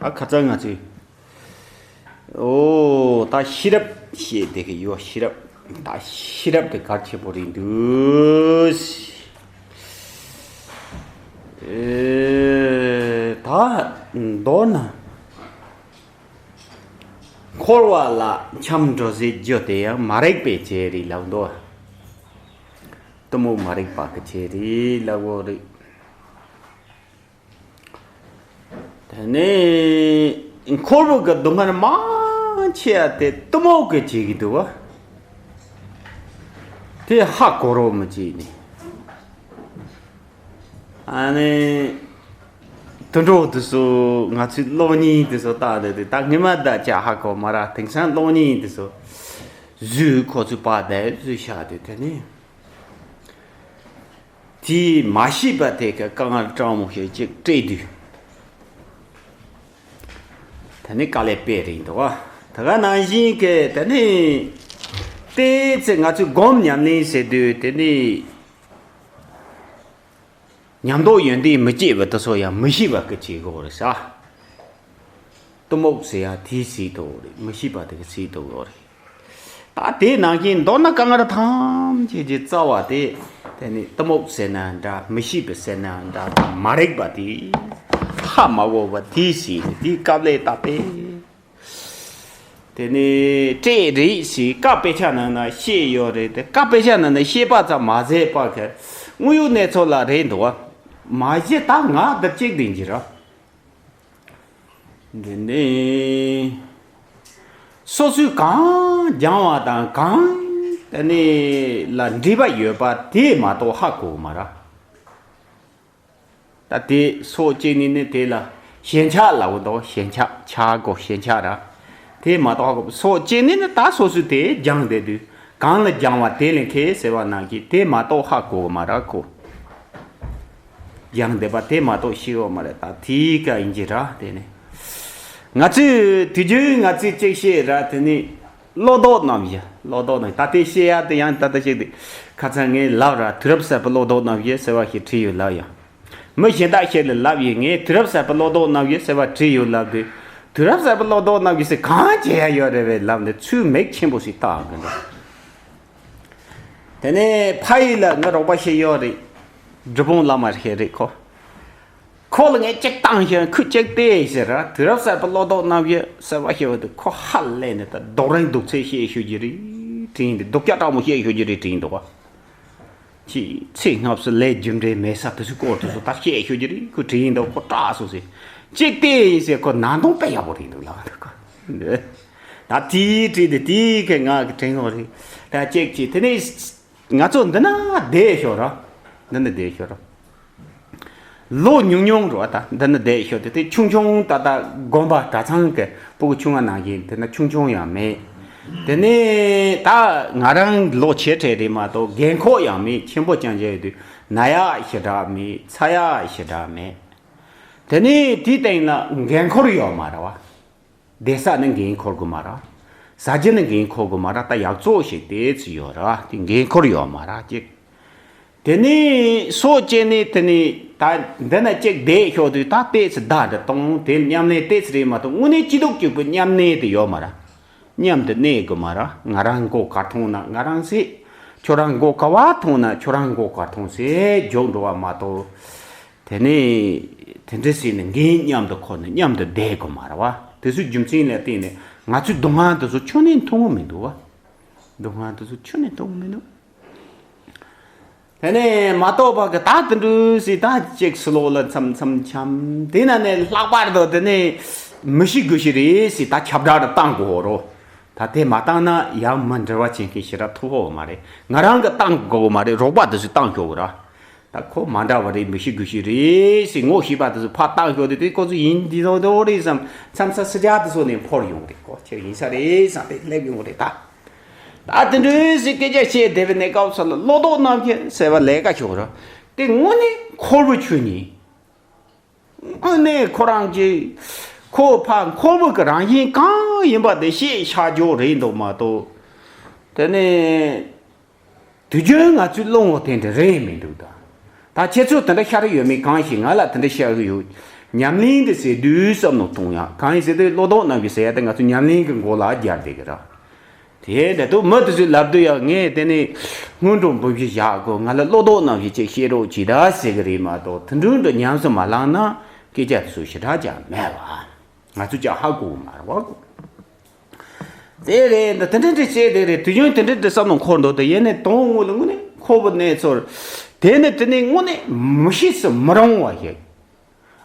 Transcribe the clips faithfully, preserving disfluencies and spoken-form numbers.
ད་ཁ་སང་ང་ཚོས། ཨོ་ད་ཤེས་རབ་བཤད་བསྡད་ཀྱི་ཡོད། ཤེས་རབ། ད་ཤེས་རབ་དེ་གལ་ཆེན་པོ་རེད་འདུག། ཨེ། ད་མདོར་ན། འཁོར་བ་ལ་འཁྱམས་འགྲོ་ཟེར་རྒྱུ་དེ་ཡང་མ་རིག་པའི་བྱས་རེད་ལབ་འདུག། གཏི་མུག་མ་རིག་པ་གི་བྱས་རེད་ལབ་དགོས་རེད། དེ་ནས་འཁོར་བ་གི་སྡུག་བསྔལ་མང་ཆེ་བ་དེ་གཏི་མུག་གིས་བྱེད་ཀྱི་འདུག་བ། དེ་ཧ་གོ་རོགས་མི་བྱེད་ནི། ཨ་ནི། དུད་འགྲོ་དེ་ཚོ་ང་ཚོའི་གློག་བརྙན་དེ་ཚོ་བལྟས་བསྡད་དེ། ད་ངས་མ་ད་ཅིག་ཧ་གོ་མ་ར། དེང་སང་གློག་བརྙན་དེ་ཚོ་བཟོས། ཁོ་ཚོས་པར་དེ་བཟོས་བཞག་དེ། དེ་ནས་དེས་མ་ཤེས་པ་དེ་ག་དཀའ་ངལ་སྤྲང་མོ་ཞིག་ཅིག་སྤྲད་དུས། དེ་ནི་དཀའ་ལས་དཔེ་རེད་འདུག་བ། དེ་ག་ནང་བཞིན་གྱི་དེ་ནི་དེའི་ཚེ་ང་ཚོས་སྒོམ་ཉམས་ལེན་བྱེད་དུས་དེ་ནི། ཉམས་རྟོགས་ཡོན་ཏན་མི་སྐྱེ་བ་དེ་ཚོ་ཡང་མི་ཤེས་པ་གི་བྱེད་དགོས་རེད་ས། གཏི་མུག་ཟེར་ཡ་དེའི་སྲིད་དུ་རེད། མི་ཤེས་པ་དེ་གི་སྲིད་དུ་རེད། ད་དེ་ནང་བཞིན་མདོར་ན་དཀའ་ངལ་ཐམས་ཅད་ཀྱི་རྩ་བ་དེ། དེ་ནི་གཏི་མུག་ཟེར་ན་འདྲ། མི་ཤེས་པ་ཟེར་ན་འདྲ། མ་རིག་པ་དེ། ཧ་མ་གོ་བ་དེའི་སྲིད་དེ། དེའི་སྐབས་ལས་ད་དཔེ། དེ་ནས་སྤྲད་རེད་ཞེས་བཀའ་དཔེ་ཆ་ནང་ན་བཤད་ཡོད་རེད་དེ། བཀའ་དཔེ་ཆ་ནང་ན་བཤད་པ་ཙམ་མ་ཟད་པ་གི་དངོས་ཡོད་གནས་ཚུལ་ལ་རེད་འདུག་བ། མ་གཞི་ད་ང་འདིར་གཅིག་དེ་འགྱུར་ར། འདི་ནས་སོ་སོས་གང་སྦྱང་བ་དང་གང་དེ་ནས་ལ་འདྲིས་པ་ཡོད་པ་དེ་མ་གཏོགས་ཧ་གོ་གི་མ་ར། ད་དེ་སོ་སྐྱེ་ནི་ནི་དེ་ལ་ཞེན་ཆགས་ལབ་འདུག། ཞེན་ཆགས། ཆགས་གོ། ཞེན་ཆགས་ར། དེ་མ་གཏོགས་ཧ་གོ། སོ་སྐྱེ་ནི་ནི་ད་སོ་སོས་དེ་སྦྱངས་བསྡད་དུས། གང་ལ་སྦྱངས་པ་དེ་ལས་མཁས་ཟེར་བ་ནང་གི་དེ་མ་གཏོགས་ཧ་གོ་གི་མ་ར་ཁོ། སྦྱངས་བསྡད་པ་དེ་མ་གཏོགས་ཤེས་གོ་མ་རེད། ད་དེའི་ཀ་ཡིན་གྱི་ར། དེ་ནི་ང་ཚོས་དུས་རྒྱུན་ང་ཚོས་ཅིག་བཤད་ར། དེ་ནི། བློ་ལྡོག་རྣམ་བཞི། བློ་ལྡོག་རྣམ་བཞི། ད་ལྟའི་བཤད་ཡ་དེ་ཡང་ད་ལྟ་ཞིག་དེ། ཁ་སང་ངས་ལབ་ར། དུས་རབས་གསར་པའི་བློ་ལྡོག་རྣམ་བཞི་ཟེར་བ་ཞིག་བྲིས་ཡོད་ལབ་ཡ། མི་གཞན་དག་ཞིག་ལ་ལབ་ཡིན། ངས་དུས་རབས་གསར་པའི་བློ་ལྡོག་རྣམ་བཞི་ཟེར་བ་བྲིས་ཡོད་ལབ་དུས། དུས་རབས་གསར་པའི་བློ་ལྡོག་རྣམ་བཞི་ཟེར་གང་བྱེད་ཡ་ཡོད་རེད་བས་ལབ་ནས་ཚུར་མིག་ཆེན་པོ་ཞིག་བལྟ་གི་འདུག། དེ་ནས་ཕ་ཡུལ་ལ་ངའི་རོགས་པ་ཞིག་ཡོད་རེད། འབྲི་སྤུངས་བླ་མ་ཞིག་རེད་ཁོ། ཁོ་ལ་ངས་གཅིག་བཏང་ཞིང་ཁོས་གཅིག་བལྟས་ཟེར་ར། དུས་རབས་གསར་པའི་བློ་ལྡོག་རྣམ་བཞི་ཟེར་བ་ཞིག་འོ་དེ་ཁོ་ཧ་ལས་ནས། ད་རྡོག་རིང་རྡོག་ཚད་བཤད་ཤོད་ཀྱི་རེད་དྲན་འདུག། རྡོག་རྒྱག་སྤྲང་མོ་བཤད་ཤོད་ཀྱི་རེད་དྲན་འདུག་བ། ཅི་ཚེ་སྔ་ཕྱི་ལས་རྒྱུ་འབྲས་མེད་ས་དེ་ཚོའི་སྐོར་དེ་ཚོ་ད་བཤད་ཤོད་ཀྱི་རེད། ཁོས་དྲན་འདུག། ཁོ་སྐྲག་སོང་ཟེར། གཅིག་བལྟས་ཡིན་ཟེར། ཁོ་ནང་དོན་དཔེ་ཡག་པོ་རེད་འདུག་ལབ་འདུག་ཁོ། ད་དེའི་དྲིས་དེ་དེའི་ཁའི་ང་གི་དྲན་ཡོང་རེད། ད་གཅིག་བྱས། དེ་ནས་ང་ཚོ་འདི་ན་བསྡད་ཤོག་ར། འདི་ན་བསྡད་ཤོག་ར། ལོ་ཉུང་ཉུང་རེད་བ། ད་འདི་ན་བསྡད་ཤོག། དེ་དེ་ཆུང་ཆུང་ད་ལྟ་དགོན་པ་གྲྭ་ཚང་གི་སྤུ་གུ་ཆུང་བ་ནང་བཞིན་དེ་ན་ཆུང་ཆུང་ཡང་མེད། དེ་ནས་ད་ང་རང་ལོ་ཆེ་གྲས་རེད་མ་གཏོགས་རྒན་འཁོགས་ཡང་མེད། ཆེན་པོ་རྐྱང་རྐྱང་ཡོད་དུས་ན་ཡག་ཞེ་དྲག་མེད། ཚ་ཡག་ཞེ་དྲག་མེད། དེ་ནས་དེའི་སྟེང་ལ་འགན་འཁུར་ཡོད་མ་རེད་བ། བསྡད་ས་ནི་འགན་འཁུར་དགོས་མ་རེད། ཟ་རྒྱུ་ནི་འགན་འཁུར་དགོས་མ་རེད། ད་ཡག་བཙོག་ཞིག་དེ་ཚོ་ཡོད་རེད་བ། དེ་འགན་འཁུར་ཡོད་མ་རེད་ཅིག། དེ་ནས་སོ་སྐྱེ་ནས་དེ་ནས་ད་འདི་ན་གཅིག་བསྡད་ཤོག་དུས། ད་ཏོག་ཙམ་བདག་འདྲ་གཏོང་། དེ་མཉམ་གནས་ཏོག་ཙམ་རེད་མ་གཏོགས་དངོས་གནས་སྐྱིད་སྡུག་གཅིག་པུ་མཉམ་གནས་དེ་ཡོད་མ་རེད། མཉམ་དུ་གནས་དགོས་མ་རེད། ང་རང་མགོ་ག་རེ་ཐོན་ན་ང་རང་སེ། ཁྱོད་རང་མགོ་ག་པར་ཐོན་ན་ཁྱོད་རང་མགོ་ག་རེ་ཐོན་སེ་འཇོག་འགྲོ་བ་མ་གཏོགས། དེ་ནས་དེ་འདྲ་ཟེར་ནས་འགན་མཉམ་དུ་འཁུར་ནས་མཉམ་དུ་བསྡད་དགོས་མ་རེད་བ། དེ་ཚོའི་རྒྱུ་མཚན་ལ་བརྟེན་ནས་ང་ཚོའི་སྡུག་བསྔལ་དེ་ཚོ་ཁྱོན་ནས་མཐོང་གི་མི་འདུག་བ། སྡུག་བསྔལ་དེ་ཚོ་ཁྱོན་ནས་མཐོང་གི་མི་འདུག། དེ་ནས་མ་གཏོགས་པ་གི་ད་དེ་འདྲ་ཟེར། ད་ཅིག་སུ་ལོག་ལ་མཚམས་མཚམས་འཁྱམས། དེ་ན་ནས་ལྷག་པར་དུ་དེ་ནས་མི་ཤི་དགུ་ཤི་རེད་ཟེར། ད་ཁྱབ་བསྒྲགས་རུ་བཏང་དགོས་རོ། ད་དེ་མ་བཏང་ན་ཡང་མི་འབྲེལ་བ་བྱེད་མཁན་ཞེ་དྲག་ཐུག་ཡོད་མ་རེད། ང་རང་གིས་བཏང་དགོས་མ་རེད། རོགས་པ་དེ་ཚོས་བཏང་ཤོག་གི་ར། ད་ཁོ་མ་འདྲ་བ་རེད། མི་ཤི་དགུ་ཤི་རེད་ཟེར་ངོ་ཤེས་པ་དེ་ཚོས་ཕར་བཏང་ཤོག་དེ། དེ་ཁོ་ཚོ་ཡིན་འདི་ཚོ་དེ་འོ་རེད་བསམ། མཚམས་མཚམས་སི་ཇ་དེ་ཚོ་ནས་འཕུར་ཡོང་རེད། ཁོ་ཁྱེད་ཡིན་ས་རེད་བསམ་སྟེ་སླེབས་ཡོང་རེད་ད། ད་དེ་འདྲ་ཟེར་སྐད་ཆ་བཤད་བསྡད་པའི་གནས་སྐབས་སུ་ལ་བློ་ལྡོག་རྣམ་བཞི་ཟེར་བ་ལས་ཀ་ཤོག་ར། དེ་དངོས་གནས་འཁོར་བའི་ཆོས་ཉིད། དངོས་གནས་ཁོ་རང་གི་ཁོ་ཕར་འཁོར་བ་གི་རང་བཞིན་གང་ཡིན་པ་དེ་ཤེས་བྱ་རྒྱུ་རེད་འདུག་མ་གཏོགས། དེ་ནས་དུས་རྒྱུན་ང་ཚོའི་བློ་ངོ་དེ་འདྲ་རེད་མི་འདུག་ད། ད་ཁྱེད་ཚོ་དེ་འདྲ་ཤར་ཡོད་མེད་གང་ཤེས། ང་ལ་དེ་འདྲ་ཤར་གི་ཡོད། ཉམས་ལེན་དེ་ཟེར་དུས་བསམ་བློ་གཏོང་ཡག་གང་ཡིན་ཟེར་དུས་བློ་ལྡོག་རྣམ་བཞི་ཟེར་ཡག་དེ་ང་ཚོ་ཉམས་ལེན་གྱི་མགོ་ལ་སྦྱར་བསྡད་ཀྱི་རེད། དེ་འདྲ་འདུག་མི་དེ་ཚོས་ལབ་དུས་ཡང་ངས་དེ་ནས་སྔོན་འགྲོ་འབུམ་བཞི་བཞག་དགོས། ང་ལ་བློ་ལྡོག་རྣམ་བཞི་ཅིག་བཤད་རོགས་གྱིས་ད་ཟེར་གི་རེད་མ་གཏོགས། དེ་འདྲ་འདྲ་ཉམས་སུ་མ་བླངས་ན་སྐད་ཆ་དེ་ཚོ་ཞེ་དྲག་ཀྱང་མེད་པ། ང་ཚོས་ཀྱང་ཧ་གོ་གི་མ་རེད་བ། དེ་རེད། འདི་དེ་འདྲ་འདྲ་བྱས་དེ་རེད། དུས་རྒྱུན་དེ་འདྲ་འདྲ་བསམ་བློ་འཁོར་འདུག་དེ་ཡིན་ནའི་དོན་དངོས་ལ་དངོས་གནས་ཁོ་བོ་གནས་ཚུལ་དེ་ནི་དེ་ནི་དངོས་གནས་མི་ཤེས་སུ་མི་རུང་བ་ཞིག་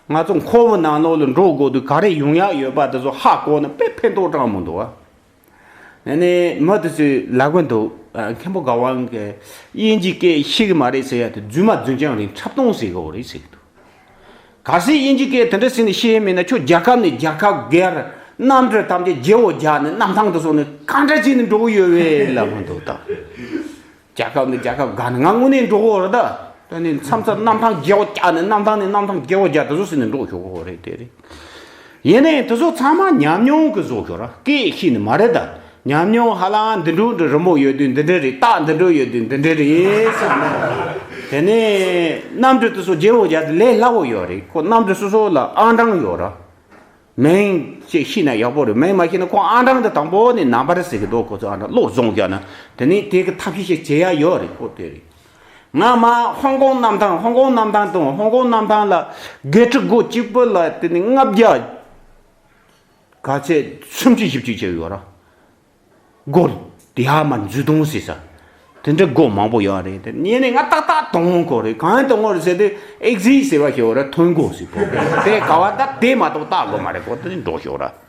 ང་ཚོ་ཁོ་བོ་ནང་ལོགས་ལ་འགྲོ་དགོས་དུས་ག་རེ་ཡོང་ཡག་ཡོད་པ་དེ་ཚོ་ཧ་གོ་ན་དཔེ་ཕན་ཐོགས་དྲག་མོ་འདུག་ཨ། ཨ་ནི་མི་དེ་ཚོས་ལབ་གི་འདུག་ཨ། མཁན་པོ་དགའ་དབང་གིས་དབྱིན་ཇིའི་སྐད་ཤེས་གི་མ་རེད་ཟེར་ཡ་དེ་རྫུན་མ་རྫུན་རྐྱང་རེད། འཁྲབ་སྟོང་ཟེར་གི་རེད་ཟེར་གི་འདུག་གལ་སྲིད་དབྱིན་ཇི་སྐད་དེ་འདྲ་ཟེར་ནས་ཤེས་མེད་ན་ཁྱོད་རྒྱལ་ཁབ་ནས་རྒྱལ་ཁབ་སྒེར་གནམ་གྲུ་ཐམས་ཅད་བརྗེ་བོ་རྒྱག་ནས་གནམ་ཐང་དུ་སོང་ནས་གང་འདྲ་བྱས་ནས་འགྲོ་གི་ཡོད་བས་ལབ་གི་འདུག་ད། རྒྱལ་ཁབ་ནས་རྒྱལ་ཁབ་སྒར་ནས་ང་དངོས་གནས་འགྲོ་གི་རེད་ད། ད་ནི་མཚམས་མཚམས་གནམ་ཐང་བརྗེ་བོ་རྒྱག་ནས་གནམ་ཐང་ནས་གནམ་ཐང་བརྗེ་བོ་རྒྱག་དེ་ཚོ་ཟེར་ནས་འགྲོ་ཆོག་གི་རེད་དེ་རེད། ཡིན་ནའི་དེ་ཚོ་ཚང་མ་ཉམས་མྱོང་གི་བཟོ་ཞོར་སྐད་ཤེས་ནི་མ་རེད་ད། ཉམས་མྱོང་ཧ་ལམ་འདི་འདྲ་འདྲ་རི་མོ་ཡོད་དུས་འདི་འདྲ་རེད། རྟགས་འདི་འདྲ་ཡོད་དུས་འདི་འདྲ་རེད་བསམ་ན། དེ་ནས་གནམ་གྲུ་དེ་ཚོ་བརྗེ་བོ་རྒྱག་དེ་ལས་སླ་བོ་ཡོད་རེད། ཁོ་གནམ་གྲུ་སོ་སོ་ལ་ཨང་གྲངས་ཡོད་ར། མིང་ཅིག་ཤེས་ན་ཡག་པོ་རེད། མིང་མ་ཤེས་ན་ཁོ་ཨང་གྲངས་དེ་དང་པོ་ནས་ནམ་བར་ཟེར་གི་འདུག་ཁོ་ཚོ་ཨང་གྲངས་བློར་བཟུང་རྒྱག་ན་དེ་ནས་དེ་གི་ཐབས་ཤེས་ཤིག་བྱེད་ཡ་ཡོད་རེད། ཁོ་དེ་རེད། ང་མ་ཧོང་ཀོང་གནམ་ཐང་། ཧོང་ཀོང་གནམ་ཐང་དང་ཧོང་ཀོང་གནམ་ཐང་ལ་གྷེ་ཊི་སྒོ་གཅིག་པུ་ལ་དེ་ནི་ལྔ་བརྒྱ་ག་ཚད་སུམ་ཅུ་བཞི་བཅུ་བྱས་ཡོད་ར། སྒོ་དེ་ཧ་མ་འཛུལ་གཏོང་ཟེར་ས། དེ་འདྲ་སྒོ་མང་པོ་ཡོད་རེད། དེ་ཉིན་ནས་ང་ཏག་ཏག་གཏོང་དགོས་རེད། གང་གཏོང་དགོས་རེད་ཟེར་དུས་ཨེག་ཟིཊ་ཟེར་བ་ཞིག་ཡོད་ར། ཐོན་སྒོ་ཟེར་གོ་དེ་ག་བ་ད་དེ་མ་གཏོགས་ལྟ་དགོས་མ་རེད་གོ། དེ་ནི་འགྲོ་ཤོག་ར།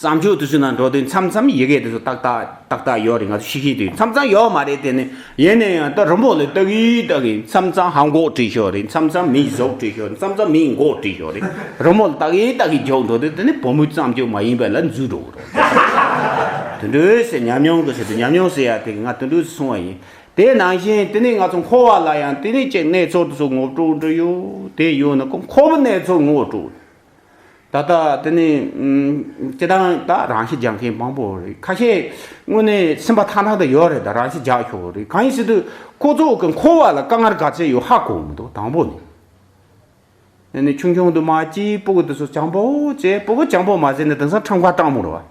བསམ་ཆུ་དུས་ཚོད་ནང་འགྲོ་དུས་མཚམས་མཚམས་ཡི་གེ་དེ་ཚོ་ཏག་ཏག་ཏག་ཏག་ཡོད་རེད། ང་ཚོ་ཤེས་ཤེས་དུས་མཚམས་མཚམས་ཡོད་མ་རེད། དེ་ནི་ཡིན་ན་ཡང་ད་རི་མོ་ལ་ལྟ་གི་ལྟ་གི་མཚམས་མཚམས་ཧ་མགོ་བྲིས་ཤོག་རེད། མཚམས་མཚམས་མིང་ཟོག་བྲིས་ཤོག་རེད། མཚམས་མཚམས་མིང་མགོ་བྲིས་ཤོག་རེད། རི་མོ་ལ་ལྟ་གི་ལྟ་གི་འཇོག་འགྲོ་དུས་དེ་ནི་བུ་མོའི་བརྩམས་ཆོས་མ་ཡིན་པ་ལ་འཛུལ་འགྲོ་གི་རེད། དེ་འདྲ་ཟེར་ཉམས་མྱོང་གི་ཟེར་དུས་ཉམས་མྱོང་ཟེར་ཡ་དེ་ང་དེ་འདྲ་སོང་བ་ཡིན། དེ་ནང་བཞིན་དེ་ནི་ང་ཚོ་འཁོར་བ་ལ་ཡང་དེ་ནི་ཅིག་གནས་ཚུལ་དེ་ཚོ་ངོ་སྤྲོད་འདྲ་ཡོད་དེ་ཡོད་ན་ཁོ་འཁོར་བའི་གནས་ཚུལ་ངོ་སྤྲོད། ད་ལྟ་དེ་ནི་ཨུམ། སྤྱིར་བཏང་ད་རང་ཤི་རྒྱག་མཁན་མང་པོ་རེད། ཁ་ཤས་དངོས་གནས་སེམས་པ་ཐག་ཐག་ཏུ་ཡོད་རེད། ད་རང་ཤི་རྒྱག་ཤོག་རེད། གང་ཡིན་ཟེར་དུས་ཁོ་ཚོ་གི་འཁོར་བ་ལ་དཀའ་ངལ་ག་ཚད་ཡོད་ཧ་གོ་མི་འདུག་དང་པོ་ནི། དེ་ནི་ཆུང་ཆུང་དུ་མ་ཅིག་སྤུ་གུ་དེ་ཚོ་སྤྱང་པོ་བྱས། སྤུ་གུ་སྤྱང་པོ་མ་བྱས་ན་དེང་སང་ཁྲམ་ཁ་སྤྲང་མོ་རེད་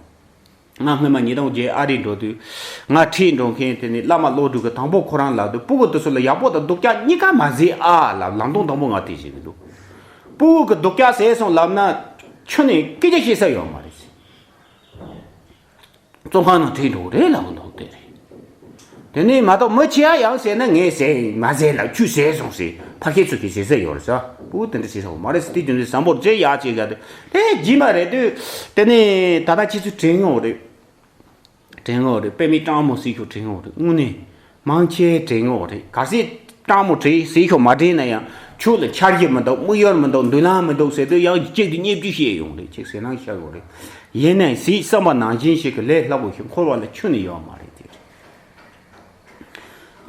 བ། ང་སྔོན་མ་ཉིས་སྟོང་བརྒྱད་ཨ་རི་འགྲོ་དུས་ང་ཁྲིད་འགྲོ་མཁན་དེ་ནི་བླ་མ་བློ་གྲོས་ཀྱིས་དང་པོ་ཁོ་རང་ལབ་དུས་སྤུ་གུ་དེ་ཚོ་ལ་ཡག་པོ་དང་སྡུག་ཅག་གཉིས་ཀ་མ་བྱེད་ཨ་ལབ་ལམ་སྟོན་དང་པོ་ང་དེ་བྱེད་ཀྱི་འདུག་སྤུ་གུ་གི་སྡུག་ཅག་བྱས་སོང་ལབ་ན་ཁྱོན་ནས་སྐད་ཆ་བཤད་ས་ཡོད་མ་རེད། བཙོན་ཁང་ནང་ཁྲིད་འགྲོ་གི་རེད་ལབ་གི་འདུག་དེ་རེད། དེ་ནས་མ་གཏོགས་མི་ཁྱེད་ཡང་ཟེར་ན་ངས་ཟེར་མ་ཟེར་ལབ་ཁྱོད་ཟེར་སོང་ཟེར་ཕ་ཁྱེད་ཚོ་གིས་ཟེར་ས་ཡོད་རེད་ཟེར། སྤུ་གུ་དེ་འདྲ་བྱེད་ས་ཡོད་མ་རེད་ཟེར། དེ་རྒྱུ་མཚན་བཟང་པོ་རེད་ཅེས་ཡག་ཅེས་བྱ་དེ་དེ་རྗེས་མ་རེད་དུས་དེ་ནས་ད་ལྟ་ཁྱེད་ཚོས་དྲན་ཡོད་རེད། དྲན་ཡོད་རེད། དཔེ་མི་སྤྲང་མོ་ཟེར་ཁྱོད་དྲན་ཡོད་རེད། དངོས་གནས་མང་ཆེ་དྲན་ཡོད་རེད། གལ་སྲིད་སྤྲང་མོ་དྲན་ཟེར་ཁྱོད་མ་དྲན་ན་ཡང་ཁྱོད་ལ་འཆར་གཞི་མི་འདུག་དམིགས་ཡུལ་མི་འདུག་མདུན་ལམ་མི་འདུག་ཟེར་དུས་ཡང་གཅིག་ཏུ་བརྙས་བཅོས་བྱས་ཡོང་རེད། ཅིག་ཟེར་ན་ཤ་ཡོད་རེད། ཡིན་ནའི་ཟིག་བསམ་པ་ནང་བཞིན་ཞིག་གི་ལས་སླ་པོ་ཞིག་འཁོར་བ་ལ་ཁྱོན་ནས་ཡོད་མ་རེད་དེ།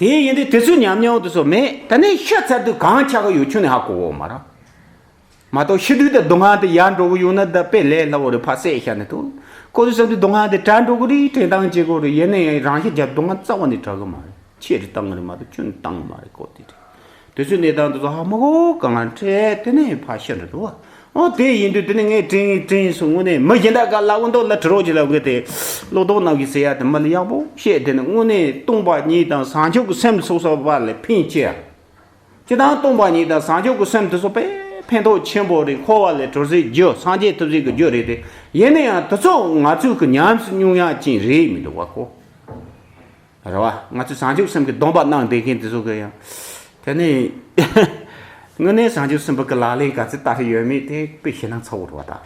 དེ་ཡིན་དུས་དེ་ཚོའི་ཉམས་མྱོང་དེ་ཚོ་མེད། ད་ནི་ཤི་ཚར་དུས་གང་ཆགས་ཀྱི་ཡོད་ཁྱོན་ནས་ཧ་གོ་གི་ཡོད་མ་རེད། མ་གཏོགས་ཤི་དུས་དེ་སྡུག་བསྔལ་དེ་ཡལ་འགྲོ་གི་ཡོད་ན་ད་དཔེ་ལས་སླ་པོ་རེད། ཕར་བསད་བཞག་ནས་ཐུག་ཁོ་ཚོས་བསམ་དུས་སྡུག་བསྔལ་དེ་བྲལ་འགྲོ་གི་རེད། དྲན་སྟངས་བྱེད་དགོས་རེད། ཡིན་ན་ཡང་རང་ཤི་རྒྱག་སྡུག་བསྔལ་རྩ་བ་ནས་བྲལ་གི་མ་རེད། ཆེ་རེ་བཏང་གི་རེད་མ་གཏོགས་ཁྱོན་ནས་བཏང་གི་མ་རེད་ཁོ་དེ་རེད། དེ་ཚོའི་གནས་སྟངས་དེ་ཚོ་ཧ་མ་གོ་གང་ང་འཕྲད་དེ་ནས་ཕར་ཤི་འགྲོ་འདུག་བ། ཨོ་དེ་ཡིན་དུས་དེ་ནས་ངས་དྲན་དྲན་སོང་། དངོས་གནས་མི་གཞན་དག་ག་ལབ་གི་འདུག་ལ་དྲི་རོགས་ཀྱི་ལབ་གི་དེ། བློ་ལྡོག་རྣམ་བཞི་ཟེར་ཡ་དེ་མི་ལ་ཡག་པོ་བཤད། དེ་ནི་དངོས་གནས་སྟོང་པ་ཉིད་དང་བྱང་ཆུབ་ཀྱི་སེམས་སོ་སོ་བ་ལ་ཕན་ཆེ་ཡ། སྤྱིར་བཏང་སྟོང་པ་ཉིད་དང་བྱང་ཆུབ་ཀྱི་སེམས་དེ་ཚོ་དཔེ་ཕན་ཐོགས་ཆེན་པོ་རེད། འཁོར་བ་ལས་གྲོལ་སའི་རྒྱུ། སངས་རྒྱས་ཐོབ་སའི་གི་རྒྱུ་རེད་དེ། ཡིན་ན་ཡང་དེ་ཚོ་ང་ཚོས་གི་ཉམས་སུ་མྱོང་ཡག་ཅིག་རེད་མི་འདུག་བ་ཁོ། རེད་བ། ང་ཚོས་བྱང་ཆུབ་སེམས་ཀྱི་སྡོམ་པ་གནང་བསྡད་མཁན་དེ་ཚོ་གི་ཡང་། དེ་ནི་དངོས་གནས་བྱང་ཆུབ་སེམས་དཔའ་གི་ལག་ལེན་ག་ཚོད་བསྟར་ཡོད་མེད་དེ་དཔེ་ཞེད་སྣང་ཚ་བོ་རེད་བ་ད།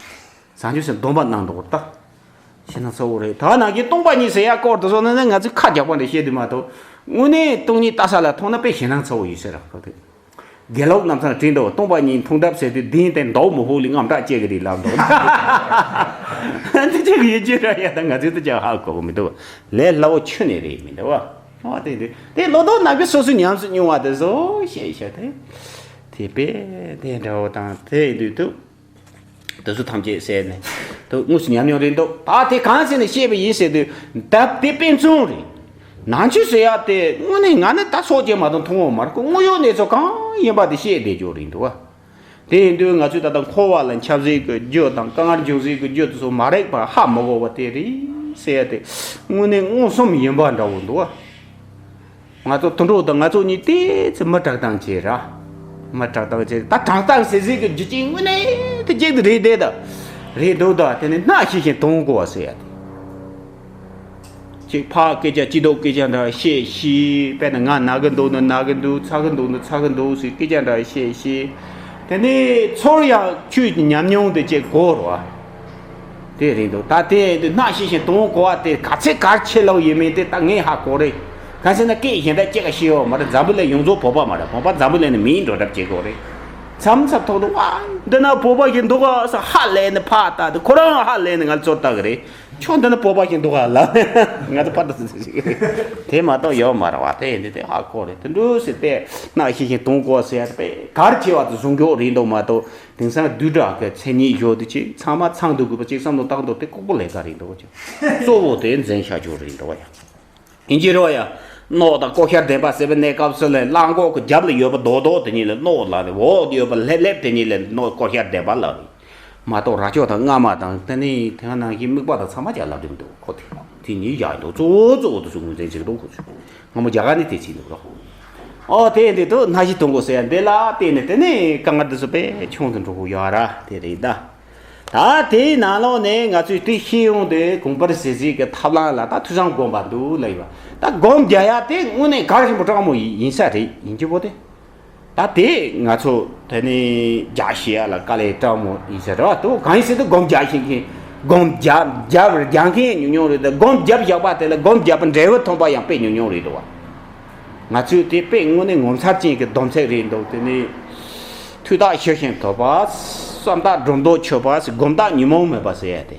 བྱང་ཆུབ་སེམས་སྡོམ་པ་གནང་འདུག་ད། ཞེད་སྣང་ཚ་བོ་རེད། ད་ནང་གི་སྟོང་པ་ཉིད་ཟེར་ཡ་སྐོར་དེ་ཚོ་ནི་ང་ཚོས་ཁ་རྒྱག་པ་འདྲ་བཤད་དུས་མ་གཏོགས། དངོས་གནས་སྟོང་ཉིད་ལྟ་ས་ལ་མཐོང་ན་དཔེ་ཞེད་སྣང་ཚ་བོ་ཡོད་ས་རེད་ཁོ་ཐག་དགེ་ལུགས་རྣམ་ཐར་བྲིས་འདུག་སྟོང་པ་ཉིད་མཐོང་ཐབས་ཟེར་དུས་དེ་ཡིན་ཏེ་མདོ་མི་ཧོ་ལི་རྔམ་དྲག་བཅས་ཀྱི་རེད་ལབ་འདུག་འདི་བཅས་ཀྱི་ཡིན་གྱི་ར་ཡ། ད་ང་ཚོས་ད་ཅང་ཧ་གོ་གི་མི་འདུག་ལས་སླ་བོ་ཁྱོན་ནས་རེད་མི་འདུག་བ། ཨོ་དེ་འདྲ་དེ་ལོ་ཏོག་ནང་གི་སོ་སོའི་ཉམས་སུ་མྱོང་བ་དེ་བཟོ་ཤེས་ཤེས་དེ། དེ་པས་དེ་འདྲ་བོ་དང་དེ་ཡིན་དུས་དུ། དེ་ཚོ་ཐམས་ཅད་བསད་ནས་དུ་དངོས་སུ་ཉམས་མྱོང་རེད་འདུག་ད་དེ་གང་ཟེར་ནས་བཤད་པ་ཡིན་ཟེར་དུས་ད་དེ་དཔེ་མཚོན་རེད། ནང་ཆོས་ཟེར་ཡ་དེ་དངོས་གནས་ང་ནི་ད་སོགས་ཀྱིས་མ་གཏོགས་མཐོང་བ་མ་རེད་ཁོ། དངོས་ཡོད་གནས་ཚུལ་གང་ཡིན་པ་དེ་བཤད་བསྡད་རྒྱུ་རེད་འདུག་བ། དེ་ཡིན་དུས་ང་ཚོས་ད་ལྟ་འཁོར་བ་ལ་འཁྱམས་ཟིག་གི་རྒྱུ་དང་དཀའ་ངལ་འབྱུང་ཟིག་གི་རྒྱུ་དེ་ཚོ་མ་རིག་པ་ཧ་མི་གོ་བ་དེ་རེད་ཟེར་ཡ་དེ་དངོས་གནས་མངོན་སུམ་ཡིན་པ་འདྲ་བོ་འདུག་བ། ང་ཚོ་དུད་འགྲོ་དང་ང་ཚོ་གཉིས་ཏོག་ཙམ་མི་དྲག་སྟངས་བྱེད་ར། མི་དྲག་སྟངས་བྱེད། ད་དྲག་སྟངས་ཟེར་ཟིག་གི་རྒྱུ་རྐྱེན་དངོས་གནས་དེ་གཅིག་ཏུ་རེད་དེ་ད། རེད་འདུག་ད། དེ་ནི་སྣ་ཤེས་ཤིང་དོན་གོ་བ་ཟེར་ཡ་དེ། ཅིག་ཕར་སྐད་ཆ་ཅི་ལྟར་སྐད་ཆ་འདྲ་བཤད་ཤེས། དཔེར་ན་ང་ན་གི་འདུག་ན་ན་གི་འདུག་ཚ་གི་འདུག་ན་ཚ་གི་འདུག་ཟེར་སྐད་ཆ་འདྲ་བཤད་ཤེས། དེ་ནས་ཚོར་ཡག་ཆོས་ཀྱི་ཉམས་མྱོང་དེ་ཅིག་གོ་ར། དེ་རེད་འདུག་ད་དེ་དེ་སྣ་ཤེས་ཤིང་དོན་གོ་བ་དེ་ག་ཚད་གལ་ཆེ་ལོས་ཡིན་མིན་དེ་ད་ངས་ཧ་གོ་རེད། གང་ཟེར་ན་སྐད་གཞན་དག་སྐྱེ་ག་ཤེས་ཡོད་མ་རེད། འཛམ་བུ་གླིང་ཡོངས་རྫོགས་བོད་པ་མ་རེད། བོད་པ་འཛམ་བུ་གླིང་ནས་མིའི་འགྲོ་གྲབས་བྱེད་དགོས་རེད། མཚམས་མཚམས་ཐོག་ཏུ་ཨ་འདི་ན་བོད་པ་ཞིག་འདུག་ག་ས་ཧ་ལས་ནས་ཕར་ལྟ་དུས་ཁོ་རང་ཧ་ལས་ནས་ང་ཚོར་ལྟ་གི་རེད། ཁྱོད་འདི་ན་བོད་པ་ཞིག་འདུག་ག་ལ། ང་ཚོ་ཕར་ལྟ་ཟེར་ཟེར་གི་རེད། དེ་མ་གཏོགས་ཡོད་མ་རེད་བ། དེ་འདི་དེ་ཧ་གོ་རེད། དེ་འདྲ་ཟེར་ཏེ་སྣ་ཤེས་ཤིང་དོན་གོ་ཟེར་ཡ་དེ་དཔེ་གལ་ཆེ་བ་དེ་བཟུང་རྒྱུ་རེད་འདུག་མ་གཏོགས། དེང་སང་བདུད་དགྲ་གི་མཚན་ཉིད་བཞག་དུས་ཅིག་ཚང་མ་ཚང་འདུག་དགོས་པ་ཅིག་བསམ་བློ་བཏང་འདུག་དེ་ལྐུགས་པ་ལས་ཀ་རེད་འདུག་ཅིག་གཙོ་བོ་དེ་འཛིན་བྱ་རྒྱུ་རེད་འདུག་ཡ། ཡིན་གྱི་རེད་ཡ། རྣོ་དང་ཀོ་ཤར་ལྡན་པ་ཟེར་བའི་གནས་སྐབས་སུ་ལ་གླང་གོག་གི་རྒྱབ་ལ་ཡོད་པ་རྡོག་རྡོག་དེ་ཉིད་ལ་རྣོ་ལབ་ནས། འོག་ཏུ་ཡོད་པ་ལྷེབ་ལྷེབ་དེ་ཉིད་ལ་རྣོ་ཀོ་ཤར་ལྡན་པ་ལབ་རེད། མ་གཏོགས་རྭ་ཅོ་དང་རྔ་མ་དང་དེ་ནས་དེ་ནང་བཞིན་སྨུག་པ་དང་ཚང་མ་ཀྱང་ལབ་རིན་འདུག་ཁོ་དེ་དེ་ཉིད་ཡག་འདུག་གཙོ་བོ་གཙོ་བོ་དེ་ཚོ་ངོས་འཛིན་བྱེད་འདུག་ཁོ་ཚོས་སྔ་མོ་རྒྱ་གར་ནས་དེ་བྱས་འདུག་རོགས། ཨོ་དེ་འདི་དུ་སྣ་ཤེས་དོན་གོ་ཟེར་ཡ་འདི་ལ་བརྟེན་ནས་དེ་ནས་དཀའ་ངལ་འདི་ཚོ་དཔེ་ཆུང་དུ་འགྲོ་གི་ཡོད་ར། དེ་རེད་ད། ད་དེའི་ནང་ལོགས་ནས་ང་ཚོས་དེ་ཤེས་ཡོང་དུས་གོང་པར་ཟེར་ཟིག་གི་ཐབས་ལམ་ལ་ད་ཐུགས་བསམ་སྒོམ་པ་འདུག་ལབ་ཡོད། ད་སྒོམ་རྒྱག་ཡ་དེ་དངོས་གནས་གལ་ཆེན་པོ་སྤྲང་མོ་ཡིན་ས་རེད། ཡིན་གྱི་བོ་དེ། ད་དེ་ང་ཚོ་དེ་ནས་རྒྱག་ཤེས་ཡ་ལ་དཀའ་ལས་སྤྲང་མོ་ཡིན་ས་རེད་བ། དུ་གང་ཡིན་ཟེར་དུས་སྒོམ་རྒྱག་ཤེས་མཁན། སྒོམ་རྒྱག་རྒྱབ་རྒྱག་མཁན་ཉུང་ཉུང་རེད། དུ་སྒོམ་རྒྱབ་བཞག་པ་དེ་ལ་སྒོམ་རྒྱབ་པའི་འབྲས་བུ་ཐོན་པ་ཡང་དཔེ་ཉུང་ཉུང་རེད་འདུག་བ། ང་ཚོས་དེ་དཔེ་དངོས་གནས་ངོ་མཚར་ཅན་གྱི་སྡོམ་ཚིག་རེད་འདུག་དེ་ནས་ཐོས་རྟགས་ཤེས་བཞིན་ཐོབ་པ། བསམ་རྟགས་སྒྲོ་འདོགས་ཆོད་པ། སྒོམ་རྟགས་ཉོན་མོངས་མེད་པ་ཟེར་ཡ་དེ།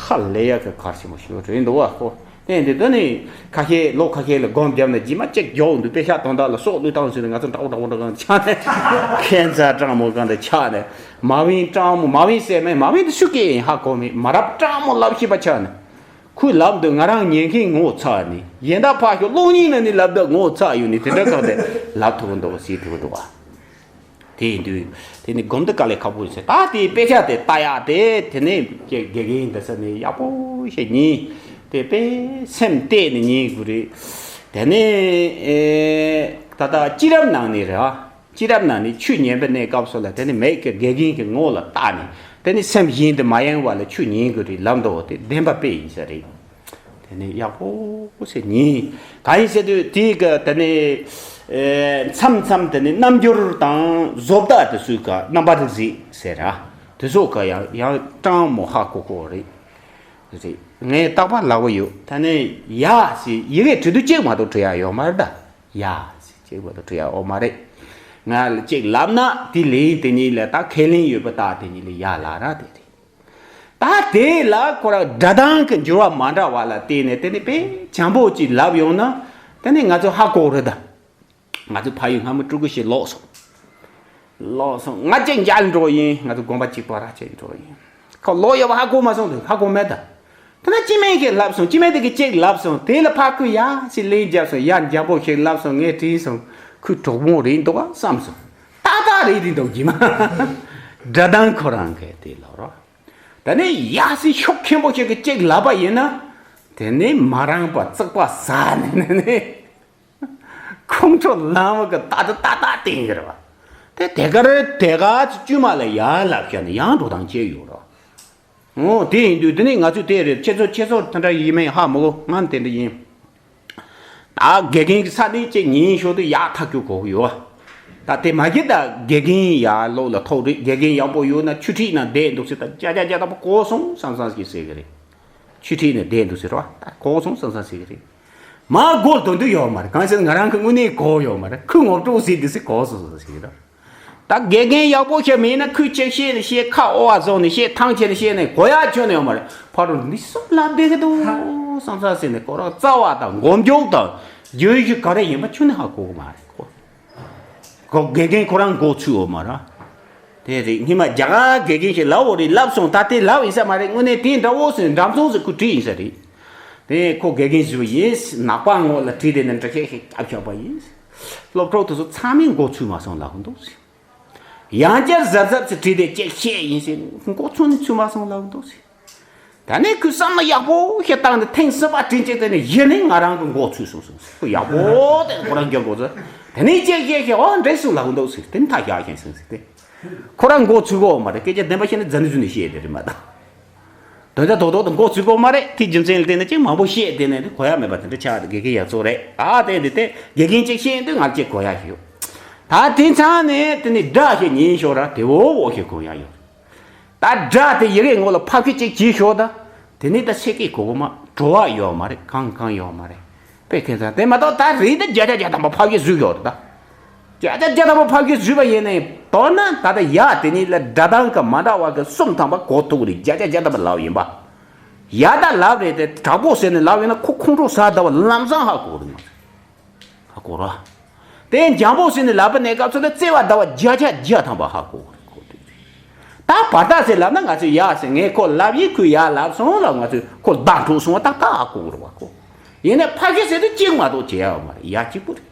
ཧ་ལས་ཡ་གི་གལ་ཆེན་པོ་ཞིག་རེད་འདུག་བ་ཁོ། དེ་འདི་དོན་ནི་ཁ་ཤས་ལོ་ཁ་ཤས་ལ་སྒོམ་བརྒྱབ་ནས་རྗེས་མ་གཅིག་མགྱོགས་འདུག་དཔེ་ཤག་དོན་དག་ལ་སྲོག་བློས་བཏང་ཟེར་ནས་ང་ཚོ་འདྲ་བོ་འདྲ་བོ་འདྲ་གང་ཆགས་ནས་ཁྱད་མཚར་སྤྲང་མོ་གང་དུ་ཆགས་ནས། མ་བིན་སྤྲང་མོ་མ་བིན་ཟེར་མེད། མ་བིན་དེ་སུ་སྐད་ཡིན་ཧ་གོ་མེད། མ་རབས་སྤྲང་མོ་ལབ་ཤེས་པ་ཆགས་ནས། ཁོས་ལབ་འདུག་ང་རང་ཉན་མཁན་ངོ་ཚ་ནི་ཡིན། ད་ཕ་ཤོ་གློག་བརྙན་ནང་ནས་ལབ་འདུག་ངོ་ཚ་ཡོད་ནི་དེ་འདྲ་གང་དེ་ལབ་ཐུབ་འདུག་ཟེར་ཐུབ་འདུག་བ། དེ་ཡིན་དུས་དེ་ནི་སྒོམ་དུ་དཀའ་ལས་ཁག་པོ་ཡིན་ཟེར། ད་དེའི་དཔེ་ཆ་དེ་ལྟ་ཡག་དེ་དེ་ནས་དགེ་དགེ་རྒན་འདི་ས་ནས་ཡག་པོ་ཞིག་ཉན། དེ་དཔེ་སེམས་གཏད་ནས་ཉན་དགོས་རེད། དེ་ནས་ཨེ་ད་ལྟ་སྤྱི་རབས་ནང་ནས་རེད་ཨ། སྤྱི་རབས་ནང་ནས་ཆོས་ཉན་པའི་གནས་སྐབས་སུ་ལ་དེ་ནི་མེད་ཀྱི་དགེ་རྒན་གྱི་ངོ་ལ་བལྟས་ནས་དེ་ནི་སེམས་གཞན་དུ་མ་ཡེངས་པ་ལ་ཆོས་ཉན་དགོས་རེད་ལབ་འདུག་དེ་བདེན་པ་དཔེ་ཡིན་ས་རེད། དེ་ནི་ཡག་པོ་ཟེར་ཉན། གང་ཡིན་ཟེར་དུས་དེའི་གི་དེ་ནི་ཨེ་མཚམས་མཚམས་དེ་ནི་རྣམ་འགྱུར་དང་བཟོ་ལྟ་དེ་ཚོའི་གི་རྣམ་པ་རིག་གཟིགས་ཟེར་ར། དེ་ཚོ་གི་ཡང་ཡང་སྤྲང་མོ་ཧ་གོ་གོ་རེད། རེད། ངས་རྟག་པར་ལབ་གི་ཡོད། ད་ནི་ཡ་ཟེར་ཡི་གེ་བྲི་དུས་གཅིག་མ་གཏོགས་བྲི་ཡ་ཡོད་མ་རེད་ད། ཡ་ཟེར་གཅིག་མ་གཏོགས་བྲི་ཡ་ཡོད་མ་རེད། ང་ལ་གཅིག་ལབ་ན་དེ་ལན་དེ་ཉིད་ལ་ད་ཁས་ལེན་ཡོད་པ་ད་དེ་ཉིད་ལ་ཡ་ལབ་ར་དེ་རེད། ད་དེ་ལ་ཁོ་ར་སྒྲ་གདངས་ཀྱི་འགྱུར་བ་མ་འདྲ་བ་ལ་བརྟེན་ནས་དེ་ནི་དཔེ་འཇམ་པོ་ཅིག་ལབ་ཡོང་ན་དེ་ནི་ང་ཚོ་ཧ་གོ་རེད་ད། ང་ཚོ་ཕ་ཡུལ་སྔ་མོ་སྤྲུལ་སྐུ་ཞིག་ལོག་སོང་། ལོག་སོང་། ང་གཅིག་མཇལ་འགྲོ་ཡིན། ང་ཚོ་དགོན་པ་གཅིག་པ་ར་བྱེད་འགྲོ་ཡིན། ཁོ་ལོག་ཡོད་པ་ཧ་གོ་མ་སོང་དུས་ཧ་གོ་མེད་ད། ད་ནི་སྐྱེ་དམན་གྱིས་ལབ་སོང་། སྐྱེ་དམན་དེ་གིས་གཅིག་ལབ་སོང་། དེ་ལ་ཕ་ཁོས་ཡ་ཞེས་ལན་བརྒྱབ་སོང་། ཡ་འཇམ་པོ་ཞིག་ལབ་སོང་། ངས་དྲན་སོང་། ཁོས་གྲོགས་མོ་རེད་འདུག་བསམ་སོང་། ཏག་ཏག་རེད་རེད་འདུག་རྗེས་མ་སྒྲ་གདངས་ཁོ་རང་གིས་དེ་ལབ་རོགས། ད་ནི་ཡ་ཞེས་ཤུགས་མཁན་པོ་ཞིག་གིས་གཅིག་ལབ་པ་ཡིན་ན། དེ་ནི་མ་རངས་པ་བརྩེགས་པ་ཟ་ནས་ནི། ཁོང་ཁྲོ་ལངས་པ་གི་ཏག་ཏག་ཏག་ཏག་བསྟན་གྱི་རེད་བ། དེ་དེ་ག་རེད་དེ་ག་ཅིག་བཅོས་མ་ལ་ཡར་ལབ་བཞག་ནས་ཡང་འགྲོ་སྟངས་བྱས་ཡོད་རེད་བ། འོ་དེ་ཡིན་དུས་དེ་ནས་ང་ཚོས་དེ་རེད། ཁྱེད་ཚོ་ཁྱེད་ཚོ་དེ་འདྲ་ཡིན་མིན་ཧ་མི་གོ། ང་དེ་འདྲ་ཡིན། ད་དགེ་རྒན་གྱི་ས་ནས་ཅིག་ཉན་ཞོར་དུ་ཡག་ཐག་གཅོད་དགོས་ཀྱི་ཡོད་བ། ད་དེ་མ་གི་ད་དགེ་རྒན་ཡག་ལོག་ལ་ཐོག་རེད། དགེ་རྒན་ཡག་པོ་ཡོད་ན་ཆུ་ཁྲིད་ན་བསྡད་འདུག་ཟེར། ད་ཅ་ཅ་ཅ་ད་པོ་གོ་སོང་བསམ་བསམ་ཞིག་ཟེར་གི་རེད། ཆུ་ཁྲིད་ནས་བསྡད་འདུག་ཟེར་བ། ད་གོ་སོང་བསམ་བསམ་ཟེར་གི་རེད། མ་གོ་དོན་དུ་ཡོད་མ་རེད། གང་ཟེར་ན་ང་རང་གི་དངོས་གནས་གོ་ཡོད་མ་རེད། ཁོས་ངོ་སྤྲོད་ཟེར་དུས་སུ་གོ་སོང་ཟེར་གི་རེད། ད་དགེ་རྒན་ཡག་པོ་ཞིག་མིན་ན་ཁོས་ཅིག་བཤད་ནས་བཤད། ཁ་ཨོ་བ་བཟུང་ནས་བཤད། ཐང་ཆད་ནས་བཤད་ནས་གོ་ཡག་ཁྱོན་ནས་ཡོད་མ་རེད། ཕ་རོ་འདི་སུ་ལབ་བསྡད་གི་འདུག་བསམ་བསམ་ཟེར་ནས་ཁོ་རང་རྩ་བ་དང་མགོ་མཇུག་དང་བརྗོད་གཞི་ག་རེ་ཡིན་པ་ཁྱོན་ནས་ཧ་གོ་གི་མ་རེད་ཁོ། གོ་དགེ་རྒན་ཁོ་རང་མགོ་ཚོས་འོ་མ་ར། དེ་རེད། སྔོན་མ་རྒྱ་གར་དགེ་རྒན་ཞིག་ལབ་འོ་རེད། ལབ་སོང་། ད་དེ་ལབ་ཡིན་ས་མ་རེད། དངོས་གནས་དེ་འདྲ་བོ་ཟེར་འགྲམ་ཚོང་ཟེར་ཁོས་བྲིས་ཡིན་ས་རེད། དེ་ཁོ་དགེ་རྒན་ཟེར་བ་ཡིན། ནག་པ་ངོ་ལ་བྲིས་དེ་ནས་འདྲ་ཤེས་ཤིག་བརྒྱབ་ཆོག་པ་ཡིན། སློབ་གྲོགས་དེ་ཚོ་ཚང་མས་མགོ་ཚོས་མ་སོང་ལབ་གི་འདུག་ཟེར། ཡང་བསྐྱར་གཟབ་གཟབ་ཅིག་བྲིས་ཏེ་ཅིག་བཤད་ཡིན་ཟེར་མགོ་ཚོས་ནས་ཚོས་མ་སོང་ལབ་འདུག་ཟེར། ད་ནི་ཁོས་བསམ་བློ་ཡག་པོ་ཞིག་བཏང་ནས་ཐེངས་གསུམ་པ་དྲན་ཅིག་དེ་ནས་གཞི་ནས་ང་རང་གི་མགོ་ཚོས་སོང་ཟེར། ཁོ་ཡག་པོ་དེ་ཁོ་རང་གི་མགོ་ཚོས། དེ་ནས་ཅིག་བཤད་བཤད་ཨོ་འགྲིག་སོང་ལབ་འདུག་ཟེར། དེ་ནི་ཐག་བཞག་ཤེས་སོང་ཟེར་ཏེ། ཁོ་རང་མགོ་ཚོས་གོ་མ་རེད། སྐད་ཆ་བདེན་པ་བཤད་ན་རྫ་ནི་རྫུན་ནས་བཤད་དེ་རེད་མ་གཏོགས། དོན་དག་རྡོག་རྡོག་ཏུ་མགོ་ཚོས་གོ་མ་རེད། དེ་རྒྱུ་མཚན་ལ་བརྟེན་ནས་ཅིག་མང་པོ་བཤད་དེ་ནས་དེ་གོ་ཡ་མེད་པ་དེ་འདྲ་ཆགས་དེ་དགེ་རྒན་ཡག་བཙོག་རེད། ཨ་དེ་འདི་དེ་དགེ་རྒན་ཅིག་བཤད་དུས་ང་ཅིག་གོ་ཡ་ཞིག་ཡོད། ད་དེ་མཚམས་ནས་དེ་ནི་སྒྲ་ཞིག་ཉན་ཤོག་ར་དེ་འོ་འོ་ཞིག་གོ་ཡ་ཡོད། ད་སྒྲ་དེ་ཡི་གེ་ངོ་ལ་ཕབ་ཤིག་ཅིག་བྱས་ཤོག་ད། དེ་ནི་ད་ཤེས་ཀྱི་གོ་གོ་མ་བྲོ་བ་ཡོད་མ་རེད། གང་གང་ཡོད་མ་རེད། དཔེ་ཁྱད་མཚར་དེ་མ་གཏོགས་ད་རེད་ད་བརྒྱ་ཆ་བརྒྱ་ཐམ་པ་ཕབ་ཤིག་བཟོས་ཤོག་ད། བརྒྱ་ཆ་བརྒྱ་ཐམ་པ་ཕབ་ཤིག་བཟོས་པ་ཡིན་ནའི་མདོར་ན་ད་ལྟ་ཡ་དེ་ནི་ལ་སྒྲ་གདངས་ཀྱི་མ་འདྲ་བ་གི་གསུམ་ཐམ་པ་གོ་ཐུབ་རེད། བརྒྱ་ཆ་བརྒྱ་ཐམ་པ་ལབ་ཡིན་པ། ཡ་ད་ལབ་རེད་དེ་དྲག་པོ་ཟེར་ནས་ལབ་ཡོད་ན་ཁོ་ཁོང་ཁྲོ་ཟ་ད་བ་ལམ་སང་ཧ་གོ་རེད། ཧ་གོ་ར། དེ་འཇམ་པོ་ཟེར་ནས་ལབ་པ་ནས་སྐབས་སུ་ལ་བརྩེ་བ་ཟླ་བ་བརྒྱ་ཆ་བརྒྱ་ཐམ་པ་ཧ་གོ་རེད་ཁོ་དེ། ད་བར་ཐག་ཟེར་ལབ་ན་ང་ཚོས་ཡ་ཟེར་ངས་ཁོ་ལབ་ཡིན་ཁོས་ཡ་ལབ་སོང་ལ་ང་ཚོས་ཁོ་བདག་འཕྲོག་སོང་བ་ཏག་ཏག་ཧ་གོ་རེད་བ་ཁོ། ཡིན་ནའི་ཕ་གི་ཟེར་དུས་གཅིག་མ་གཏོགས་བྱེད་ཡ་ཡོད་མ་རེད། ཡ་གཅིག་པུ་རེད།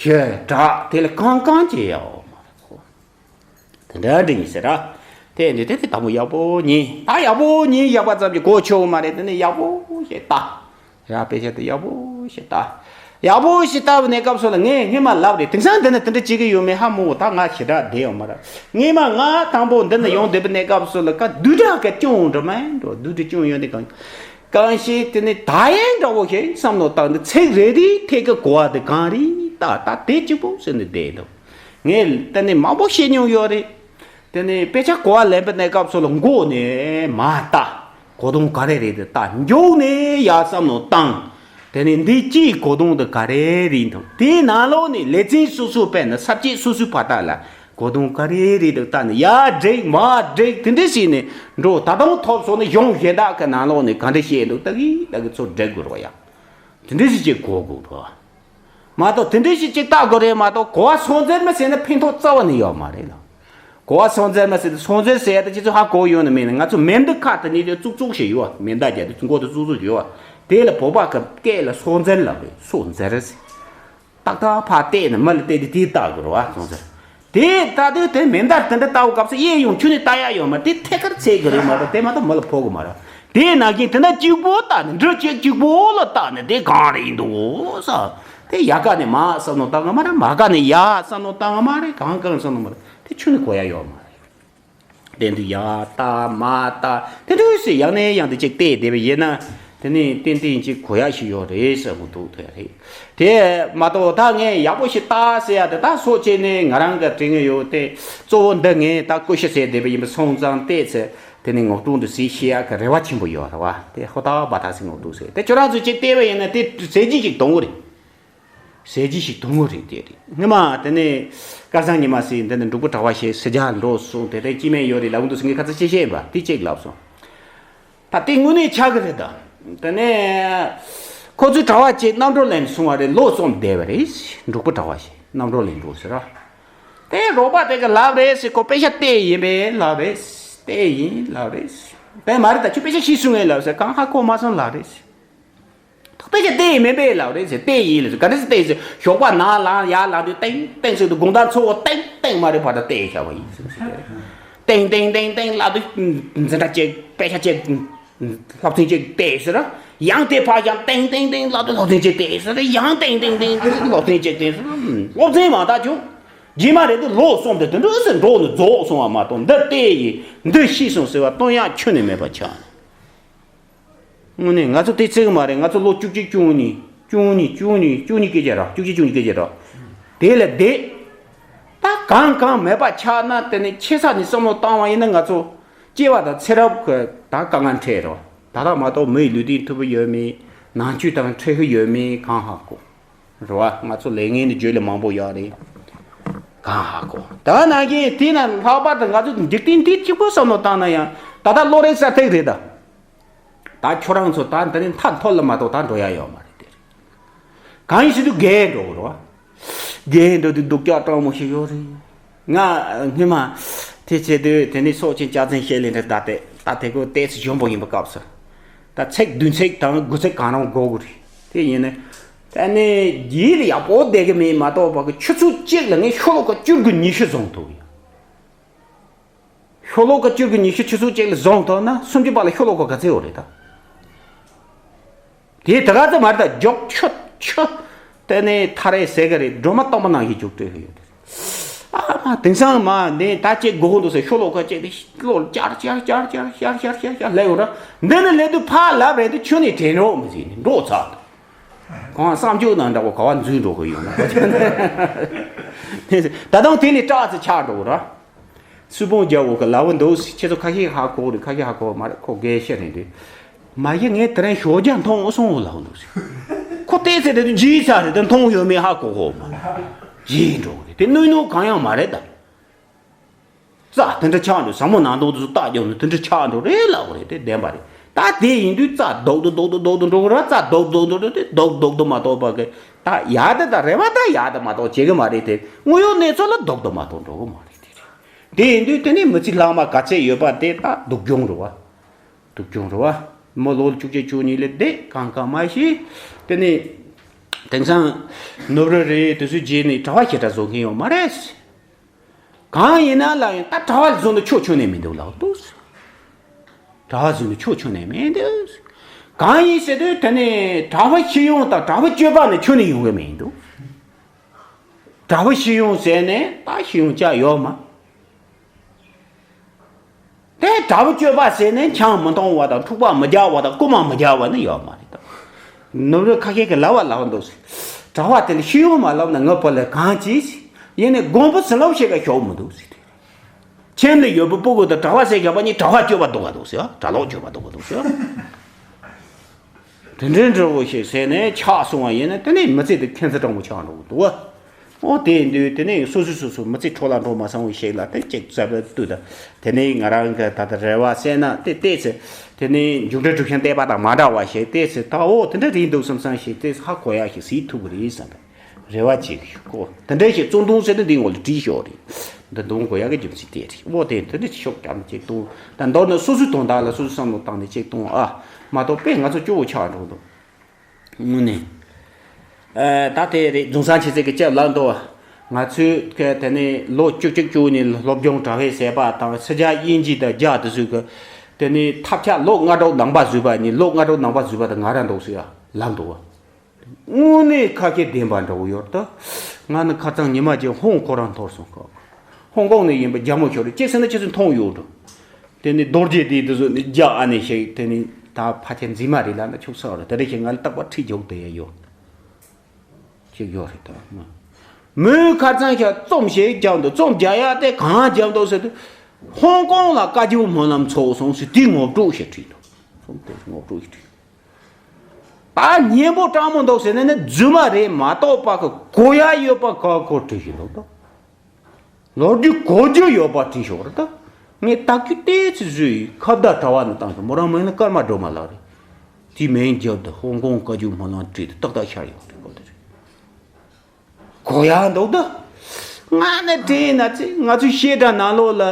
ཞེས་དྲག་དེ་ལ་གང་གང་བྱེད་ཡ་ཡོད་མ་རེད་ཁོ། དེ་འདྲ་འདྲ་ཡིན་ཟེར་ར། དེ་འདི་དེ་དེ་དང་པོ་ཡག་པོ་ཉིད་ད་ཡག་པོ་ཉིད་བཞག་པ་ཙམ་གྱིས་གོ་ཆོད་མ་རེད། དེ་ནི་ཡག་པོ་ཞིག་ལྟ། ཡ་དཔེ་ཆ་དེ་ཡག་པོ་ཞིག་ལྟ། ཡག་པོ་ཞིག་ལྟ་བ་ནས་སྐབས་སུ་ལ་ངས་སྔས་མ་ལབ་རེད། དེང་སང་འདི་ནི་དེ་འདྲ་བྱེད་ཀྱི་ཡོད་མེད་ཧ་མ་གོ་ད་ང་ཞེ་དྲག་བསྡད་ཡོད་མ་རེད། སྔས་མ་ང་དང་པོ་འདི་ནི་ཡོང་བསྡད་པ་ནས་སྐབས་སུ་ལ་ཀ་བདུད་དགྲ་གི་སྐྱོན་འདྲ་མིན་འགྲོ་བདུད་དགྲ་སྐྱོན་ཡོད་དེ་གང་གང་ཞིག་དེ་ནི་ད་ཡན་འདྲ་བོ་ཞིག་བསམ་བློ་བཏང་འདི་ཚིག་རེ་རེའི་ཐད་ཀྱི་གོ་བ་དེ་གང་རེད་ད་ད་དེ་གཅིག་པོ་ཟེར་ནས་བསྡད་འདུག་ངས་དེ་ནས་མང་པོ་བཤད་མྱོང་ཡོད་རེད། དེ་ནས་དཔེ་ཆ་གོ་བ་ལེན་པའི་གནས་སྐབས་སུ་ལ་མགོ་ནས་མར་ལྟ། གོ་དོན་ག་རེ་རེད་དེ་ལྟ། མཇུག་ནས་ཡར་བསམ་བློ་བཏང་། དེ་ནས་འདི་སྤྱིའི་གོ་དོན་དེ་ག་རེ་རེད་འདུག་དེའི་ནང་ལོགས་ནས་ལེ་ཚན་སོ་སོ་དཔེར་ན་ས་བཅད་སོ་སོའི་བར་ཐག་ལ་གོ་དོན་ག་རེ་རེད་འདུག་ལྟ་ནས་ཡར་འགྲིག་མར་འགྲིག་དེ་འདྲ་བྱས་ནས་འགྲོ། ད་དུང་ཐོབ་སོང་ན་གཞུང་གཞན་དག་གི་ནང་ལོགས་ནས་ག་འདྲ་བཤད་འདུག་ལྟ་གི་ལྟ་གི་ཚོ་འགྲིག་དགོས་རོགས་ཡ། དེ་འདྲ་ཞིག་ཅིག་གོ་དགོས་རོགས། མ་གཏོགས་དེ་འདྲ་ཞིག་ཅིག་ལྟ་དགོས་རེད་མ་གཏོགས་གོ་བ་སྲུང་བརྩི་མི་བྱེད་ན་ཕན་ཐོགས་རྩ་བ་ནས་ཡོད་མ་རེད་ལ། གོ་བ་སྲུང་བརྩི་མི་བྱེད་དུས་སྲུང་བརྩི་ཟེར་ཡ་དེ་ཁྱེད་ཚོ་ཧ་གོ་ཡོད་ནི་མིན་ན། ང་ཚོ་མེ་མདའ་ཁ་དེ་ནས་དེ་བཙུགས་བཙུགས་ཞིག་ཡོད། མེ་མདའ་རྒྱག་དུས་མགོ་དེ་བཙུགས་བཙུགས་ཞིག་ཡོད། དེ་ལ་བོད་པ་གི་སྐད་ལ་སྲུང་བརྩི་ལབ་རེད། སྲུང་བརྩི་རེད་ཟེར། ཏག་ཏག་ཕར་བལྟས་ནས་མི་ལ་བལྟས་ཏེ་དེ་ལྟ་དགོས་རེད་བ། སོང་ཟེར། དེ་ལྟ་དུས་དེ་མེ་མདའ་དེ་འདྲ་ལྟ་བའི་སྐབས་སུ་གཡས་གཡོན་ཁྱོན་ནས་ལྟ་ཡ་ཡོད་མ་རེད། དེ་ཐད་ཀར་ཚེག་གི་རེད་མ་གཏོགས་དེ་མ་གཏོགས་མི་ལ་ཕོག་གི་མ་རེད། དེ་ནང་བཞིན་དེ་འདྲ་གཅིག་པོ་ལྟ་ནས་འདྲ་གཅིག་གཅིག་པོ་ལ་ལྟ་ནས་དེ་གང་རེད་འདུག་ས། དེ་ཡ་ག་ནས་མ་བསམ་བློ་བཏང་གི་མ་རེད། མ་ག་ནས་ཡ་བསམ་བློ་བཏང་གི་མ་རེད། གང་གང་བསམ་བློ་མ་རེད། དེ་ཁྱོན་ནས་གོ་ཡ་ཡོད་མ་རེད། དེ་འདུག་ཡ་ལྟ་མ་ལྟ་དེ་འདྲ་ཞིག་ཡང་ནས་ཡང་དུ་ཅིག་བལྟས་བསྡད་པ་ཡིན་ན། དེ་ནས་ཏན་ཏན་ཅིག་གོ་ཡ་ཞིག་ཡོད་རེད་བསམ་གི་འདུག་དེ་རེད། དེ་མ་གཏོགས་ད་ངས་ཡག་པོ་ཞིག་ལྟ་ཟེར་ཡ་དེ་ད་སོ་བྱས་ནས་ང་རང་གི་དྲན་གི་ཡོད་དེ། གཙོ་བོ་འདི་ངས་ད་ཀུ་ཤུ་ཟེར་བསྡད་པ་ཡིན་པ་སོང་ཙང་བལྟས་ཚེ་དེ་ནས་ངོ་སྤྲོད་འདི་ཟིག་ཤེས་ཡ་གི་རེ་བ་ཆེན་པོ་ཡོད་རེད་བ། དེ་ཧོ་ད་བ་ད་ཟིག་ངོ་སྤྲོད་ཟེར་དེ་ཁྱོད་རང་ཚོས་ཅིག་བལྟས་པ་ཡིན་ན་དེ་ཟེར་གྱི་ཞིག་གཏོང་གི་རེད། ཟེར་གྱི་ཞིག་གཏོང་གི་རེད། དེ་རེད། སྔོན་མ་དེ་ནས་སྐལ་བཟང་ཉི་མ་ཟེར་འདི་ནས་འབྲུག་པ་གྲྭ་བ་ཞེས་ཟེར་རྒྱ་འགྲོ་སོང་དེ་དེ་སྐྱེ་དམན་ཡོད་རེད་ལབ་འདུག་ཟེར། ངས་ཁ་ཚ་ཤེས་ཤེས་ཡིན་པ་དེ་གཅིག་ལབ་སོང་། ད་དེ་དངོས་གནས་ཆགས་ཀྱི་རེད་ད། དེ་ནས་ཁོ་ཚོའི་གྲྭ་བ་ཅིག་རྣམ་གྲོལ་ལེན་སོང་བ་རེད། ལོ་གསུམ་བསྡད་པ་རེད། འབྲུག་པ་གྲྭ་བ་ཞིག་རྣམ་གྲོལ་ལེན་འགྲོ་ཟེར་ར། དེ་རོགས་པ་དེ་ག་ལབ་རེད་ཟེར། ཁོ་དཔེ་ཆ་བལྟས་ཡིན་པས་ལབ་རེད། བལྟས་ཡིན་ལབ་རེད། དེ་མ་རེད་ད་ཁྱོད་དཔེ་ཆ་ཤེས་སོང་ངས་ལབ་ཟེར། གང་ཧ་གོ་མ་སོང་ལབ་རེད། ཐོག་པའི་ཆ་དེ་ཡིན་མིན་པས་ལབ་རེད་ཟེར། དེ་ཡིན་ལབ་ཟེར། ག་རེ་ཟེར་དེ་ཡིན་ཟེར། ཞོགས་པ་ནང་ལངས་ཡར་ལངས་དུས་ཏིང་ཏིང་ཟེར་དུས་དགོང་དག་ཚོ་བོ་ཏིང་ཏིང་མ་རེད་བར་དུ་དེ་བྱ་བ་ཡིན་ཟེར། ཏིང་ཏིང་ཏིང་ཏིང་ལབ་དུས་འཛིན་གྲྭ་གཅིག་དཔེ་ཆ་གཅིག་སློབ་ཚན་གཅིག་དེ་ཟེར། ཡང་དེ་ཕར་ཡང་ཏིང་ཏིང་ཏིང་ལབ་དུས་སློབ་ཚན་གཅིག་དེ་ཟེར། ཡང་ཏིང་ཏིང་ཏིང་སློབ་ཚན་གཅིག་དེ་ཟེར། སློབ་ཚན་མང་དག་བྱུང་། རྗེས་མ་རེད་དུས་ལོ་གསུམ་དེ་དེ་འདྲ་ཟེར་འགྲོ་ནས་རྫོགས་སོང་བ་མ་གཏོགས་འདི་དེ་ཡིན་འདི་ཤེས་སོང་ཟེར་བ་གཏོང་ཡག་ཁྱོན་ནས་མེད་པ་ཆགས། དངོས་གནས་ང་ཚོ་དེ་ཚིག་མ་རེད། ང་ཚོ་ལོ་བཅུ་གཅིག་བཅུ་གཉིས་བཅུ་གཉིས་བཅུ་གཉིས་བཅུ་གཉིས་སྐད་ཆ་ར། བཅུ་གཅིག་བཅུ་གཉིས་སྐད་ཆ་ར། དེ་ལ་བསྡད། ད་གང་གང་མེད་པ་ཆགས་ན་དེ་ནི་ཆེ་ས་ནས་བསམ་བློ་བཏང་བ་ཡིན་ན་ང་ཚོ་སྐྱེ་བ་དང་ཚེ་རབས་ཀྱི་ད་དཀའ་ངལ་འཕྲད་རོགས། ད་ལྟ་མ་གཏོགས་མི་ཡི་ལུས་རྟེན་ཐོབ་ཀྱི་ཡོད་མེད་ནང་ཆོས་དང་འཕྲད་ཀྱི་ཡོད་མེད་གང་ཧ་གོ། རེད་བ། ང་ཚོ་ལས་ངན་ནི་བརྗོད་ལས་མང་པོ་ཡོད་རེད། གང་ཧ་གོ། ད་ནང་བཞིན་དེ་ན་ལྷག་པར་དུ་ང་ཚོ་འཇིག་རྟེན་འདི་གཅིག་པུ་བསམ་བློ་བཏང་ན་ཡང་ད་ལྟ་བློ་རིག་གསར་ཐེག་རེད་ད། ད་ཁྱོད་རང་ཚོ་ད་འདི་ནས་མཐའ་འཐོར་ལ་མ་གཏོགས་ད་འགྲོ་ཡ་ཡོད་མ་རེད་དེ། གང་ཡིན་ཟེར་དུས་རྒས་འགྲོ་གི་རེད་བ། རྒས་འགྲོ་དུས་སྡུག་ཅག་སྤྲང་མོ་ཞིག་ཡོད་རེད། ང་སྔོན་མ་དེ་བྱེད་དུས་དེ་ནས་སྲོག་ཆེན་སྐྱག་རྫུན་བཤད་ལེ་འདྲ་ད་དེ་ད་དེ་གོ་ཏོག་ཙམ་གཞོན་པོ་ཡིན་པའི་སྐབས་སུ། ད་ཚིག་བདུན་ཚིག་དང་དགུ་ཚིག་གང་རུང་གོ་གི་རེད། དེ་ཡིན་ནས་ ད་ནི་ཡིད་ལ་ཡག་པོ་བསྡད་གི་མེད་མ་གཏོགས་པ་གི་ཆུ་ཚོད་གཅིག་ལ་ངས་ཤོ་ལོ་ཀ་བཅུ་དགུ་ཉི་ཤུ་བཟུང་ཐུབ་ཡོད། ཤོ་ལོ་ཀ་བཅུ་དགུ་ཉི་ཤུ་ཆུ་ཚོད་གཅིག་ལ་བཟུང་ཐུབ་ན་སུམ་ཅུ་པ་ལ་ཤོ་ལོ་ཀ་ག་ཚོད་ཡོད་རེད་ད། དེ་ད་ག་ཚོད་མ་རེད་ད། མགྱོགས་ཆུ་ཆུ་དེ་ནས་ཐ་རེ་ཟེར་གི་རེད། སྒྲོལ་མ་སྟོང་པ་ནང་བཞིན་མགྱོགས་སྤྲོད་གི་ཡོད། ཨ་མ་དེང་སང་མ་ནས་ད་ཅིག་དགོས་འདུག་ཟེར་ཤོ་ལོ་ཀ་ཅིག་དེ་བློ་ཅར་ཅར་ཅར་ཅར་ཤར་ཤར་ཤར་ཤར་སླེབས་ཡོང་ར། འདི་ནས་སླེབས་དུས་ཕར་ལབ་རེད་དེ་ཁྱོད་ནས་དྲན་རོགས་མི་ཟེར་ནས་འགྲོ་ཚར་འདུག་ཁོང་བསམ་རྒྱུ་ནང་འདྲ་བོ་ག་བ་འཛུལ་འགྲོ་གི་ཡོད་ན། ད་དུང་དེ་ནས་སྐྲག་ཚེ་ཆགས་འགྲོ་གི་ར། སུས་སྤུངས་རྒྱག་འོ་གི་ལབ་འདུག་ཁྱེད་ཚོ་ཁ་ཤས་ཧ་གོ་རེད། ཁ་ཤས་ཧ་གོ་མ་རེད། ཁོ་དགེ་བཤེས་རེད་འདུག་མ་གཞི་ངས་དེ་རིང་ཞོགས་ཇ་འཐུང་སོང་ལབ་འདུག་ཁོ་བལྟས་ཚེ་དེ་དུས་ཇི་ཚ་རེད། དེ་འཐུང་ཡོད་མེད་ཧ་གོ་གོ་མ་རེད། ཇི་འགྲོ་གི་རེད། དེ་གནོད་ནོ་གང་ཡང་མ་རེད་ད། རྩ་དེ་འདྲ་ཆགས་འགྲོ། ཟབ་མོ་ནང་དོན་དུ་རྟགས་རྒྱབ་ནས་དེ་འདྲ་ཆགས་འགྲོ་རེད་ལབ་རེད། དེ་བདེན་པ་རེད། ད་དེ་ཡིན་དུས་རྩ་རྡོག་རྡོག་རྡོག་རྡོག་རྡོག་རྡོག་འགྲོ་གི་ར། རྩ་རྡོག་རྡོག་རྡོག་རྡོག་དེ་རྡོག་རྡོག་རྡོག་མ་གཏོགས་པ་གི་ད་ཡག་དེ་ད་རེ་བ་ད་ཡག་དེ་མ་གཏོགས་བྱེད་གི་མ་རེད། དེ་དངོས་ཡོད་གནས་ཚུལ་ལ་རྡོག་རྡོག་མ་གཏོགས་འགྲོ་གི་མ་རེད། དེ་རེད། དེ་ཡིན་དུས་དེ་ནས་མི་ཚེ་ལྷག་མ་ག་ཚད་ཡོད་པ་དེ་ད་སྡུག་གྱོང་རེད་བ། སྡུག་གྱོང་རེད་བ། མི་ལོ་བཅུ་གཅིག་བཅུ་གཉིས་ལས་བསྡད་གང་གང་མ་ཤེས། དེ་ནས་དེང་སང་ནོར་བུ་རེད། དེ་ཚོའི་རྗེས་ནས་གྲྭ་བ་ཞེ་དྲག་བཟོ་མཁན་ཡོད་མ་རེད། གང་ཡིན་ན་ལ་ཡང་ད་གྲྭ་བ་བཟོ་ན་ཆོ་ཆོ་ནས་མི་འདུག་ལབ་འདུག་གྲྭ་བ་བཟོ་ན་ཆོ་ཆོ་ནས་མི་འདུག་གང་ཡིན་ཟེར་དུས་དེ་ནས་གྲྭ་བ་ཤེས་ཡོན་དང་གྲྭ་བ་སྤྱོད་པ་ནི་ཆོ་ནས་ཡོང་གི་མི་འདུག་གྲྭ་བ་ཤེས་ཡོན་ཟེར་ནས་ད་ཤེས་ཡོན་ཅག་ཡོད་མ། དེ་གྲྭ་བ་སྤྱོད་པ་ཟེར་ནས་ཆང་མི་འཐུང་བ་དང་འཁྲུག་པ་མི་རྒྱག་པ་དང་རྐུ་མ་མི་རྒྱག་པ་ནི་ཡོད་མ་རེད་ད། ནོར་བུ་ཁ་ཤས་ཀྱིས་ལབ་པ་ལབ་འདུག་གྲྭ་བ་དེ་ལ་ཤེས་ཡོན་མ་ལབ་ན་ངའི་བུ་ལ་གང་བྱེད། ཡིན་ནས་དགོན་པ་ཟིན་ལབ་ཞིག་ག་ཞོག་མི་འདུག་ཟེར་དེ། ཁྱིམ་ལ་ཡོད་པའི་སྤུ་གུ་དང་གྲྭ་བ་ཟེར་བཞག་པ་གཉིས་གྲྭ་བ་སྤྱོད་པ་སྡུག་ག་འདུག་ཟེར། གྲྭ་ལོག་སྤྱོད་པ་སྡུག་ག་འདུག་ཟེར། དེ་འདྲའི་འདྲ་བོ་ཞིག་ཟེར་ནས་ཆགས་སོང་བ་ཡིན་ན་དེ་ནས་མི་ཚེ་དེ་ཁྱད་མཚར་དྲང་པོ་ཆགས་འགྲོ་གི་འདུག་བ། ཨོ་དེ་ཡིན་དུས་དེ་ནས་སོ་སོ་སོ་སོ་མི་ཚེ་འཕྲོ་བརླག་འགྲོ་མ་སོང་བའི་ཞིག་ལ་དེ་གཅིག་རྩ་བའི་དུས་ད་དེ་ནས་ང་རང་གི་ད་ལྟ་རེ་བ་ཟེར་ན་དེ་ལྟས་ཚེ་དེ་ནས་མཇུག་འབྲས་གྲུབ་ཆེན་བལྟས་པ་དང་མ་འདྲ་བ་ཞིག་ལྟས་ཚེ་ད་ཨོ་དེ་འདྲ་རེད་འདུག་བསམ་བསམ་ཞིག་ལྟས་ཚེ་ཧ་གོ་ཡག་ཞིག་གཟིགས་ཐུབ་ཀྱི་རེད་བསམ་པས། རེ་བ་བྱེད་ཀྱི་ཡོད་ཀོ། དེ་འདྲ་ཞིག་རྩོམ་ཐུང་ཟེར་དུས་འདི་ངོ་ལ་བྲིས་ཤོག་རེད། འདི་འདོན་དགོས་ཡག་གི་རྒྱུ་མཚན་དེ་རེད། འོ་དེ་འདི་འདྲ་ཞིག་ཤོག་རྒྱབ་ནས་ཅིག་གཏོང་། ད་མདོར་ན་སོ་སོའི་དོན་དག་ལ་སོ་སོའི་བསམ་བློ་བཏང་ནས་ཅིག་གཏོང་ཨ། མ་གཏོགས་དཔེ་ང་ཚོ་སྐྱོ་བོ་ཆགས་འགྲོ་འདུག་དངོས་གནས། ཨ་ད་དེ་རེད། རྫོང་སར་ཆེ་ཚད་ཀྱི་ལྕགས་ལབ་འདུག་ང་ཚོས་ཀྱི་དེ་ནས་ལོ་བཅུ་གཅིག་བཅུ་གཉིས་སློབ་སྦྱོང་གྲྭ་བས་ཟས་པ་དང་ཕྱི་རྒྱལ་དབྱིན་ཇི་དང་རྒྱ་དེ་ཚོས་ཀྱི་དེ་ནས་ཐབས་ཆག་ལོ་ལྔ་དྲུག་ནང་པ་བཟོས་པ་ནི་ལོ་ལྔ་དྲུག་ནང་པ་བཟོས་པ་དང་ང་རང་འདུག་ཟེར་ཡ་ལབ་འདུག་དངོས་གནས་ཁ་སྐད་བདེན་པ་འདྲ་བོ་ཡོད་ད། ང་ནི་ཁ་སང་ཉི་མ་གཅིག་ཧོང་ཁོ་རང་འཐོར་སོང་ཁ། ཧོང་ཀོང་ནས་ཡིན་པ་རྒྱ་མོ་ཤོར་རེད་ཅེས་ཟེར་ན་ཁྱེད་ཚོས་མཐོང་ཡོད་འགྲོ། དེ་ནི་རྡོ་རྗེ་དེའི་དུས་སུ་ནི་རྒྱ་ཨ་ནེ་ཞིག་དེ་ནི་ད་ཕ་ཆེ་འཛིན་མ་རེད་ལ་ན་ཆུག་ས་རེད། དེ་རེད་ཞིག་ང་ལ་རྟག་པར་ཁྲིད་རྒྱུག་དེ་ཡ་ཡོད། ཅིག་ཡོད་རེད་ད། མོས་ཁ་སང་ཞིག་རྩོམ་ཞིག་རྒྱབ་འདུག་རྩོམ་རྒྱག་ཡ་དེ་གང་རྒྱབ་འདུག་ཟེར་དུས། ཧོང་ཀོང་ལ་བཀའ་བརྒྱུད་སྨོན་ལམ་ཚོགས་སོང་ཟེར་དེའི་ངོ་སྤྲོད་ཞིག་བྲིས་འདུག་རྩོམ་དེ་ངོ་སྤྲོད་ཞིག་བྲིས། ད་སྙན་པོ་དྲང་མོ་འདུག་ཟེར་ན་ནི་རྫུན་མ་རེད་མ་གཏོགས་པ་གི་གོ་ཡ་ཡོད་པ་ག་གོ་བྲིས་ཤིག་འདུག་ད། ལོ་རྒྱུས་གོ་རྒྱུ་ཡོད་པ་བྲིས་ཤོག་རེད་ད། ངས་ད་གི་ལྟས་ཚེ་བཟོས་ཡིན། ཁ་བརྡ་དྲ་བ་ནས་བཏང་ཤོག་མོ་རང་མིང་ནི་ཀརྨ་སྒྲོལ་མ་ལགས་རེད། དེའི་མིང་རྒྱབ་ཏུ་ཧོང་ཀོང་བཀའ་བརྒྱུད་སྨོན་ལམ་བྲིས་ཏེ་ཏག་ཏག་ཤར་ཡོང་རེད་གོ་དེ་རེད། གོ་ཡ་འདུག་ད། ང་ནི་དྲན་ན་ཚེ་ང་ཚོའི་བཤད་གྲྭ་ནང་ལོགས་ལ།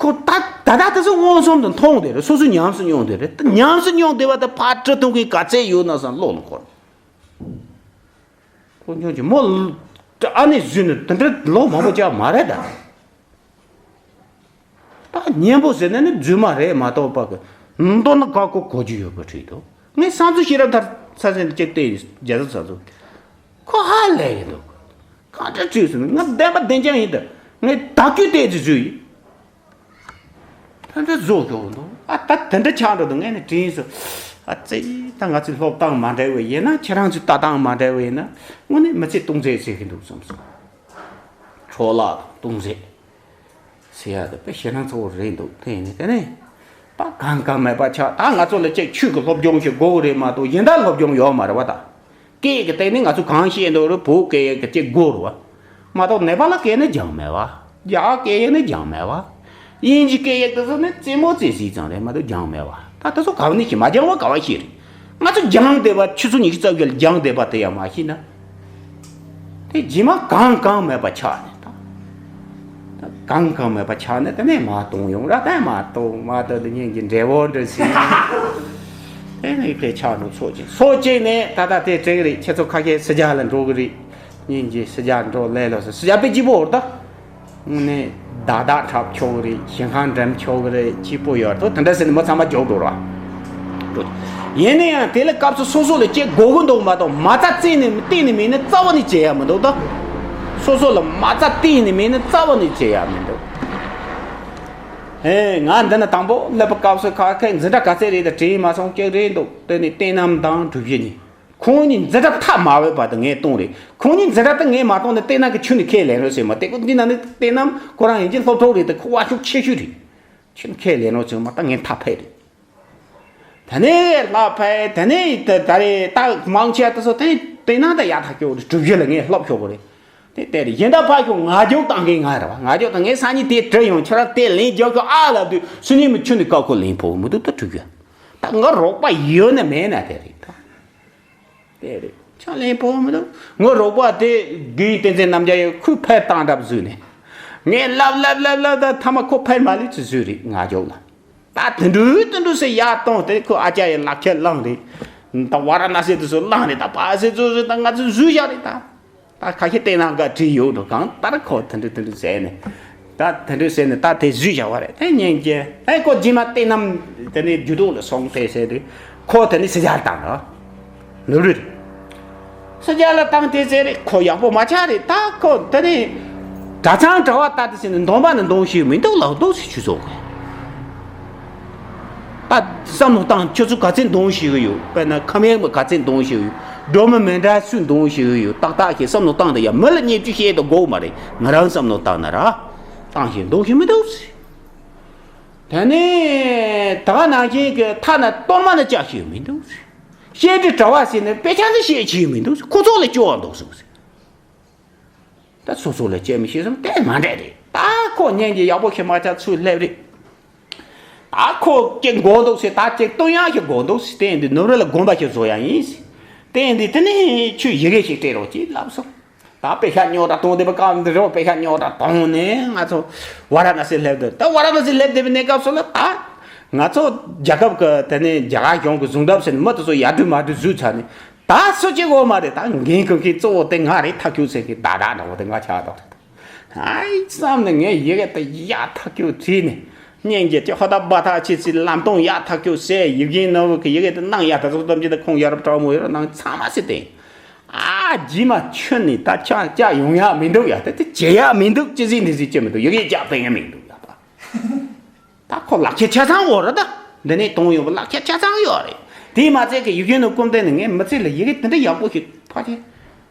ཁོ་ད་ད་ད་དེ་ཚོ་མངོན་སུམ་དུ་མཐོང་དེ་རེད། སོ་སོས་ཉམས་སུ་མྱོང་དེ་རེད། ད་ཉམས་སུ་མྱོང་དེ་བ་ད་ཕར་ཁྲིད་ཐུབ་མཁན་ག་ཚད་ཡོད་ན་བསམ་བློ་ལ་འཁོར། ཁོ་ཆུང་ཆུང་མོ་ཨ་ནེ་བཟོས་ནས་དེ་འདྲ་ལོ་མང་པོ་བཅག་མ་རེད་ད། ད་སྙན་པོ་ཟེར་ན་ནི་རྫུན་མ་རེད་མ་གཏོགས་པ་གི་མདོར་ན་ག་གོ་གོ་རྒྱུ་ཡོད་པ་བྲིས་འདུག་ངས་བསམ་ཚུལ་ཤེས་རབ་མཐར་ས་ཟེར་ནས་གཅིག་བལྟས་རྒྱ་ཟ་ས་ཚོ་ཁོ་ཧ་ལས་ཡིན་འདུག་གང་འདྲ་བྲིས་སོང་ང་བདེན་པ་བདེན་རྐྱང་ཡིན་ད། ངས་དག་རྒྱུ་བལྟས་ཚེ་བཟོས་ཡིན། ད་འདྲ་བཟོ་ཆོག་འདུག་ཨ་ད་དེ་འདྲ་ཆགས་འགྲོ་འདུག་ངས་ནི་དྲིན་སོ། ཨ་ཙི། ད་ང་ཚོའི་སློབ་སྟངས་མ་འདྲ་བས་ཡིན་ན་ཁྱེད་རང་ཚོའི་ལྟ་སྟངས་མ་འདྲ་བས་ཡིན་ན་དངོས་གནས་མི་ཚེ་སྟོང་ཟད་ཟེར་གི་འདུག་བསམ་སོང་། འཕྲོ་བརླག་སྟོང་ཟད་ཟེར་ཡ་དེ་དཔེ་ཞེད་སྣང་ཚ་པོ་རེད་འདུག་དེ་ཡིན་ནི་དེ་ནས་ད་གང་གང་མེད་པ་ཆགས། ད་ང་ཚོ་ལ་གཅིག་ཆོས་ཀྱི་སློབ་སྦྱོང་ཞིག་དགོས་རེད་མ་གཏོགས་གཞན་དག་སློབ་སྦྱོང་ཡོད་མ་རེད་བ་ད། སྐད་ཀྱི་སྟེང་ནས་ང་ཚོ་གང་བཤད་འདུག་རེད། བོད་སྐད་ཡིག་གི་གཅིག་དགོས་རེད་བ། མ་གཏོགས་ནེ་པ་ལ་སྐད་ནི་སྦྱང་མེད་བ། རྒྱ་སྐད་ཡིག་ནི་སྦྱང་མེད་བ། དབྱིན་ཇི་སྐད་ཡིག་དེ་ཚོ་ནི་རྩེད་མོ་རྩེ་ཟིག་ཙམ་རེད་མ་གཏོགས་སྦྱང་མེད་བ། ད་དེ་ཚོ་ག་བ་ནས་ཤེས། མ་སྦྱང་བ་ག་བ་ཤེས་རེད། ང་ཚོ་སྦྱང་བསྡད་པ་ཆུ་ཚོད་ཉི་ཤུ་རྩ་བརྒྱད་ལ་སྦྱང་བསྡད་པ་དེ་ཡང་མ་ཤེས་ན། དེ་རྗེས་མ་གང་གང་མེད་པ་ཆགས་ནས་ད། ད་གང་གང་མེད་པ་ཆགས་ནས་དེ་ནས་མ་གཏོང་ཡོང་ར་ད་མ་གཏོང་མ་གཏོང་དེ་ཉིན་གྱི་འབྲས་བུ་འདྲ་ཟིན། དེ་ནས་དེ་ཆགས་འགྲོ་ཚོགས་ཅིག་ཚོགས་ཅིག་ནས་ད་ལྟ་དེ་དྲན་གི་རེད། ཁྱེད་ཚོ་ཁ་ཤས་སི་ཇ་ལ་འགྲོ་གི་རེད། སྙིང་རྗེ། སི་ཇ་འགྲོ་ལས་ལོ་ཟེར། སི་ཇ་དཔེ་སྐྱིད་པོ་རེད་ད། ནས་བདག་བདག་འཁྲབ་ཆོག་གི་རེད། ཞིང་ཁ་འགྲིམ་ཆོག་གི་རེད། སྐྱིད་པོ་ཡོད་དོ། དེ་འདྲ་ཟེར་ནས་མི་ཚང་མ་མགྱོགས་འགྲོ་ར། ཡིན་ན་ཡང་དེ་ལ་སྐབས་སུ་སོ་སོ་ལ་སྐྱེ་དགོས་གི་འདུག་མ་གཏོགས། མ་རྩ་རྩིས་ནས་གཏིང་ནས་མིན་ན་རྩ་བ་ནས་བྱེད་ཡ་མི་འདུག་ད། སོ་སོ་ལ་མ་རྩ་གཏིང་ནས་མིན་ན་རྩ་བ་ནས་བྱེད་ཡ་མི་འདུག་ཨེ། ང་འདི་ན་དང་པོ་སླེབས་པ་སྐབས་སུ་ཁ་ཁའི་འཛིན་གྲྭ་ག་ཚད་རེད་དེ་དྲིས་མ་སོང་། སྐྱེ་རེད་འདུག་དེ་ནས་བསྟན་རྣམ་དང་གྲུབ་གཞི་གཉིས། ཁོང་གཉིས་འཛིན་གྲྭ་མཐའ་མ་བས་པ་དེ་ངས་གཏོང་རེད། ཁོང་གཉིས་འཛིན་གྲྭ་དེ་ངས་མ་གཏོང་ན་བསྟན་རྣམ་གི་ཆུ་ནས་ཁས་ལེན་རོགས་ཟེར་མ། དེ་ཁོ་འདི་ན་ནི་བསྟན་རྣམ་ཁོ་རང་ཡིན་གྱི་སློབ་གྲོགས་རེད་དེ། ཁོ་བ་ཤུགས་ཆེ་ཤོས་རེད། ཆུ་ནས་ཁས་ལེན་རོགས་ཟེར་མ། ད་ངས་མཐའ་ཕེབས་རེད། ད་ནས་ལྷག་ཕེབས། ད་ནས་ད་ད་རེད། ད་མང་ཆེ་དེ་ཚོ་དེ་བསྟན་རྣམ་ད་ཡག་ཐག་ཆོད་རེད། གྲུབ་གཞི་ལ་ངས་སློབ་ཆོག་གི་རེད། དེ་ལྟ་རེད། གཞན་དག་ཕར་ཞོག་ང་རྒྱལ་བཏང་མཁན་ང་རེད་བ། ང་རྒྱལ་བཏང་། ངས་སང་ཉིན་དེ་བྲིས་ཡོང་། ཁྱོད་རང་དེ་ལན་རྒྱག་ཤོག་ཨ་ལབ་དུས་སུ་ཉིན་མི་ཆུ་ནས་ཀ་ཁོ་ལན་ཕོག་མི་འདུག་ད་གྲུབ་གཞི། ད་ང་རོགས་པ་ཡོད་ན་མེད་ན་དེ་རེད་ད། དེ་རེད། ཆང་ལེན་པོ་མི་འདུག་ངོ་རོགས་པ་དེ་དགེ་བའི་བསྟན་འཛིན་རྣམ་རྒྱལ་ཡོད། ཁོས་ཕར་བཏང་གྲབས་བཟོས་ནས། ངས་ལབ་ལབ་ལབ་ལབ་ད་མཐའ་མ་ཁོ་ཕར་མ་ལུས་ཚུར་བཟོས་རེད། ང་རྒྱལ་ལ། ད་དེ་འདྲུ་དེ་འདྲུ་ཟེར་ཡར་གཏོང་དེ་ཁོ་ཨ་ཅག་ཡི་ལག་ཁྱེར་བླངས་རེད། ད་ཝ་ར་ཎ་སི་དེ་ཚོ་བླངས་རེད། ད་པ་སེ་ཚོ་ཚོ་ད་ང་ཚོ་བཟོས་བཞག་རེད་ད། ད་ཁ་ཤས་བསྟན་རྣམ་ག་བྲིས་ཡོད་འགྲོ། གང་ལྟར་ཁོ་དེ་འདྲུ་དེ་འདྲུ་ཟེར་ནས། ད་དེ་འདྲུ་ཟེར་ནས་ད་དེ་བཟོས་བཞག་པ་རེད། དེ་ཉན་གྱི་ཨེ་ཁོ་རྗེས་མ་བསྟན་རྣམ་དེ་ནས་རྒྱུ་དོག་ལ་སོང་དེ་ཟེར་དུས་ཁོ་དེ་ནས་སི་ཇ་ལ་བཏང་རོགས། ནོར་བུ་རེད། སི་ཇ་ལ་བཏང་དེ་ཟེར་རེད། ཁོ་ཡག་པོ་མ་ཆགས་རེད། ད་ཁོ་དེ་ནས་གྲྭ་ཚང་གྲྭ་བ་ལྟ་དེ་ཟེར་ནས་འདོན་པ་ནི་འདོན་ཤེས་མི་འདུག་ལབ་འདུག་ཟེར་ཆུ་ཚོགས་ཀྱི། ད་བསམ་བློ་བཏང་། ཁྱོད་ཚོ་ག་ཚད་འདོན་ཤེས་གི་ཡོད། དཔེར་ན་ཁམས་ཡངས་པ་ག་ཚད་འདོན་ཤེས་གི་ཡོད། སྒྲོལ་མ་མཎྜལ་སུས་འདོན་ཤེས་གི་ཡོད། ཏག་ཏག་ཞིག་བསམ་བློ་བཏང་དང་ཡ། མི་ལ་བརྙས་བཅོས་བཤད་དང་དགོས་མ་རེད། ང་རང་བསམ་བློ་བཏང་ན་ར། བཏང་ཞིག་འདོན་ཤེས་མི་འདུག་ཟེར། དེ་ནས་ད་ག་ནང་བཞིན་གྱི་ཐ་ན་གཏོར་མ་ནི་བཅའ་ཤེས་མི་འདུག་ཟེར། བཤད་ཁྲིད་གྲྭ་བ་ཟེར་ནས་དཔེ་ཆ་ནི་བཤད་ཤེས་མི་འདུག་ཟེར། ཁོ་ཚོ་ལ་སྐྱོ་བ་འདུག་ཟེར། ད་སོ་སོ་ལ་སྐྱེ་མི་ཤེས་སམ་དེ་མ་འདྲ་རེད། ད་ཁོ་ཉན་གྱི་ཡག་པོ་ཞིག་མ་ཆགས་ཚུར་སླེབས་རེད། ད་ཁོ་སྐྱེ་དགོས་འདུག་ཟེར། ད་སྐྱེ་སྟོན་ཡག་ཞིག་དགོས་འདུག་ཟེར། དེ་ཡིན་དུས་ནོར་བུ་ལ་དགོངས་པ་ཞིག་བཟོ་ཡག་ཡིན་ཟེར། དེ་ཡིན་དུས་དེ་ནས་ཁྱོད་ཡི་གེ་ཞིག་སྤྲད་རོགས་གྱིས་ལབ་སོང་། ད་དཔེ་ཤག་རྙོག་དྲ་གཏོང་བསྡད་པའི་སྐབས་འདི་རོ། དཔེ་ཤག་རྙོག་དྲ་གཏོང་ནས་ང་ཚོ་ཝ་ར་ཎ་སི་སླེབས་འདུག་ད་ཝ་ར་ཎ་སི་སླེབས་བསྡད་པའི་གནས་སྐབས་སུ་ལ་ད་ང་ཚོ་རྒྱལ་ཁབ་ཀྱི་དེ་ནས་རྒྱ་གར་གཞུང་གི་གཟུངས་འདྲ་ཟེར་ནས་མི་དེ་ཚོ་ཡར་དྲུད་མར་དྲུད་བཟོས་ཚར་ནས། ད་སུ་གཅིག་འོ་མ་རེད། ད་འགན་འཁུར་མཁན་གཙོ་བོ་དེ་ང་རེད། ཐག་གཅོད་ཟེར་གི་ད་ད་འདྲ་བོ་དེ་ང་ཆགས་འདུག་ཨའི་བསམ་ནས་ངས་ཡི་གེ་དེ་ཡག་ཐག་གཅོད་བྲིས་ནས། སྙིང་རྗེ་ཅིག་ཧོ་ད་བ་ཐག་ཆེ་ཚིག་ལམ་སྟོན་ཡག་ཐག་གཅོད་ཟེར། ཡི་གེ་ནོར་བུ་གི་ཡི་གེ་དེ་གནང་ཡག་ད་ཚོ་གཏམ་ཅི་ད་ཁོང་ཡ་རབས་དྲག་མོ་ཡོད་ར་གནང་ཚང་མ་ཟེར་ཏེ། ཨ་རྗེས་མ་ཁྱོད་ནི་ད་ཆ་ཅག་ཡོང་ཡག་མི་འདུག་ཡ། ད་དེ་བྱེད་ཡག་མི་འདུག་ཅི་ཟིག་འདི་ཟིག་ཅི་མི་འདུག་ཡི་གེ་ཅག་ཕན་ཡག་མི་འདུག་ཡ། ད་ད་ཁོ་ལག་ཁྱེར་ཆ་ཚང་ཡོད་རེད། ད་འདི་ནས་གཏོང་ཡོང་བ་ལག་ཁྱེར་ཆ་ཚང་ཡོད་རེད། དེས་མ་ཚད་ཀྱི་ཡིག་རྒྱུགས་ནང་སྐུམ་སྟེ་ནས་ངས་མི་ཚེ་ལ་ཡི་གེ་དེ་འདྲ་ཡག་པོ་ཞིག་ཕ་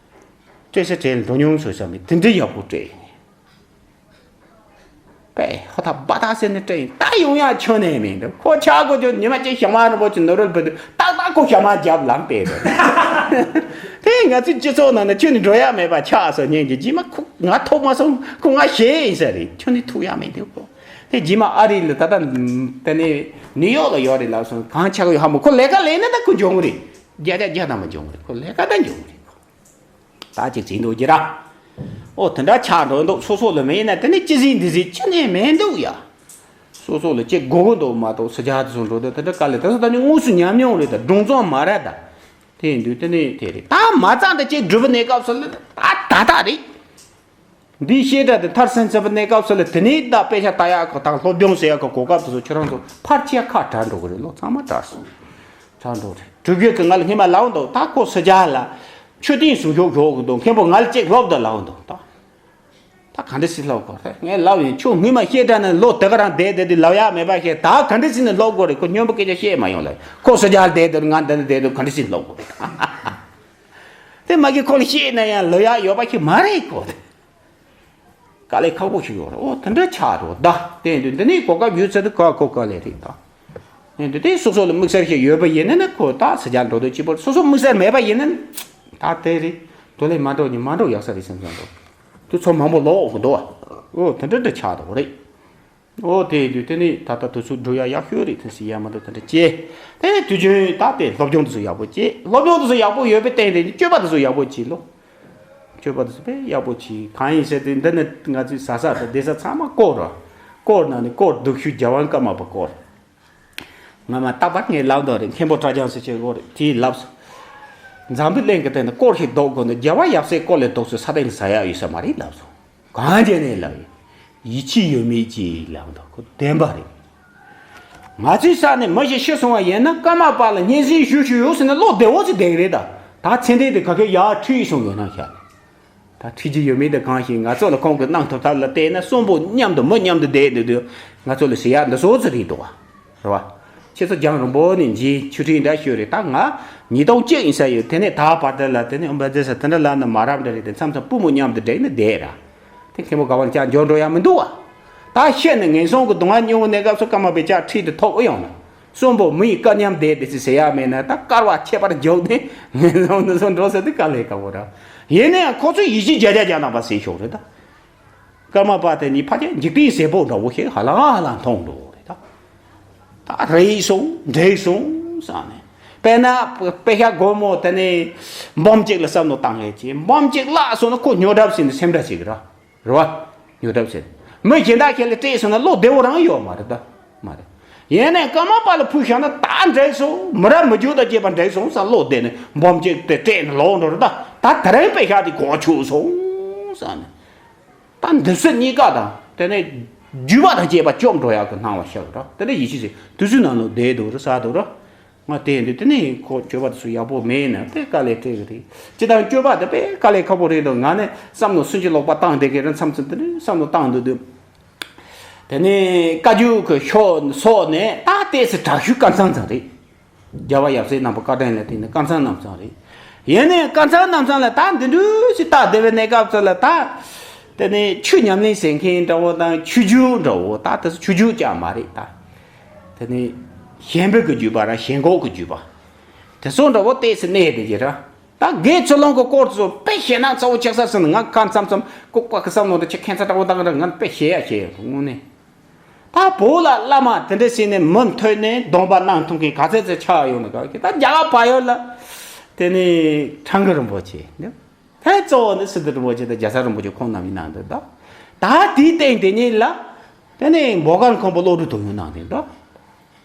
ཆེ་སྤྲད་ས་སྤྲད་ལ་འགྲོ་མྱོང་བཟོས་ས་མེད། དེ་འདྲ་ཡག་པོ་སྤྲད་ཡིན། པས་ཧོ་ཐ་བ་ཐ་ཟེར་ནས་སྤྲད་ཡིན། ད་ཡོང་ཡག་ཁྱོན་ནས་མི་འདུག་ཁོ་ཆག་སྒོ་ཅོ་ཉི་མ་གཅིག་ཞྭ་དམར་རིན་པོ་ཆེ་ནོར་བུ་ལ་ཕུལ་དུས་ཏག་ཏག་ཁོ་ཞྭ་དམར་རྒྱབ་ལངས་པས་རེད། དེ་ང་ཚོའི་སྤྱི་ཚོགས་ནང་ནས་ཁྱོན་ནས་འགྲོ་ཡག་མེད་པ་ཆགས་སོང་། ཉིན་གྱི་རྗེས་མ་ཁོ་ང་ཐུག་མ་སོང་། ཁོ་ང་ཞེད་ཡིན་ས་རེད། ཁྱོན་ནས་ཐུག་ཡག་མི་འདུག་ཁོ། དེ་རྗེས་མ་ཨ་རི་ལ་ད་ལྟ་དེ་ནས་ནིའུ་ཡོག་ལ་ཡོད་རེད་ལབ་སོང་། གང་ཆགས་ཡོད་ཧ་མོ། ཁོ་ལས་ཀ་ལས་ན་ད་ཁོ་འབྱུང་གི་རེད། བརྒྱ་ཆ་བརྒྱ་ཐམ་པ་འབྱུང་གི་རེད། ཁོ་ལས་ཀ་ད་འབྱུང་གི་རེད་ཁོ། ད་ཅིག་བྱེད་འདུག་རྒྱུ་ར། ཨོ་དེ་འདྲ་ཆགས་འགྲོ་འདུག་སོ་སོ་ལ་མེད་ན་དེ་ནས་ཅི་ཟིག་འདི་ཟིག་ཅི་ནས་མེད་འདུག་ཡ། སོ་སོ་ལ་ཅིག་དགོས་ཀྱི་འདུག་མ་གཏོགས་སུ་ཇ་དེ་ཚོ་འགྲོ་དུས་དེ་འདྲ་དཀའ་ལས་དེ་ཚོ་ད་ནི་དངོས་སུ་ཉམས་མྱོང་རེད། ད་སྒྲུང་རྩོམ་མ་རེད་ད། དེ་ཡིན་དུས་དེ་ནས་དེ་རེད། ད་མ་རྩ་འདི་ཅིག་སྒྲུབ་པའི་གནས་སྐབས་སུ་ལ་ད་ད་ད་རེད། འདིའི་བཤད་གྲྭ་དེ་མཐར་ཕྱིན་ཚར་བའི་གནས་སྐབས་སུ་ལ་དེ་ནས་ད་དཔེ་ཆ་ལྟ་ཡག་གི་དང་སློབ་སྦྱོང་བྱེད་ཡག་གི་གོ་སྐབས་དེ་ཚོ་ཁྱོད་རང་ཚོ་ཕལ་ཆེར་ཁ་བྲལ་འགྲོ་གི་རེད། ལོ་ཚང་མ་བྲལ་སོང་། བྲལ་འགྲོ་རེད། གྲུབ་རྒྱུད་ཀྱི་ང་ལ་སྔས་མ་ལབ་འདུག་ད་ཁོ་སུ་ཇ་ལ་མཆོད་རྟེན་བཟོ་ཤོག་ཤོག་གི་འདུག་མཁན་པོ་ང་ལ་ཅིག་སློབ་དང་ལབ་འདུག་ད་ད་ག་འདྲ་སེ་སློབ་དགོས་རེད། ངས་ལབ་ཡིན། ཁྱོད་སྔས་མ་བཤད་གྲྭ་ནས་ལོ་དེ་ག་རང་བསྡད་བསྡད་དུས་ལབ་ཡག་མེད་པ་བཤད། ད་ག་འདྲ་སེ་ནས་སློབ་དགོས་རེད། ཁོ་སྨྱོན་པ་སྐད་ཆ་བཤད་མ་ཡོང་ལ། ཁོ་སུ་ཇ་ལ་བསྡད་དུས་ང་འདི་ནས་བསྡད་དུས་ག་འདྲ་སེ་སློབ་དགོས་རེད། དེ་མ་གི་ཁོ་ལ་བཤད་ན་ཡང་ལབ་ཡག་ཡོད་པ་ཞིག་མ་རེད་ཁོ། དཀའ་ལས་ཁག་པོ་ཞིག་ཡོད་རེད། ཨོ་དེ་འདྲ་ཆགས་འགྲོ་ད། དེ་ཡིན་དུས་འདི་ནས་གོ་སྐབས་ཡོད་ཚད་དུ་ག་གོ་དཀའ་ལས་རེད་ད། དེ་ཡིན་དུས་དེ་སོ་སོ་ལ་དམིགས་བསལ་ཞིག་ཡོད་པ་ཡིན་ན་ནི་ཁོ་ད་སུ་ཇ་འགྲོ་འདོད་སྐྱིད་པོ་རེད། སོ་སོ་དམིགས་བསལ་མེད་པ་ཡིན་ན་ནི་ད་དེ་རེད། དོ་ལས་མ་འགྲོ་ཉིན་མ་འགྲོ་ཡག་ས་རེད་སེམས་ཚང་འགྲོ། དུས་ཚོད་མང་པོ་ལོག་འོག་འདུག་ཨོ་དེ་འདྲ་འདྲ་ཆགས་འགྲོ་རེད། ཨོ་དེ་ཡིན་དུས་དེ་ནི་ད་ལྟ་དུས་ཚོད་འགྲོ་ཡག་ཡག་ཤོས་རེད། དེ་སྲིད་ཡ་མ་འདུག་དེ་འདྲ་བྱས། དེ་ནི་དུས་རྒྱུན་ད་དེ་སློབ་སྦྱོང་དེ་ཚོ་ཡག་པོ་བྱས། སློབ་སྦྱོང་དེ་ཚོ་ཡག་པོ་ཡོད་པའི་སྟེང་དེ་ནི་སྤྱོད་པ་དེ་ཚོ་ཡག་པོ་བྱས་ལོ། སྤྱོད་པ་དེ་ཚོ་དཔེ་ཡག་པོ་བྱས། གང་ཡིན་ཟེར་དུས་འདི་ནི་ང་ཚོའི་བཟའ་ས་དང་བསྡད་ས་ཚང་མ་དཀོར་ར། དཀོར་ནང་ནས་དཀོར་སྡུག་ཤོས་རྒྱལ་དབང་ཀརྨ་པ་དཀོར། ང་མ་རྟག་པར་ངས་ལབ་འདུག་རེད། མཁན་པོ་གྲྭ་རྒྱང་ཟེར་ཆེ་གོ་རེད། དེས་ལབ་སོང་། འཛམ་བུའི་གླིང་གི་སྟེང་དུ་སྐོར་ཞིག་ལྡོག་དགོས་ན་རྒྱལ་བ་ཡབ་སྲས་སྐོར་ལས་ལྡོག་ཚུལ་ས་སྟེང་ལ་ཟ་ཡག་ཡོད་ས་མ་རེད་ལབ་སོང་། གང་བྱས་ནས་ལབ་ཡིན། ཡིད་ཆེས་ཡོད་མེད་ཅེས་ལབ་འདུག་ཁོ་བདེན་པ་རེད། ང་ཚོའི་ས་ནས་མི་ཞིག་ཤི་སོང་བ་ཡིན་ན་ཀརྨ་པ་ལ་སྙན་སེང་ཞུ་ཞུ་ཡོད་ཟེར་ན་བློ་བདེ་བོ་ཞིག་བསྡད་ཀྱི་རེད་ད། ད་ཚེ་འདས་དེ་ག་གེ་ཡར་ཁྲིད་སོང་ཡོད་ན་ཤག་ད་ཁྲིད་ཀྱི་ཡོད་མེད་དེ་གང་ཤེས། ང་ཚོ་ལ་ཁོང་གི་གནང་ཐུབ་ཐབས་ལ་བལྟས་ན་གསོན་པོ་མཉམ་དུ་མི་མཉམ་དུ་བསྡད་འདུག་དུས་ང་ཚོ་ལ་ཟེར་ཡག་འདི་ཚོ་ཙི་རེད་འདུག་བ། རེད་བ། ཁྱེད་ཚོ་རྒྱང་རིང་པོ་ནས་མཇལ་ཆུ་ཕྲན་འདྲ་ཤོད་རེད། ད་ང་ཉིས་སྟོང་གཅིག་ཡིན་ས་ཡོད། དེ་ནས་ད་བར་དུ་ལ་དེ་ནས་ཨོམ་བ་ཛེ་ས་དེ་འདྲ་ལ་ནི་མ་རབས་འདྲ་རེད་དེ་མཚམས་མཚམས་པུས་མོ་མཉམ་དུ་བསྒྲིགས་ནས་བསྡད་ར། དེ་མཁན་པོ་ག་བ་ལ་ཅག་འབྱོར་འགྲོ་ཡག་མི་འདུག་བ། ད་ཤེས་ནས་ངན་སོང་གི་སྡུག་བསྔལ་མྱོང་གནས་སྐབས་སུ་ཀརྨ་པའི་ལྕགས་ཁྲིད་དུ་ཐོབ་ཨེ་ཡོང་ན། གསོན་པོ་མི་ཡི་སྐལ་མཉམ་བསྡད་དེ་ཅི་ཟེར་ཡག་མེད་ན་ད་དཀར་བ་ཁྱད་པར་འཇོག་ནས་ངན་སོང་ནི་སོང་འགྲོ་ཟེར་དུས་དཀའ་ལས་ཁག་པོ་ར། ཡིན་ན་ཡང་ཁོ་ཚོས་ཡིད་ཆེས་བརྒྱ་ཆ་བརྒྱ་གནང་པ་ཟེར་ཤོག་རེད་ད། ཀརྨ་པ་དེ་ཉིད་ཕ་ཆེ་འཇིག་རྟེན་ཟེར་པོ་འདྲ་བོ་ཞིག་ཧ་ལམ་ཧ་ལམ་མཐོང་འགྲོ་རེད་ད། ད་རེད་སོང་འགྲིག་སོང་བསམ་ནས། དཔེར་ན་དཔེ་ཤ་སྒོར་མོ་དེ་ནས་འབུམ་གཅིག་ལ་བསམ་བློ་བཏང་ཡས་ཀྱི་འབུམ་གཅིག་བརླག་སོང་ན་ཁོ་ཉོ་གྲབས་ཟིན་ནས་སེམས་ཁྲལ་བྱེད་ཀྱི་ར། རེད་བ། ཉོ་ཐབས་ཟེར། མི་གཞན་དག་ཁྱེད་ལ་སྤྲད་སོང་ན་བློ་བདེ་བོ་རང་ཡོད་མ་རེད་ད། མ་རེད། ཡིན་ནའི་ཀརྨ་པ་ལ་ཕུལ་བཞག་ན་ད་འགྲིག་སོང་། མི་རབས་མི་རྒྱུད་དང་བཅས་པ་འགྲིག་སོང་བསམ་བློ་བདེ་ནས་འབུམ་གཅིག་དེ་སྤྲད་ནས་ལོག་འགྲོ་རེད་ད། ད་དེ་རིང་དཔེ་ཤག་དེ་གོ་ཆོད་སོང་བསམ་ནས། ད་འདི་སྲིད་གཉིས་ཀ་དང་དེ་ནས་རྒྱུད་པ་དང་བཅས་པ་སྐྱོབ་འགྲོ་ཡག་གི་སྣང་བ་ཤར་ར། དེ་ནས་ཡིད་ཆེས་ཟེར་དུས་ཚོད་ནང་ལོག་བསྡད་འདུག་ར་ཟ་འདུག་ར། ང་དེ་འདི་དེ་ནས་ཁོ་སྤྱོད་པ་དེ་ཚོ་ཡག་པོ་མེད་ན་དཔེ་དཀའ་ལས་སྤྲད་གི་རེད། སྤྱི་དང་སྤྱོད་པ་དེ་དཔེ་དཀའ་ལས་ཁག་པོ་རེད་འདུག་ང་ནི་བསམ་བློ་སུན་གྱི་ལོག་པ་བཏང་བསྡད་གི་རེད། མཚམས་མཚམས་དེ་ནས་བསམ་བློ་བཏང་འདུག་དུས། དེ་ནས་བཀའ་བརྒྱུད་ཀྱི་ཕྱོགས་སོགས་ནས་ད་ཏོག་ཙམ་དྲག་ཤོས་ཀ་ཚང་ཚང་རེད། རྒྱལ་བ་ཡབ་སྲས་རྣམ་པ་བཀའ་དྲིན་ལ་བརྟེན་ནས་ཀ་ཚང་རྣམ་ཚང་རེད། ཡིན་ནའི་ཀ་ཚང་རྣམ་ཚང་ལ་ད་འདི་འདྲ་ཞིག་ད་བདེ་བའི་གནས་སྐབས་ཚོ་ལ་ད། དེ་ནས་ཆོས་ཉམས་ལེན་བྱེད་མཁན་འདྲ་བོ་དང་ཆོས་བརྒྱུད་འདྲ་བོ་ད་དེ་ཚོ་ཆོས་བརྒྱུད་ཀྱང་མ་རེད་ད། དེ་ནས་གཞན་ཕན་གྱི་བརྒྱུད་པ་ར་ཞེན་ཁོག་གི་བརྒྱུད་པ། དེ་ཚོ་འདྲ་བོ་ཏོག་ཙམ་གནས་བསྡད་ཀྱི་ར། ད་དགེ་ཚུལ་སློང་གི་སྐོར་ཚོ་དཔེ་ཞེད་སྣང་ཚ་བོ་ཆགས་ས་ཟིན་ང་ཁ་མཚམས་མཚམས་ལྐུགས་པ་གི་བསམ་བློ་འདྲ་ཆེ་ཁྱད་མཚར་འདྲ་བོ་བཏང་ར་ང་དཔེ་ཞེད་ཡ་ཞེད་ཡ་དངོས་གནས། ད་བོད་ལ་བླ་མ་དེ་འདྲ་བྱས་ནས་མུ་མཐུད་ནས་སྡོམ་པ་གནང་ཐུབ་མཁན་ག་ཚད་ཚད་ཆགས་ཡོད་ན་ག་གི་ད་རྒྱ་གར་བལ་ཡུལ་ལ་དེ་ནས་ཁྲང་ཀོན་རིན་པོ་ཆེ་ནི། ད་གཙོ་བོ་ནི་སི་ཏུ་རིན་པོ་ཆེ་དང་རྒྱལ་ཚབ་རིན་པོ་ཆེ་ཁོང་རྣམ་གཉིས་གནང་འདུག་ད། ད་དེའི་སྟེང་དེ་ཉིད་ལ། དེ་ནས་འབོ་དཀར་མཁན་པོ་བློ་གྲོས་དོན་ཡོད་གནང་འདུག་ད།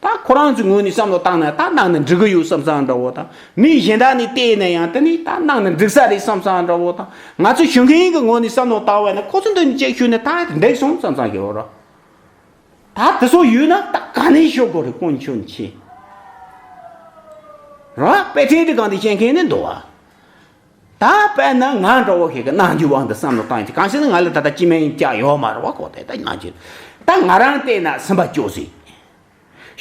ད་ཁོ་རང་ཚོའི་ངོས་ནས་བསམ་བློ་བཏང་ན་ད་གནང་ན་འགྲིག་གི་ཡོད་བསམ་བསམ་འདྲ་བོ་དང་མི་གཞན་དག་ནས་བལྟས་ན་ཡང་དེ་ནི་ད་གནང་ན་འགྲིག་ས་རེད་བསམ་བསམ་འདྲ་བོ་དང་ང་ཚོ་ཞུ་མཁན་གྱི་ངོས་ནས་བསམ་བློ་བཏང་བས་ན་ཁོ་ཚོ་འདི་ནས་ཅེག་ཞུས་ནས་ད་འགྲིག་སོང་བསམ་བསམ་ཞུ་རོགས། ད་དེ་ཚོ་ཡོད་ན་ད་ག་ནས་ཤོད་དགོས་རེད་དཀོན་མཆོག་མཁྱེན། ར་དཔེ་ཁྲིད་དེ་གང་དེ་བཤད་མཁན་ནི་འདུག་བ། ད་དཔེར་ན་ང་འདྲ་བོ་ཞིག་གི་རྣམ་འགྱུར་དབང་དུ་བསམ་བློ་བཏང་ཡིན་གང་ཞིག་ནི་ང་ལ་ད་ལྟ་སྐྱེ་དམན་ཡིན་ཀྱག་ཡོད་མ་རེད་བ་གོ་དེ་ད་རྣམ་འགྱུར་ད་ང་རང་བལྟས་ན་སེམས་པ་སྐྱོ་ཟིག་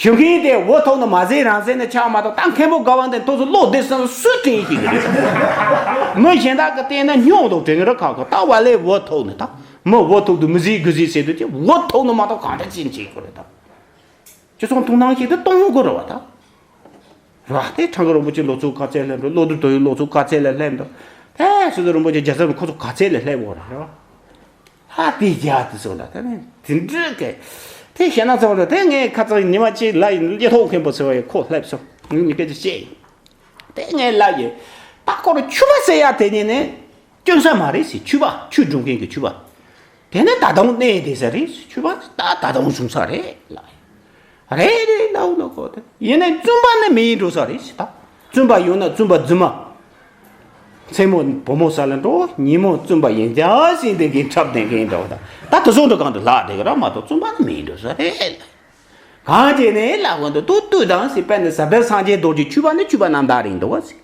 ཞུ་མཁན་དེ་འུ་ཐུག་ནི་མ་ཟེར་རང་ཟེར་ནི་ཆགས་མ་གཏོགས་ད་མཁན་པོ་དགའ་བ་འདི་ཐུག་སུ་བློ་བདེ་སེམས་སུ་དྲན་ཤེས་ཀྱི་རེད། མི་གཞན་དག་གི་བལྟས་ན་སྙོག་འདུག་དྲན་གི་རེད་ཁ་ཁོ་ད་བ་ལས་འུ་ཐུག་ནི་ད་མི་འུ་ཐུག་དུ་མི་ཟིག་དགུ་ཟིག་ཟེར་དུས་ཀྱི་འུ་ཐུག་ནི་མ་གཏོགས་གང་འདྲ་ཅན་བྱེད་དགོས་རེད་ད། ཅི་སོང་ཐུགས་སྣང་ཞིག་དེ་གཏོང་དགོས་རེད་བ་ད། ར་དེ་ཁྲང་ཀོན་རིན་པོ་ཆེ་ལོ་ཚོད་ག་ཚད་སླེབས་འགྲོ་བློ་གྲོས་དོན་ཡོད་ལོ་ཚོད་ག་ཚད་ལ་སླེབས་འགྲོ། དེ་སི་ཏུ་རིན་པོ་ཆེ་རྒྱལ་ཚབ་ཁོ་ཚོ་ག་ཚད་ལ་སླེབས་འོ་ར་ར། ཧ་དེ་རྒྱ་དེ་ཚོ་ལ་དེ་ནས་དེ་འདྲ་གི་དེ་ཞེད་སྣང་ཚ་བོ་རེད། དེ་ངས་ཁ་ཚང་ཉི་མ་གཅིག་ལ་ཡིན་ལས་ཐོག་མཁན་པོ་ཚེ་བ་ཡི་ཁོ་སླེབས་སོང་ངས་མི་སྐད་ཆ་བཤད་ཡིན། དེ་ངས་ལབ་ཡིན། ད་ཁོ་ར་ཆུ་བ་ཟེར་ཡ་དེ་ཉིད་ནས་སྐྱོན་ས་མ་རེད་ཟེར། ཆུ་བ་ཆུ་སྒྲུབ་མཁན་གྱི་ཆུ་བ། དེ་ནས་ད་དུང་གནས་བསྡད་ས་རེད་ཟེར། ཆུ་བ་ད་ད་དུང་བྱུང་ས་རེད་ལབ་ཡིན། རེད་རེད་ལབ་ནོ་ཁོ་དེ་ཡིན་ནའི་བཙུན་པ་ནི་མི་ཡིན་འགྲོ་ས་རེད་ཟེར་ད། བཙུན་པ་ཡོད་ན་བཙུན་པ་རྫུན་མ། མཚན་མོ་བུ་མོ་ས་ལ་འགྲོ། ཉིན་མོ་བཙུན་པ་ཡིན་ཀྱང་ཟིན་དེ་གིན་འཁྲབ་དེ་གིན་འགྲོ་ད། ད་དེ་ཚོ་འགྲོ་གང་དུ་ལྷག་དེ་གི་ར་མ་གཏོགས་བཙུན་པ་ནི་མི་ཡིན་འགྲོ་ས་རེད། གང་བྱས་ནས་ལབ་གོ་འདུག་ཏུ་ལྟོས་དང་ཟེར། དཔེར་ན་ཟབ་དོན་སངས་རྒྱས་རྡོ་རྗེ་ཆོས་པ་ནི་ཆོས་པ་རྣམ་དག་རེད་འདུག་ག་ཟེར།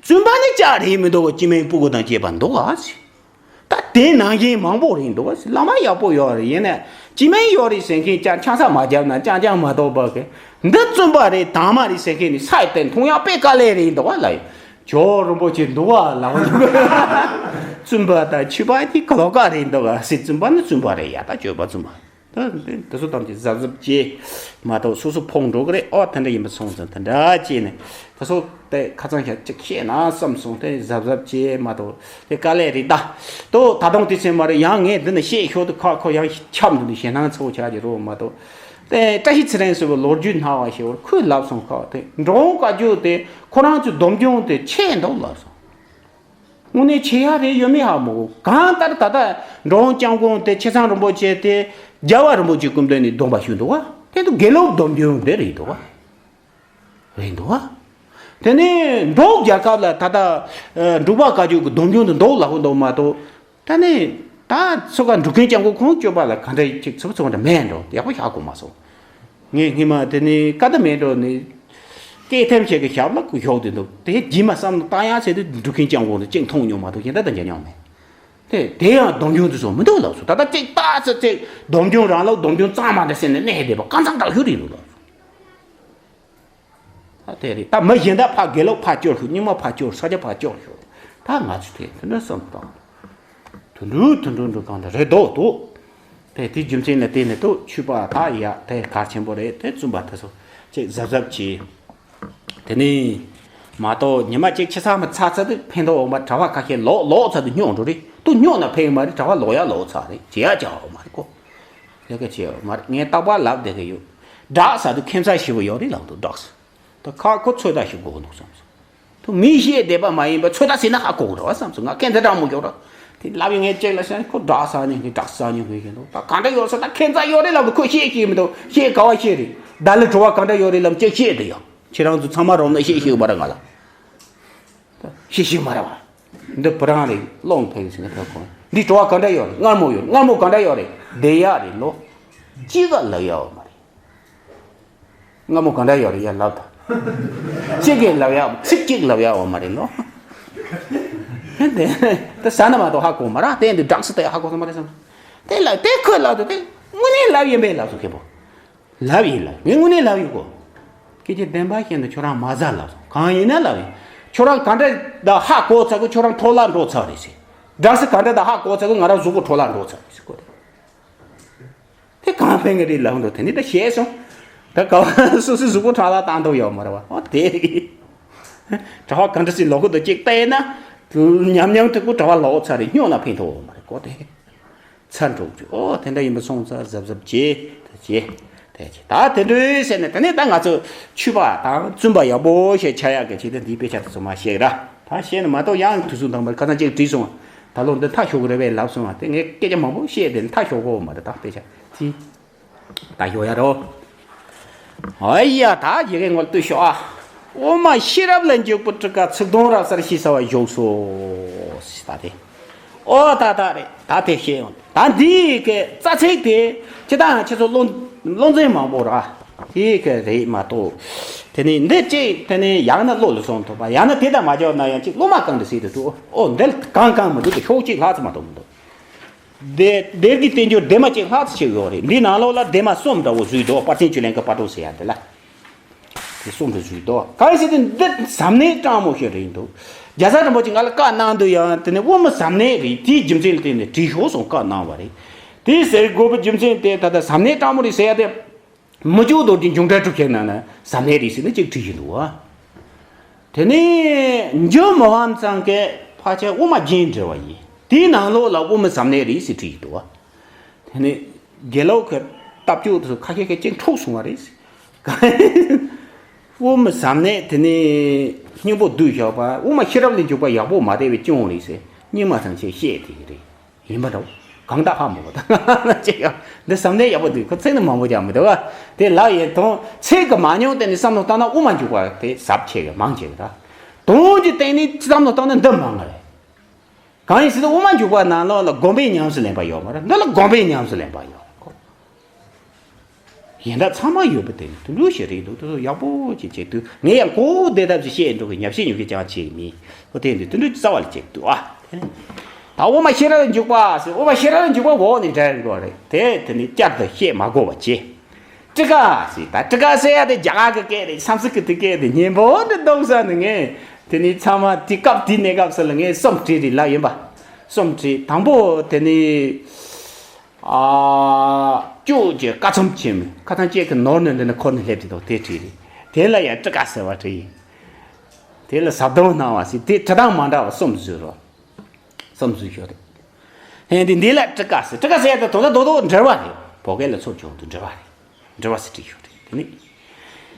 བཙུན་པ་ནི་ལྕགས་རེད་མི་འདུག་ག་སྐྱེ་དམན་སྤུ་གུ་དང་བཅས་པ་འདུག་ག་ཟེར། ད་དེ་ནང་བཞིན་མང་པོ་རེད་འདུག་བ། བླ་མ་ཡག་པོ་ཡོད་རེད། ཡིན་ནའི་སྐྱེ་དམན་ཡོད་རེད་ཟེར་མཁན་ཀྱང་ཆང་ས་མ་བརྒྱབ་ན་ཅང་ཅང་མ་གཏོགས་པ་གི་འདི་བཙུན་པ་རེད་དྭངས་མ་རེད་ཟེར་མཁན་ནི་ས་ཡི་སྟེང་མཐོང་ཡག་དཔེ་དཀའ་ལས་རེད་འདུག་བ་ལ། ཇོ་བོ་རིན་པོ་ཆེ་འདུག་བ་ལ། བཙུན་པ་དང་ཆོས་པ་དེ་ག་ལོག་ག་རེད་འདུག་བ་ཟེར། བཙུན་པ་ནི་བཙུན་པ་རེད་ཡ། ད་སྤྱོད་པ་བཙུན་པ། ད་འདི་འདི་ཚོ་ཐམས་ཅད་གཟབ་གཟབ་བྱེད་མ་གཏོགས་སོ་སོ་ཕོག་འགྲོ་གི་རེད། ཨོ་དེ་འདྲ་ཡིན་པ་སོང་ཙང་དེ་འདྲ་བྱས་ནས་དེ་ཚོ་དེ་ཁ་ཚང་ཞིག་ཅིག་བཤད་ན་བསམ་སོང་། དེ་གཟབ་གཟབ་བྱེད་མ་གཏོགས་དེ་དཀའ་ལས་རེད་ད། ཏོ་ད་དུང་དེ་ཚོད་མ་རེད། ཡང་ངས་འདི་ནས་བཤད་ཤོག་ཏུ་ཁ་ཁོ་ཡང་ཁྱབ་འདུག་ནས་ཞེད་སྣང་ཚ་བོ་ཆགས་ཀྱི་རོ་མ་གཏོགས། དེ་བཀྲ་ཤིས་ཚེ་རིང་ཟེར་བའི་ལོ་རྒྱུས་སྣ་བ་ཞེ་བོར་ཁོས་ལབ་སོང་། ཁ་དེ་འགྲོ་འོང་བཀའ་བརྒྱུད་དེ་ཁོ་རང་ཚོའི་སྡོམ་རྒྱུན་དེ་ཆད་འདུག་ལབ་སོང་། དངོས་གནས་ཆེ་ཡ་རེད་ཡོད་མེད་ཧ་མ་གོ། གང་ལྟར་ད་ལྟ་འགྲོ་འོང་སྐྱབས་མགོན་དེ་ཆེ་ཚང་རིན་པོ་ཆེ་དེ་རྒྱལ་བ་རིན་པོ་ཆེའི་སྐུ་མདུན་ནས་སྡོམ་པ་ཞུས་འདུག་བ། དེ་དུ་དགེ་ལུགས་སྡོམ་རྒྱུན་དེ་རེད་འདུག་བ། རེད་འདུག་ཨ། དེ་ནས་འབྲུག་རྒྱལ་ཁབ་ལ་ད་ལྟ་འབྲུག་པ་བཀའ་བརྒྱུད་ཀྱི་སྡོམ་རྒྱུན་དུ་འདུག་ལབ་ཀྱི་འདུག་མ་གཏོགས། ད་ནི་ད་སོ་ག་འབྲུག་མཁན་སྐྱབས་མགོན་ཁོང་སྐྱོབ་པ་ལ་ག་འདྲ་ཅིག་ཚུགས་ཚུགས་འདྲ་མེད་འགྲོ། ཡག་པོ་བཞག་གོ་མ་སོང་། ངས་སྔོན་མ་དེ་ནི་ཀ་ད་མེད་འགྲོ་ནི། སྐད་ཐེམ་ཞིག་གི་ཞབས་ལ་ཁུ་ཞོག་དེ་འདུག་དེ་རྗེས་མ་བསམ་བློ་བཏང་ཡ་ཟེར་དུས་འབྲུག་མཁན་སྐྱབས་མགོན་དུ་ཅིག་མཐོང་མྱོང་མ་གཏོགས་གཞན་དག་དང་མཇལ་མྱོང་མེད། དེ་དེ་ཡང་སྡོམ་རྒྱུན་དུ་སོང་མི་འདུག་ལབ་སོང་། ད་ལྟ་ཅིག་ཏག་ཙི་ཅིག་སྡོམ་རྒྱུན་རང་ལུགས་སྡོམ་རྒྱུན་གཙང་མ་འདྲ་ཟེར་ནས་གནས་བསྡད་པ་ཀ་ཚང་དག་ཤོས་རེད་འདུག་ལབ་སོང་། ད་དེ་རེད། ད་མི་གཞན་དག་ཕར་དགེ་ལུགས་ཕར་སྐྱོར་ཤོག་རྙིང་མ་ཕར་སྐྱོར། ས་སྐྱ་ཕར་སྐྱོར་ཤོག་ད་ང་ཚོ་དེ་དེ་འདྲ་བསམ་བཏང་། དུ་འགྲུལ་དུ་འགྲུལ་འགྲོ་གང་དུ་རེད་དོ་དོ། དེ་དེ་རྒྱུ་མཚན་ལ་བརྟེན་ནས་དོ་ཆུ་པ་ད་ཡ་དེ་གལ་ཆེན་པོ་རེད། དེ་བཙུན་པ་དེ་ཚོ་ཅིག་གཟབ་གཟབ་བྱེད། དེ་ནས་མ་གཏོགས་ཉི་མ་གཅིག་ཕྱི་ས་མི་ཚ་ཚ་དུས་ཕན་ཐོགས་འོང་བ། གྲྭ་པ་ཁ་ཤས་ལོག་ལོག་ཚ་དུས་སྙོག་འགྲོ་རེད། དུ་སྙོག་ན་ཕན་གི་མ་རེད། གྲྭ་པ་ལོག་ཡ་ལོག་ཚ་རེད། བྱེད་ཡ་བྱ་བ་མ་རེད་ཀོ། ལས་ཀ་བྱེད་ཡ་མ་རེད། ངས་རྟག་པར་ལབ་བསྡད་གི་ཡོད། སྦྲགས་ས་དུས་ཁེམ་ས་ཞེ་པོ་ཡོད་རེད་ལབ་འདུག་སྦྲགས་ས། ད་ཁ་ཁོ་ཚོད་ལྟ་ཞིག་དགོས་འདུག་བསམ་སོང་། ད་མི་ཤེས་བསྡད་པ་མ་ཡིན་པ་ཚོད་ལྟ་ཟེར་ན་ཧ་གོ་གི་རེད་བ་བསམ་སོང་། ང་ཁེ་མཛད་དྲང་མོ་ཡོད་ར། དེ་ལབ་ཡོང་ངས་ཅེག་ལ་ཤང་ཁོ་སྦྲགས་ས་ནས་ངས་སྦྲགས་ས་ཉོ་གི་ཡིན་འདུག་ད་ག་འདྲ་ཡོད་ས་ད་ཁེ་མཛད་ཡོད་རེད་ལབ་འདུག་ཁོ་ཤེས་ཤེས་མི་འདུག་ཤེས་ག་བ་ཤེས་རེད། ད་ལི་བྲོ་བ་ག་འདྲ་ཡོད་རེད་ལབ་ཅེག་ཤེས་དེ་ཡང་ཁྱེད་རང་ཚོ་ཚང་མ་རོམ་ན་ཤེས་ཤེས་མ་ར་ང་ལ། ཤེས་ཤེས་མ་ར་བ། འདི་བུ་རང་རེད། སློང་ཕེབས་ཟིན་ན་ཕེབས་གོ། འདི་བྲོ་བ་ག་འདྲ་ཡོད་རེད། མངར་མོ་ཡོད། མངར་མོ་ག་འདྲ་ཡོད་རེད། བསྡད་ཡག་རེད་ལོ། ཅི་ག་ལབ་ཡག་བ་མ་རེད། མངར་མོ་ག་འདྲ་ཡོད་རེད་ཡ་ལབ་དང་། གཅིག་གིས་ལབ་ཡག་ཚིག་གཅིག་ལབ་ཡག་བ་མ་རེད་ལོ། དེ་དེ་ཟ་ན་མ་གཏོགས་ཧ་གོ་མ་ར། དེ་འདི་སྦྲགས་སུ་དེ་ཧ་གོ་ས་མ་རེད་བསམ། དེ་ལ་དེ་ཁོས་ལབ་དུས་དེ་དངོས་གནས་ལབ་ཡིན་པས་ལབ་སོང་མཁན་པོ། ལབ་ཡིན་ལབ། ངས་དངོས་གནས་ལབ་ཡོད་གོ། སྐད་ཆ་བདེན་པ་བཤད་ན་ཁྱོད་རང་མ་ཟ་ལབ་སོང་། གང་ཡིན་ན་ལབ་ཡིན། ཁྱོད་རང་ག་འདྲ་ད་ཧ་གོ་ཚར་གི་ཁྱོད་རང་འཕྲོ་བརླག་འགྲོ་ཚར་རེད་ཟེར། སྦྲགས་སུ་ག་འདྲ་ད་ཧ་གོ་ཚར་གི་ང་རང་གཟུགས་པོ་འཕྲོ་བརླག་འགྲོ་ཚར་རེད་ཟེར་གོ། དེ་གང་ཕན་གི་རེད་ལབ་འདུག་དེ་ནི་ད་ཤེས་སོང་། ད་ག་བ་སོ་སོའི་གཟུགས་པོ་འཕྲོ་བརླག་བཏང་འདུག་ཡོད་མ་རེད་བ། ཨོ་དེ་རེད། གྲྭ་བ་ག་འདྲ་ཞིག་ལོག་གི་འདུག་ཅིག་བལྟས་ན། ཉམས་ཉམས་དུ་ཀུ་གྲྭ་བ་ལོག་ཚར་རེད། སྨྱོ་ན་ཕན་ཐོགས་ཡོད་མ་རེད་གོ་དེ། ཚར་འགྲོ་རྒྱུ། ཨོ་དེ་འདྲ་ཡིན་པ་སོང་ཙང་གཟབ་གཟབ་བྱེད་དེ་བྱེད་དེ་བྱེད། ད་དེ་འདྲའི་ཟེར་ནས་དེ་ནས་ད་ང་ཚོ་ཆོས་པ་དང་བཙུན་པ་ཡག་པོ་ཞིག་ཆགས་ཡག་གི་ཆེད་དུ་འདིའི་དཔེ་ཆ་དེ་ཚོ་མ་བཤད་ར། ད་བཤད་ན་མ་གཏོགས་ཡང་དུས་ཚོད་འདང་བར་ཁ་སང་ཅིག་བྲིས་སོང་། ད་ལོ་འདི་མཐའ་ཞོག་གི་རེད་པས་ལབ་སོང་བ། དེ་ངས་སྐད་ཆ་མང་པོ་བཤད་དེ་མཐའ་ཞོག་གོ་མ་རེད། ད་དཔེ་ཆ་ཅི། ད་ཞོག་ཡ་རོ། ཨ་ཡ་ད་ཡི་གེ་ངོ་ལྟོས་ཤོག་ཨ། དབུ་མ་ཤེས་རབ་ལ་འཇུག་པའི་ཊཱི་ཀ་ཚིག་དོན་རབ་གསལ་ཞེས་བྱ་བ་བཞུགས་སོ། ད་དེ། ཨོ་ད་ད་རེད། ད་དེ་ཤེས་ཡོང་། ད་འདི་ཡི་གེ་རྩ་ཚིག་དེ་ཅི་ད་ཁྱེད་ཚོ་བློ་བློ་འཛིན་མང་པོ་ར། དེ་ཡི་གེ་རེད་མ་གཏོགས། དེ་ནས་འདི་ཅིག་དེ་ནས་ཡང་ན་བློ་ལ་སོང་ཐུབ་པ། ཡང་ན་དེ་དང་མ་འཇོག་ན་ཡང་ཅིག་བློ་མ་གང་དུ་སྲིད་དུ་འགྲོ། ཨོ་འདི་གང་གང་མི་འདུག་དེ་ཤོག་ཅིག་ལྷག་ཙམ་མ་གཏོགས་མི་འདུག་དེ་དེར་གྱི་བསྟན་འགྱུར་དེ་མ་གཅིག་ལྷག་ཙམ་ཞིག་ཡོད་རེད། འདི་ནང་ལོགས་ལ་དེ་མ་གསུམ་འདྲ་བོ་བཟོས་འདུག་དཔལ་ལྡན་ཆོས་གླིང་གི་དཔལ་སྤྲུལ་ཟེར་ཡ་དེ་ལ། དེ་གསུམ་དུ་བཟོས་འདུག་གང་ཡིན་ཟེར་དུས་འདི་ཟབ་གནད་དྲང་མོ་ཞིག་རེད་འདུག་རྒྱལ་ཚབ་རིན་པོ་ཆེ་ང་ལ་བཀའ་གནང་དུས་ཡང་དེ་ནི་དབུ་མ་ཟབ་གནད་རེད། དེའི་རྒྱུ་མཚན་ལ་བརྟེན་ནས་བྲིས་ཤོག་གསུངས་བཀའ་གནང་བ་རེད། དེ་ཟེར་དགོས་པའི་རྒྱུ་མཚན་དེ་ད་ལྟ་ཟབ་གནད་དྲང་མོ་རེད་ཟེར་ཡ་དེ། མི་ལྕོགས་རྡོ་རྗེ་འབྱུང་བྲལ་གྲུབ་ཆེན་ནང་ན་ཟབ་གནད་རེད་ཟེར་ནས་ཅིག་བྲིས་ཡིན་འདུག་བ། དེ་ནས་འཇུ་མི་ཕམ་ཚང་གིས་ཕལ་ཆེར་དབུ་མ་རྒྱན་འགྲེལ་བ་ཡིན། དེའི་ནང་ལོགས་ལ་དབུ་མ་ཟབ་གནད་རེད་ཟེར་བྲིས་ཡིན་འདུག་བ། དེ་ནས་དགེ་ལུགས་ཀྱི་ལྟ་སྤྱོད་དེ་ཚོ་ཁ་ཤས་ཁས་ཅིག་འཁྲུག་སོང་བ་རེད། དབུ་མ་ཟབ་གནད་དེ་ནས་སྙིང་པོ་བསྡུས་བཞག་པ། དབུ་མ་ཤེས་རབ་ལ་འཇུག་པ་ཡག་པོ་མ་བསྡད་པའི་སྐྱོན་རེད་ཟེར་རྙིང་མ་ཚང་ཆེ་བཤད་དེ་རེད། ཡིན་པ་འདྲ་བོ། གང་ལྟར་ཧ་མ་གོ་ད་ཅེས་ཡང་འདི་བསམ་གནས་ཡག་པོ་འདུག་ཁོ་ཚིག་ནི་མང་པོ་ཀྱང་མི་འདུག་བ། དེ་ལབ་ཡིན་དོན་ཚིག་གི་མ་ཉུང་དེ་ནི་བསམ་བློ་བཏང་ན་དབུ་མ་འཇུག་པ་དེ་ཟབ་ཆེ་གི་མང་ཆེ་གི་ད། དོན་གྱི་སྟེང་ནས་བསམ་བློ་བཏང་ན་འདི་མང་ང་རེད། གང་ཡིན་ཟེར་ན་དབུ་མ་འཇུག་པ་ནང་ལོགས་ལ་སྒོམ་པའི་ཉམས་སུ་ལེན་པ་ཡོད་མ་རེད། འདི་ལ་སྒོམ་པའི་ཉམས་སུ་ལེན་པ་ཡོད་རེད་ཁོ། ཡིན་ད་ཚང་མ་ཡོད་པ་དེ་ནི་དུད་འགྲོ་ཞིག་རེད་འདུག་དེ་ཚོ་ཡག་པོ་ཅིག་བྱེད་དུས་ངས་ཡང་གོ་བདེ་ཐབས་ཤིག་བཤད་འགྲོ་གི་ཉབ་བཤད་ཉོབ་བཤད་ཅང་བྱེད་གི་མིན། ཨོ་དེ་འདི་དུད་འགྲོ་རྩ་བ་ལ་བྱེད་འདུག་ཨ། དེ་ནི་ད་དབུ་མ་ཤེས་རབ་ལ་འཇུག་པ་ཟེར། དབུ་མ་ཤེས་རབ་ལ་འཇུག་པ་འོག་ནས་འགྲེལ་འགྲོ་རེད་དེ། དེ་ནི་བསྐྱར་དུ་བཤད་མ་དགོས་པ་བྱེད། ཊཱི་ཀ་ཟེར། ད་ཊཱི་ཀ་ཟེར་ཡ་དེ་རྒྱ་གར་གི་སྐད་རེད། སཾ་སྐྲྀ་ཏ་གི་སྐད་དེ་སྙན་པོ་འདི་འདུག་ས་ནི་ངས་དེ་ནི་ཚང་མ་དེ་སྐབས་དེའི་གནས་སྐབས་སུ་ལ་ངས་གསུམ་བྲིས་རེད་ལབ་ཡིན་པ། གསུམ་བྲིས། དང་པོ་དེ་ནི། ཨ། སྐྱོགས་ཀྱི་ཀ་ཚོམ་ཆེན་མོ་ཁ་ཚང་གཅིག་གི་ནོར་ནས་འདི་ནི་འཁོར་ནས་སླེབས་ཀྱི་འདུག་དེ་བྲིས་རེད། དེ་ལ་ཡང་ཊཱི་ཀ་ཟེར་བ་བྲིས་ཡིན། དེ་ལ་ཟབ་དོན་སྣང་བ་ཟེར། དེ་བྲིས་སྟངས་མ་འདྲ་བ་གསུམ་བཟོས་རོགས། གསུམ་བཟོས་ཤོག་རེད། ཧེ་འདི་འདི་ལ་ཊཱི་ཀ་ཟེར། ཊཱི་ཀ་ཟེར་ཡ་དེ་དོན་དག་རྡོག་རྡོག་འགྲེལ་བ་རེད། བོད་སྐད་ལ་ཚུར་བསྒྱུར་དུས་འགྲེལ་བ་རེད། འགྲེལ་བ་ཟེར་བྲིས་ཤོག་རེད། དེ་ནི།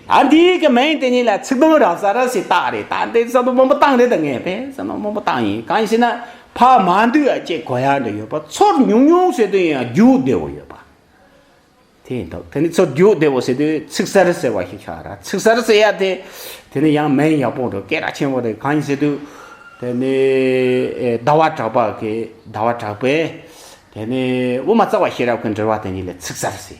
ད་འདིའི་གི་མིང་དེ་གཉིས་ལ་ཚིག་དོན་རབ་གསལ་ར་ཟེར་བཏགས་རེད། ད་འདི་བསམ་བློ་མང་པོ་བཏང་རེད། ད་ངས་དཔེ་བསམ་བློ་མང་པོ་བཏང་ཡིན། གང་ཡིན་ཟེར་ན་ཕ་མ་འདུས་ཡ་ཅེས་གོ་ཡ་འདྲ་ཡོད་པ། ཚོར་ཉུང་ཉུང་ཟེར་དུས་ཡང་རྒྱུ་བདེ་བོ་ཡོད་པ། དེ་ཡིན་འདུག་དེ་ནི་ཚུར་རྒྱུགས་བདེ་བོ་ཟེར་དུས་ཚིག་གསར་ཟེར་བ་ཞིག་ཆགས་ར། ཚིག་གསར་ཟེར་ཡ་དེ་དེ་ནི་ཡང་མིང་ཡག་པོ་འགྲོ་སྐད་གྲགས་ཆེན་པོ་རེད། གང་ཡིན་ཟེར་དུས་དེ་ནི་ཨེ་ཟླ་བ་གྲགས་པ་གི་ཟླ་བ་གྲགས་པས་དེ་ནི་དབུ་མ་རྩ་བ་ཤེས་རབ་ཀྱི་འགྲེལ་པ་དེ་གཉིས་ལས་ཚིག་གསར་ཟེར་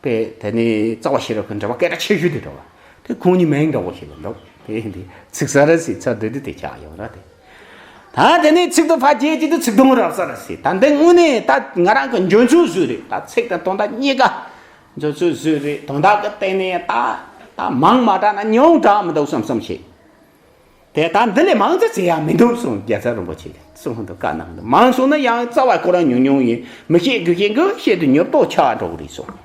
པས། དེ་ནི་རྩ་བ་ཤེས་རབ་ཀྱི་འགྲེལ་པ་སྐད་གྲགས་ཆེ་ཤོས་དེ་འདྲ་བ་དེ་ཁོང་གཉིས་མིང་འདྲ་བོ་ཞིག་ལ་འདུག་དེ་ཡིན་དུས་ཚིག་གསར་ཟེར་ཚར་དུས་དེ་དེ་ཆགས་ཡོང་ར་དེ། ད་དེ་ནས་ཚིག་དུ་ཕར་བརྗེས་ཀྱི་དུ་ཚིག་དུང་རབ་གསལ་ཟེར། ད་འདི་དངོས་གནས་ད་ང་རང་གི་འཇོན་ཚུལ་བཟོས་རེད། ད་ཚིག་དང་དོན་དག་གཉིས་ཀ་འཇོན་ཚུལ་བཟོས་རེད། དོན་དག་གི་སྟེང་ནས་ད་ད་མང་མ་དྲག་ན་ཉུང་དྲག་མི་འདུག་བསམ་བསམ་བྱེད། དེ་ད་འདི་ལས་མང་ཙམ་བྱེད་ཡ་མི་འདུག་གསུངས། རྒྱལ་ཚབ་རིན་པོ་ཆེ་གསུངས་འདུག་བཀའ་གནང་འདུག་མང་སོང་ན་ཡང་རྩ་བ་ཁོ་རང་ཉུང་ཉུང་ཡིན། མི་བཤད་དགོས་བཤད་དགོས་བཤད་དུ་ཉོབ་ཏོ་ཆགས་འགྲོ་གི་རེད་གསུངས།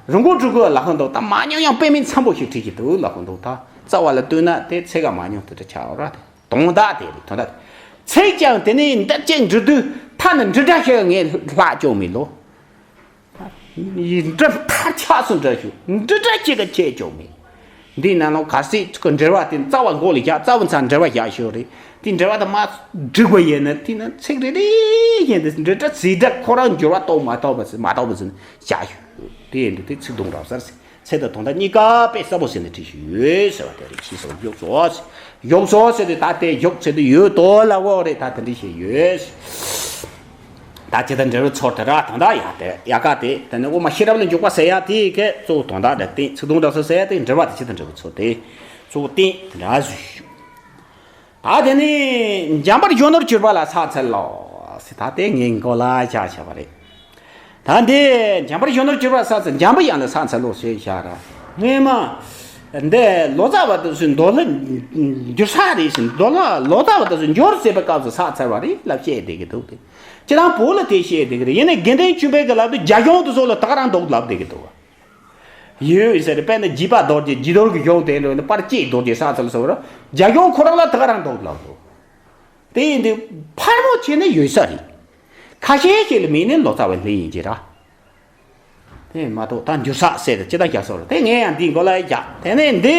རིན་གོང་སྤྲུལ་སྐུ་ལ་ཧོན་འདུག་ད་མ་ཉུང་ཡང་དཔེ་མིན་འཚམ་པོ་ཞིག་བྲིས་ཀྱི་འདུག་ལ་ཧོན་འདུག་ད་རྩ་བ་ལ་ལྟོས་ན་དེ་ཚེ་ག་མ་ཉུང་དུ་འདྲ་ཆགས་ར་དེ། དོན་དག་དེ་རེད། དོན་དག་ཚིག་ཀྱང་དེ་ནས་འདི་གཅིག་འབྲི་དུས་མཐའ་ན་འབྲི་སྒྲ་ཞིག་ངས་ལྷག་ཅོག་མེད་ལོ། ཡིན་འབྲི་མཐའ་ཆགས་སུ་འབྲི་ཞུ་འབྲི་སྒྲ་གཅིག་ག་ཆད་ཅོག་མེད། འདི་ནང་ལོ་ག་སྲིད་ཀྱི་འགྲེལ་བ་དེ་རྩ་བ་མགོ་ལ་བཞག་རྩ་བ་མཚམས་འགྲེལ་བ་བཞག་ཞོར་རེད། དེ་འགྲེལ་བ་དེ་མ་འབྲི་དགོས་ཡིན་ན་དེ་ན་ཚིག་རེ་རེ་བཞིན་དུ་འབྲི་སྒྲ་ཚིག་སྒྲ་ཁོ་རང་འགྱུར་བ་གཏོང་མ་གཏོང་བ་ཟིན་མ་གཏོང་བ་ཟིན་བཞག་ཞུ། དེ་ཡིན་དུས་དེ་ཚིག་དུང་རབ་གསལ་ཟེར། ཚེ་དང་དོན་དག་གཉིས་ཀ་དཔེ་གསལ་པོ་ཟེར་ནས་བྲིས་ཤིག་ཡོད་ཟེར་བ་དེ་རེད། ཕྱིས་སུ་བཞུགས་སོ་ཟེར། བཞུགས་སོ་ཟེར་དུས་ད་དེ་བཞུགས་ཟེར་དུས་ཡོད་དོ་ལ་འོ་རེད། ད་དེ་འདྲ་ཞིག་ཡོད། ད་ཇི་ལྟར་འབྲས་བུ་ཚོར་དེ་ར་དང་ད་ཡག་དེ་ཡག་ག་དེ་དེ་ནི་དབུ་མ་ཤེས་རབ་ལ་འཇུག་པ་ཟེར་ཡ་དེ་གི་གཙོ་བོ་དོན་དག་དེ་བསྟན། ཚིག་དུང་རབ་གསལ་ཟེར་ཡ་དེ་འབྲེལ་བ་དེ་ཇི་ལྟར་འབྲས་བུ་ཚོར་དེ་གཙོ་བོ་བསྟན་དེ་འདྲ་ཞུ། ད་དེ་ནི་འཇམ་པར་གཞོན་ནུར་གྱུར་པ་ལ་ཕྱག་འཚལ་ལོ། ཟེར་ད་དེ་ངའི་མགོ་ལ་བཞག་བྱ་བ་རེད། ད་འདི་འཇམ་པར་གཞོན་ནུར་གྱུར་པ་ལ་ཕྱག་འཚལ། འཇམ་པའི་དབྱངས་ལ་ཕྱག་འཚལ་ལོ་ཞེས་བྱ་ར། སྔོན་མ་འདི་ལོ་ཙཱ་བ་དེ་ཚོས་མདོ་ལ་འགྱུར་ས་རེད་ཟེར། མདོ་ལ་ལོ་ཙཱ་བ་དེ་ཚོས་འགྱུར་ཟེར་བའི་སྐབས་སུ་ཕྱག་འཚལ་བ་རེད་ལབ་བཤད་བསྡད་ཀྱི་འདུག་སྟེ། ཁྱེད་རང་བོད་ལ་དེ་བཤད་བསྡད་ཀྱི་རེད། ཡིན་ནའི་དགེ་ལྡན་ཆོས་འཕེལ་གྱི་ལབ་དུས་རྒྱ་གཞུང་དེ་ཚོ་ལ་ད་ག་རང་འདུག་ལབ་བསྡད་ཀྱི་འདུག་བ། ཡོད་ཟེར། དཔེར་ན་བརྒྱུད་པ་རྡོ་རྗེ། བརྒྱུད་རྡོར་གྱི་གཞུང་དེ་འགྲོ་ནས་པར་གཅིག་རྡོ་རྗེ་ཕྱག་འཚལ་ཟེར་བ་ར། རྒྱ་གཞུང་ཁོ་རང་ལ་ད་ག་རང་འདུག་ལབ་འདུག་དེ་ཡིན་དུས་ཕལ་མོ་ཆེ་ནི་ཡོད་ས་རེད། ཁ་ཤས་ཤིག་ལ་མིན་ནི་ལོ་ཙཱ་བའི་ལྷན་ཡིན་གྱི་ར། དེ་མ་གཏོགས་ད་འགྱུར་ས་ཟེར་ཏེ་ཅི་ལྟར་རྒྱག་སོ་ར། དེ་ངས་ཡང་འདིའི་མགོ་ལ་རྒྱག་དེ་ནས་འདི།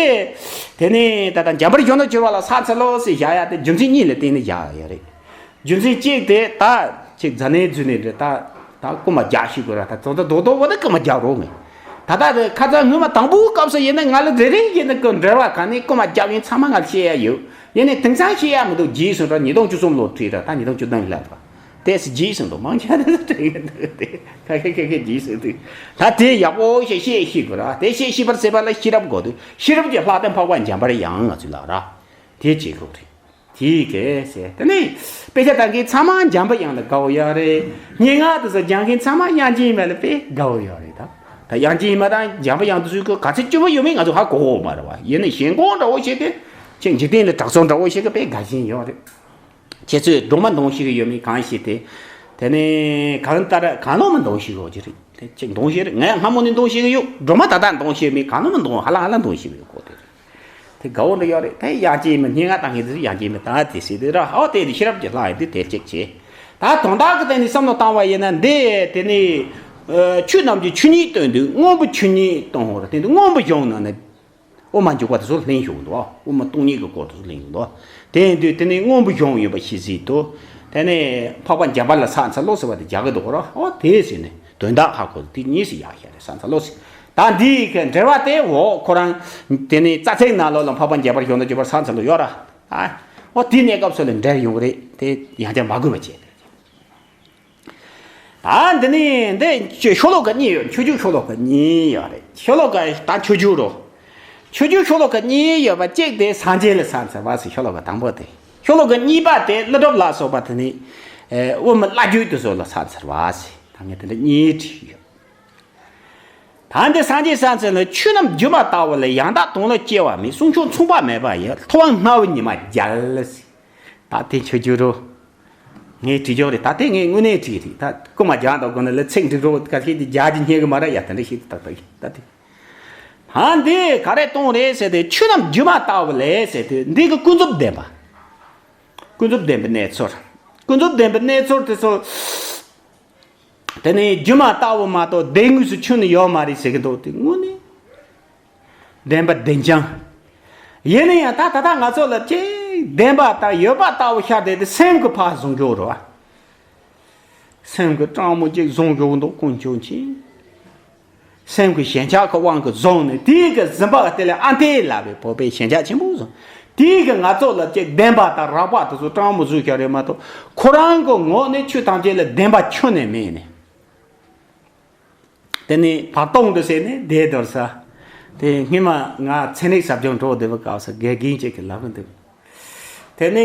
དེ་ནས་ད་ལྟ་འཇམ་པར་གཞོན་ནུར་གྱུར་པ་ལ་ཕྱག་འཚལ་ལོ་ཟེར་བཞག་ཡ་དེ་རྒྱུ་མཚན་གཉིས་ལ་བརྟེན་ནས་བཞག་ཡ་རེད། རྒྱུ་མཚན་གཅིག་དེ་ད་ཅིག་ཛ་ནའི་རྫུན་ནས་རེད། ད་ད་རྐུ་མ་རྒྱག་ཤེས་དགོས་ར། ད་ཙོ་ད་རྡོག་རྡོག་པོ་ད་རྐུ་མ་རྒྱག་རོགས་ངས། ད་ལྟ་དེ་ཁ་སང་སྔོན་མ་དང་པོའི་སྐབས་སུ་ཡིན་ན་ང་ལ་རེ་རེ་ཡིན་ན་ཀུན་འབྲེལ་བ་ག་ནས་རྐུ་མ་རྒྱག་ཡིན་ཚང་མ་ང་ལ་བཤད་ཡ་ཡོད། ཡིན་ནའི་དེང་སང་བཤད་ཡ་མི་འདུག་རྗེས་སུ་ར་ཉིས་སྟོང་བཅུ་གསུམ་ལོ་ཁྲིད་ར། ད་ཉིས་སྟོང་བཅུ་བདུན་ལབ་ར། དེ་སི་རྗེས་སུ་འདུག་མང་ཆེ་ནས་དྲན་གི་འདུག་དེ་ཁ་ཁ་ཁ་ཁ་རྗེས་སུ་འདུག་ད་དེ་ཡག་པོ་ཞིག་བཤད་ཤེས་དགོས་ར། དེ་བཤད་ཤེས་པར་བྱེད་པ་ལ་ཤེས་རབ་དགོས་འདུག་ཤེས་རབ་ཀྱི་ལྷ་དེ་འཕགས་པ་འཇམ་པར་དབྱངས་ང་ཚོའི་ལག་ར། དེ་བྱེད་དགོས་རེད། དེའི་གེ་ཟེར། དེ་ནས་དཔེ་ཆ་ལྟ་མཁན་ཚང་མ་འཇམ་པའི་དབྱངས་ལ་དགའ་བོ་ཡོད་རེད། སྙན་ངག་དེ་ཚོ་སྦྱང་མཁན་ཚང་མ་དབྱངས་ཅན་སྙིགས་མ་ལ་དཔེ་དགའ་བོ་ཡོད་རེད་ད། ད་དབྱངས་ཅན་སྙིགས་མ་དང་འཇམ་པའི་དབྱངས་དེ་ཚོའི་གི་ག་ཚོད་སྐྱོ་པོ་ཡོད་མེད་ང་ཚོ་ཧ་གོ་གི་མ་རེད་བ། ཡིན་ནའི་ཞེན་ཁོག་འདྲ་བོ་ཞིག་གི་ཁྱེད་འཇིག་རྟེན་ལ་དྲག་ཚོར་འདྲ་བོ་ཞིག་གི་དཔེ་དགའ་བཞིན་ཡོད་རེད། ཁྱེད་ཚོས་སྒྲོལ་མ་འདོན་ཤེས་གི་ཡོད་མེད་གང་ཤེས་ཏེ། དེ་ནས་གང་ལྟར་གང་ལོག་མ་འདོན་ཤེས་གི་ཡོད་ཀྱི་རེད། དེ་ཅིག་འདོན་ཤེས་རེད། ངས་སྔ་མོ་ནས་འདོན་ཤེས་གི་ཡོད། སྒྲོལ་མ་ད་ལྟ་འདོན་ཤེས་མེད། གང་ལོག་མ་འདོན་ཧ་ལམ་ཧ་ལམ་འདོན་ཤེས་གི་ཡོད་གོ་དེ་རེད། དེ་དགའ་བོ་འདྲ་ཡོད་རེད། དེ་དབྱངས་ཅན་སྙིགས་མ་སྙན་ངག་ལྟ་མཁན་དེ་ཚོ་དབྱངས་ཅན་སྙིགས་མ་ད་དེ་ཟེར་དེ་ར། ཨོ་དེ་དེ་ཤེས་རབ་ཀྱི་ལྷ་ཡིན་དུས་དེ་གཅིག་བྱས། ད་དོན་དག་གི་སྟེང་ནས་བསམ་བློ་བཏང་བ་ཡིན་ན་འདི་དེ་ནི་ཆོས་རྣམས་ཀྱི་ཆོས་ཉིད་སྟོན་དུས་སྔོན་པོ་ཆོས་ཉིད་སྟོན་ཧོ་ར། དེ་དུས་སྔོན་པོ་གཞུང་ནང་ནས་དབུ་མ་འཇུག་པ་དེ་ཚོ་ལེན་བཞུགས་འདུག་དབུ་མ་སྟོང་ཉིད་ཀྱི་སྐོར་དེ་ཚོ་ལེན་བཞུགས་འདུག་དེ་ཡིན་དུས་དེ་ནི་སྔོན་པོ་གཞུང་ཡིན་པ་ཤེས་སྲིད་དོ། དེ་ནས་འཕགས་པ་འཇམ་དཔལ་ལ་ཕྱག་འཚལ་ལོ་ཟེར་བ་དེ་རྒྱག་གི་འདུག་ར། ཨོ་དེ་ཟེར་ནས་དོན་དག་ཧ་གོ་དེ་གཉིས་སུ་ཡག་ཤ་རེད། ཕྱག་འཚལ་ལོ་ཟེར། ད་འདི་གི་འགྲེལ་བ་དེ་འོ་ཁོ་རང་དེ་ནི་རྩ་ཚིག་ནང་ལོགས་ལ་འཕགས་པ་འཇམ་དཔལ་གཞོན་ནུར་གྱུར་པ་ལ་ཕྱག་འཚལ་ལོ་ཡོད་ར། ཨ་ཨོ་དེ་གནས་སྐབས་སུ་ལ་འགྲེལ་ཡོང་གི་རེད། དེ་ཡང་བསྐྱར་མ་དགོས་པ་བྱས། ད་འདི་ནི་འདི་ཤོ་ལོ་ཀ་གཉིས་ཡོད། མཆོད་བརྗོད་ཤོ་ལོ་ཀ་གཉིས་ཡོད་རེད། ཤོ་ལོ་ཀ་ད་མཆོད་བརྗོད་རོ། མཆོད་བརྗོད་ཤོ་ལོ་ཀ་གཉིས་ཡོད་པ་གཅིག་དེ་སངས་རྒྱས་ལ་ཕྱག་འཚལ་བ་ཟེར་ཤོ་ལོ་ཀ་དང་པོ་དེ། ཤོ་ལོ་ཀ་གཉིས་པ་དེ་ཀླུ་སྒྲུབ་ལ་སོགས་པ་དེ་ནི་ཨེ་དབུ་མ་བླ་བརྒྱུད་དེ་ཚོ་ལ་ཕྱག་འཚལ་བ་ཟེར། ད་ངས་དེ་འདྲ་གཉིས་བྲིས་ཡོད། ད་འདི་སངས་རྒྱས་ཕྱག་འཚལ་ལ། ཆོས་རྣམས་སྒྱུ་མ་ལྟ་བུ་ལས། ཡང་དག་དོན་ལ་སྐྱེ་བ་མེད། གསུང་མཆོག་མཚུངས་པ་མེད་པ་ཡི། ཐུབ་དབང་སྣང་བའི་ཉི་མ་རྒྱལ་ཟེར། ད་དེ་མཆོད་བརྗོད་རོ། ངས་བྲིས་ཆོག་རེད། ད་དེ་ངས་དངོས་གནས་བྲིས་རེད། ད་རྐུ་མ་རྒྱག་འདུག་དགོས་ན་ལ་ཚིག་འབྲི་རོགས་ག་ཤེད་ཀྱི་རྒྱག་རྒྱུ་རྙེད་གི་མ་རེད་ཡ། དེ་འདྲ་ཞིག་ཏག་ཏག་ཡིན་ད་དེ། ད་འདི་ག་རེ་གཏོང་རེད་ཟེར་ཏེ། ཆོས་རྣམས་སྒྱུ་མ་ལྟ་བུ་ལས་ཟེར་ཏེ་འདི་གི་ཀུན་རྫོབ་བདེན་པ། ཀུན་རྫོབ་བདེན་པའི་གནས་ཚུལ། ཀུན་རྫོབ་བདེན་པའི་གནས་ཚུལ་དེ་ཚོ། དེ་ནི་སྒྱུ་མ་ལྟ་བུ་མ་གཏོགས་བདེན་དངོས་སུ་ཆོས་ནི་ཡོད་མ་རེད་ཟེར་གི་འདུག་དེ་དངོས་གནས། བདེན་པ་བདེན་རྐྱང་། ཡིན་ན་ཡང་ད་ད་ལྟ་ང་ཚོ་ལ་ཅིག་བདེན་པ་ད་ཡོད་པ་ལྟ་བུ་ཤར་བསྡད་དེ་སེམས་ཀྱི་ཕར་བཟུང་འགྱོ་རོགས། སེམས་ཀྱི་སྤྲང་མོ་ཅིག་བཟུང་འགྱོ་གི་འདུག་དཀོན་མཆོག་མཁྱེན། སེམས་ཀྱི་ཞེན་ཆགས་ཀྱི་དབང་གིས་བཟུང་ནས་དེའི་གི་འཛིན་པ་དེ་ལས་ཨ་འཐས་ལབ་པའི་བོད་པའི་ཞེན་ཆགས་ཆེན་པོ་བཟུང་། དེའི་གི་ང་ཚོ་ལ་ཅིག་བདེན་པ་དང་རགས་པ་དེ་ཚོ་སྤྲང་མོ་བཟོས་བཞག་རེད་མ་གཏོགས། ཁོ་རང་གི་ངོས་ནས་ཆོས་ཐམས་ཅད་ལ་བདེན་པ་ཁྱོན་ནས་མེད་ནས། དེ་ནས་བར་སྟོང་དུ་བྱས་ནས་བསྡད་འདུག་ས། དེ་སྔོན་མ་ང་ཚན་རིག་ཟབ་སྦྱོང་འགྲོ་བསྡད་པའི་སྐབས་སུ་དགེ་རྒན་ཅིག་གིས་ལབ་ཀྱི་འདུག་དེ་ནས་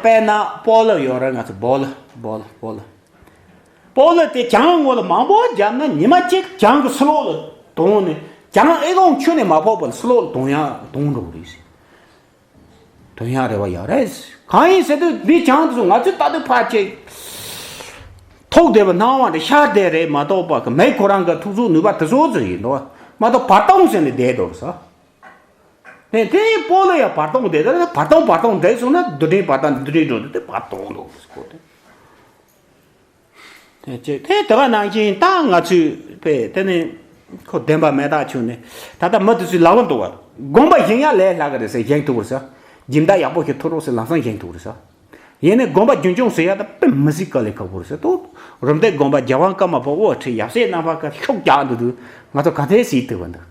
དཔེར་ན་སྤོ་ལོ་ཡོད་རེད། ང་ཚོ་སྦོ་ལོ་སྦོ་ལོ་སྤོ་ལོ། སྤོ་ལོ་དེ་གྱང་ངོ་ལ་མང་པོ་བརྒྱབ་ན་ཉི་མ་གཅིག་གྱང་གི་ཕྱི་ལོགས་ལ་དོང་ནས། གྱང་ཨེ་ལོང་ཁྱོན་ནས་མ་ཕོག་པར་ཕྱི་ལོགས་ལ་དོང་ཡང་དོང་འགྲོ་གི་རེད་ཟེར། དོན་ཡང་རེ་བ་ཡོད་རེད། གང་ཡིན་ཟེར་དུས་འདི་བྱང་དུ་སོང་། ང་ཚོས་ལྟ་དུས་ཕར་ཅིག་ཐུག་བསྡད་པ་སྣང་བ་འདི་ཤར་བསྡད་རེད་མ་གཏོགས་པ་གི་མེ་ཁོ་རང་གི་ཐུགས་ཚུགས་ནུས་པ་དེ་ཚོ་ཙམ་ཡིན་འདུག་མ་གཏོགས་བར་སྟོང་ཟེར་ནས་བསྡད་འདུག་ས། དེ་དེའི་སྤོ་ལོ་ཡང་བར་སྟོང་བསྡད་ད་བར་སྟོང་བར་སྟོང་བསྡད་སོང་ན་རྡུལ་ཕྲན་བར་སྟོང་རྡུལ་ཕྲན་འགྲོ་དུས་དེ་བར་སྟོང་འདུག་ཟེར་གོ་དེ། དེ་ཅེས་དེ་དེ་བ་ནང་བཞིན་ད་ང་ཚོས་པས་དེ་ནི་ཁོ་བདེན་པ་མེད་ཐག་ཆོད་ནས། ད་ལྟ་མི་དེ་ཚོས་ལབ་ཀྱི་འདུག་བ། དགོན་པ་བཞེངས་ཡ་ལས་སླ་གི་རེད་ཟེར། བཞེངས་ཐུབ་རེད་ཟེར། སྦྱིན་བདག་ཡག་པོ་ཞིག་ཐུག་རོགས་ཟེར། ལམ་སང་བཞེངས་ཐུབ་རེད་ཟེར། ཡིན་ནའི་དགོན་པ་རྒྱུན་སྐྱོང་ཟེར་ཡ་ད་དཔེ་མི་སྲིད་དཀའ་ལས་ཁག་པོ་རེད་ཟེར། ཏོ་རུམ་བཏེག་དགོན་པ་རྒྱལ་དབང་ཀརྨ་པ་དབུ་ཁྲིད་ཡབ་སྲས་རྣམ་པ་ཀ་ཤུགས་རྒྱག་འདུག་དུས་ང་ཚོ་ག་ཚད་སྲིད་ཐུབ་པ་འདུག་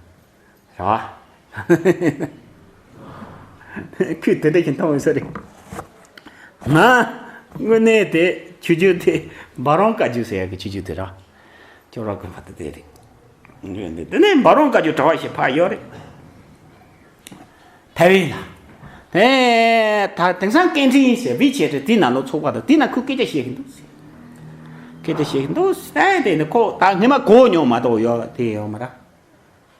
རེད་བ། ཁོས་དེ་འདྲ་ཞིག་མཐོང་ཡོད་ས་རེད། ང་དངོས་གནས་དེ་ཆོས་བརྒྱུད་དེ་འབའ་རོང་བཀའ་བརྒྱུད་ཟེར་ཡག་གི་ཆོས་བརྒྱུད་དེ་ར། ཅོག་ར་དགོན་པ་དེ་དེ་རེད། དེ་ནས་འབའ་རོང་བཀའ་བརྒྱུད་གྲྭ་པ་ཞིག་ཕར་ཡོད་རེད། ཐའེ་ཝན་ལ། དེ་ད་དེང་སང་སྐད་འཕྲིན་ཟེར་བི་ཆེ་ཏྲེ་དེའི་ནང་ལོགས་ཚོགས་པ་དང་དེའི་ནང་ཁོས་སྐད་ཆ་བཤད་གི་འདུག་སྐད་ཆ་བཤད་གི་འདུག་ཨེ་དེ་ནི་ཁོ་ད་སྔོན་མ་གོ་མྱོང་མ་གཏོགས་ཡོད་དེ་ཡོད་མ་རེད།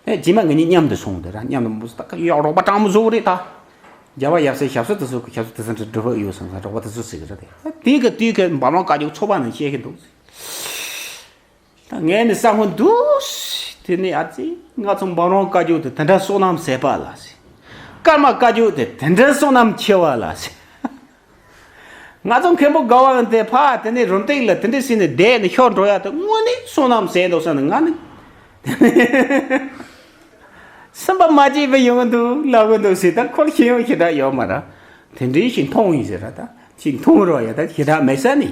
ཨེ་རྗེས་མ་ངེད་གཉིས་མཉམ་དུ་སོང་དེ་ར། མཉམ་དུ་མོ་ཟིག་ད་ཡག་རོགས་པ་སྤྲང་མོ་བཟོ་གི་རེད་ད། རྒྱལ་བ་ཡབ་སྲས་ཞབས་སོར་དུ་སོགས་ཀྱི་ཞབས་སོར་དུ་སོང་འདྲ་འགྲོ་ཕོད་ཡོད་སོང་ཟེར་རོགས་པ་དུ་སོ་ཟེར་གི་རེད་དེ། དེ་གི་དུས་ཀྱི་འབའ་མ་བཀའ་བརྒྱུད་ཚོགས་པ་ནང་བཤད་གི་འདུག་ད་ངས་ནི་བསམ་གི་འདུག་དེ་ནས་ཨ་ཙི་ང་ཚོ་འབའ་རོང་བཀའ་བརྒྱུད་དེ་དེ་འདྲ་བསོད་ནམས་ཟད་པ་ལ་ཟེར། ཀརྨ་བཀའ་བརྒྱུད་དེ་དེ་འདྲ་བསོད་ནམས་ཆེ་བ་ལ་ཟེར། ང་ཚོ་མཁན་པོ་དགའ་བ་དེ་ཕ་དེ་ནས་རུམ་བཏེག་ལ་དེ་འདྲ་ཟེར་ནས་བསྡད་ནས་ཤོར་འགྲོ་ཡ་དེ་དངོས་གནས་བསོད་ནམས་ཟད་འདུག་བསམ་ནས་ང་ནི་སེམས་པ་མ་སྐྱིད་པ་ཡོང་གི་འདུག་ལབ་གི་འདུག་ཟེར། ད་ཁོ་ལ་ཤེས་ཡོན་ཞེ་དྲག་ཡོད་མ་རེད། དེ་འདྲའི་ཞིག་མཐོང་ཡིན་ཟེར་ར། ད་ཅིག་མཐོང་རོགས་ཡ། ད་ཞེ་དྲག་མེད་ས་ནི།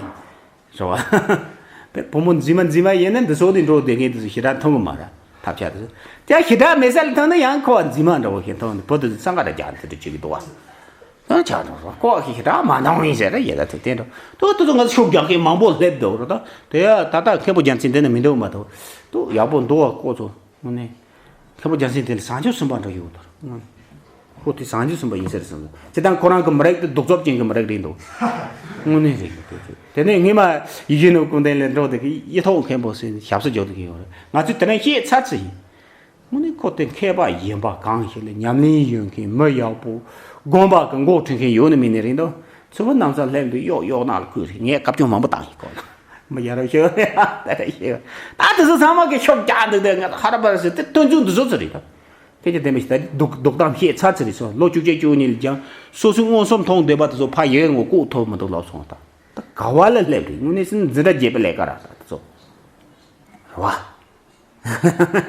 རེད་བ། བུ་མོ་འཛིན་མ་འཛིན་མ་ཡིན་ན་འདི་ཚོ་དེ་འགྲོ་བསྡད་མཁན་དེ་ཚོ་ཞེ་དྲག་མཐོང་གི་མ་རེད། ཐབས་ཆག་དེ་ཚོ་ཀྱང་ཞེ་དྲག་མེད་ས་ལ་མཐོང་ན་ཡང་ཁོ་བ་འཛིན་མ་འདྲ་བོ་ཞིག་མཐོང་ནས་བུ་དེ་ཚོ་སང་ག་ར་རྒྱག་དེ་འདྲ་བྱེད་ཀྱི་འདུག་བ། ཨ་ཆག་འགྲོ་རོགས་ཁོ་བ་ཞེ་དྲག་མ་མཐོང་ཡིན་ཟེར་ར། ཡེ་ད་དེ་དེ་འགྲོ་དུ་དུ་ཚོ་ང་ཚོ་ཤུགས་རྒྱག་མཁན་མང་པོ་སླེབས་འདུག་རོ། ད་དེ་ཡ་ད་ལྟ་མཁན་པོ་རྒྱལ་མཚན་དེ་ནས་མི་འདུག་མ་གཏོགས་དུ་ཡག་པོ་འདུག་བ། ཁོ་ཚོ་དངོས་གནས། མཁན་པོ་རྒྱལ་མཚན་དེ་ལ་བཟང་སྤྱོད་གསུམ་པ་འདྲ་ཡོད་དོ། ཁོ་དེ་བཟང་སྤྱོད་གསུམ་པ་ཡིན་ཟེར་བསམ་སོང་། སྤྱིར་བཏང་ཁོ་རང་གི་མི་རིགས་དེ་གདུག་རྩུབ་ཅན་གྱི་མི་རིགས་རེད་འདུག་དངོས་གནས་རེད་འདུག་དེ་ནས་སྔོན་མ་ཡིད་བཞིན་ནོར་བུ་ཀུན་ལྡན་ལ་འགྲོ་དེ་གི་ཡིད་ཐོག་མཁན་པོ་ཟེར་ཞབས་སུ་འཇོག་དེ་གི་ཡོད་རེད། ང་ཚོས་དེ་རིང་བཤད་ཚར་ཚར་ཡིན། དངོས་གནས་ཁོ་དེ་མཁས་པ་གཞན་པ་གང་ཞིག་ལ་ཉམས་ལེན་ཡོད་མཁན་མི་ཡག་པོ་དགོན་པ་གི་འགོ་ཁྲིད་མཁན་ཡོད་ནི་མིན་ནི་རེད་འདུག་ཚུར་ཕུ་གནམ་ས་སླེབས་འདུག་གཡོག་གཡོག་ནག་ལ་བསྐུར་རེད། ངས་བཀའ་བཀྱོན་མང་པོ་བཏང་ཡིན་ཁོ་ལ། མི་ཡ་རབས་ཤོད་རེད། ད་རེད་ཤེས། ད་དེ་ཚོ་ཚང་མ་གི་ཤོག་རྒྱག་འདུག་དེ་ང་ཧ་ར་པ་ར་ཟེར་དེ་སྟོན་ཚུལ་འདི་ཚོ་ཚོ་རེད་ད། སྐད་ཆ་བདེན་པ་ཞིག་ད་སྡུག་སྡུག་གཏམ་བཤད་ཚར་ཚར་རེད་སོ། ལོ་བཅུ་གཅིག་བཅུ་གཉིས་ལ་ཀྱང་སོ་སོའི་མངོན་སུམ་མཐོང་བསྡད་པ་དེ་ཚོ་ཕ་ཡུལ་ངོ་ལྐོག་ཐོབ་མི་འདུག་ལབ་སོང་ད། ད་ག་བ་ལ་སླེབས་རེད། དངོས་གནས་སེམས་འཛིན་གྲྭ་བརྒྱད་པའི་ལས་ཀ་ར་ད་དེ་ཚོ།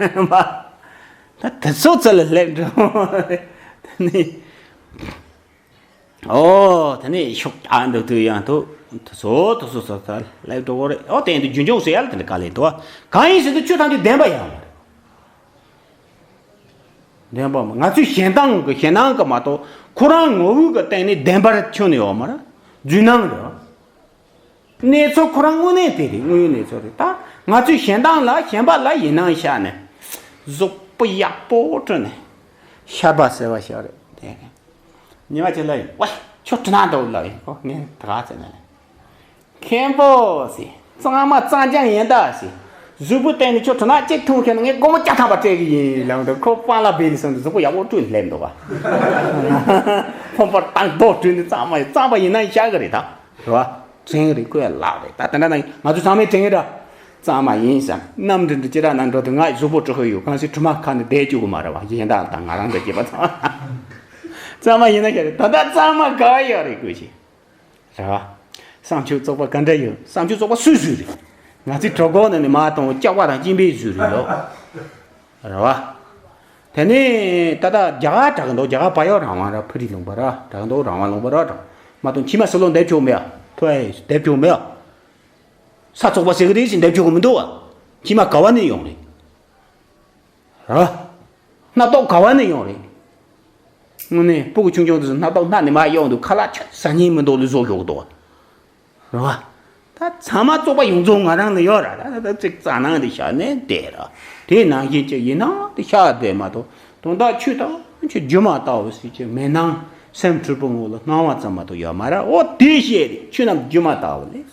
རེད་བ། ད་དེ་ཚོ་ཚོ་ལ་སླེབས་འགྲོ། ད་ནི། ཨོ། དེ་ནས་ཤུགས་ཨ་འདུག་དུས་ཡང་དུ་དུ་སོ་དུ་སོ་སོ་ས་ལེགས་འགྲོ་གོ་རེད། ཨོ་དེ་ཡང་དུ་རྒྱུན་འཁྱོངས་ཟེར་ཡ་ལ་དེ་འདྲ་དཀའ་ལས་འདུག་གང་ཡིན་ཟེར་དུས་ཆོས་ཐམས་ཅད་བདེན་པ་ཡང་མ་རེད། བདེན་པ་མ་ང་ཚོའི་ཞེན་སྟངས་ཀྱི་ཞེད་སྣང་གི་མ་གཏོགས་ཁོ་རང་ངོ་བོའི་གི་སྟེང་ནས་བདེན་པར་ཁྱོན་ནས་ཡོད་མ་རེད། རྫུན་སྣང་རེད། གནས་ཚུལ་ཁོ་རང་དངོས་གནས་དེ་རེད། དངོས་ཡོད་གནས་ཚུལ་རེད། ད་ང་ཚོའི་ཞེན་སྟངས་ལ་ཞེན་པ་ལ་ཡིན་སྣང་ཤར་ནས་གཟུགས་པོ་ཡག་པོ་བཀྲུས་ནས་ཤར་བ་ཟེར་བ་ཞིག་རེད་དེ། ཉི་མ་གཅིག་ལ་ཡིན་ཝེ་ཁྱོད་བཀྲུས་ན་འདུག་ལབ་ཡིན་ཁོ། ངས་ད་ག་ཟེར་ན་ལས་མཁན་པོ་ཟེར་གཙང་མ་གཙང་རྐྱང་ཡིན་ད་ཟེར། གཟུགས་པོའི་སྟེང་ནས་ཁྱོད་བཀྲུས་ན་གཅིག་འཐུང་མཁན་ངས་སྒོར་མོ་བརྒྱ་ཐམ་པ་སྤྲད་གི་ཡིན་ལབ་འདུག་ཁོ་པང་ལ་བིལ་སོང་དུས་གཟུགས་པོ་ཡག་པོ་བཀྲུས་སླེབས་འདུག་བ། ཕོན་པར་བཏང་རྡོ་བཀྲུས་ནས་གཙང་མ་ཡིན། གཙང་མ་ཡིན་ན་ཤར་གི་རེད་ད། རེད་བ། དྲན་གི་རེད། ཁོས་ལགས་རེད། ད་དེ་འདྲ་ན་ང་ཚོ་ཚང་མས་དྲན་གི་ར། གཙང་མ་ཡིན་ཟེར། གནམ་གྲུ་འདི་ཅི་ར་ན་འགྲོ་དུས་ང་གཟུགས་པོ་བཀྲུ་ཧོ་ཡོད་གང་ཟེར་གྲིབ་མ་ཁ་ནས་བསྡད་བཅུག་གི་མ་རེད་བ། གཞན་དག་དང་ང་རང་འདྲ་སྐྱེས་པ་ཚང་། གཙང་མ་ཡིན་ན་ཤར་རེད། ད་ལྟ་གཙང་མ་ག་ཡོད་རེད་དགོས་ཤིག་རེད་བ། བསམ་ཆུ་བཙོག་པ་ག་འདྲ་ཡོད། བསམ་ཆུ་བཙོག་པ་སུས་བཟོས་རེད། ང་ཚོའི་གྲོད་ཁོག་ནང་ནས་མར་བཏང་སྐྱག་པ་དང་སྐྱེམས་པས་བཟོས་རེད་ལོ། རེད་བ། དེ་ནས་ད་ལྟ་རྒྱ་གར་དྲག་གི་འདུག་རྒྱ་གར་བལ་ཡུལ་རང་དབང་ར་ཕུ་རི་ལུང་པ་ར་དྲག་གི་འདུག་རང་དབང་ལུང་པ་ར་དྲག་མ་གཏོགས་ཕྱི་མ་སུ་ལོ་འདེབས་ཆོག་མེད་ཨ། ཕུ་ཨེ་འདེབས་ཆོག་མེད་ཨ། ས་བཙོག་པ་ཟེར་གི་རེད་ཟེར་འདེབས་ཆོག་གི་མི་འདུག་ཨ། ཕྱི་མ་ག་བ་ནས་ཡོང་རེད། ར། སྣ་ཏོག་ག་བ་ནས་ཡོང་རེད། དངོས་གནས་སྤུ་གུ་ཆུང་ཆུང་དེ་ཚོ་སྣ་ཏོག་སྣ་ནས་མར་གཡོག་འདུག་ཁ་ལག་ཆུ་ཟ་སྙིང་མི་འདུག་ལུས་བཟོ་ཞོག་འདུག་རེད་བ། ད་ཚང་མ་བཙོག་པ་ཡོངས་རྫོགས་ང་རང་ལ་ཡོད་ར། ད་ད་ཅིག་རྩ་ནང་དེ་བཞག་ནས་བསྡད་ར། དེ་ནང་བཞིན་ཅིག་ཡིན་ན་དེ་བཞག་བསྡད་མ་གཏོགས་དོན་དག་ཆོས་ཐམས་ཅད་སྒྱུ་མ་ལྟ་བུ་ཟེར་གྱི་མེད་སྣང་སེམས་འཁྲུལ་པོ་ངོ་ལ་སྣང་བ་ཙམ་མ་གཏོགས་ཡོད་མ་རེད། འོ་དེ་བཤད་རེད། ཆོས་རྣམས་སྒྱུ་མ་ལྟ་བུ་ལས།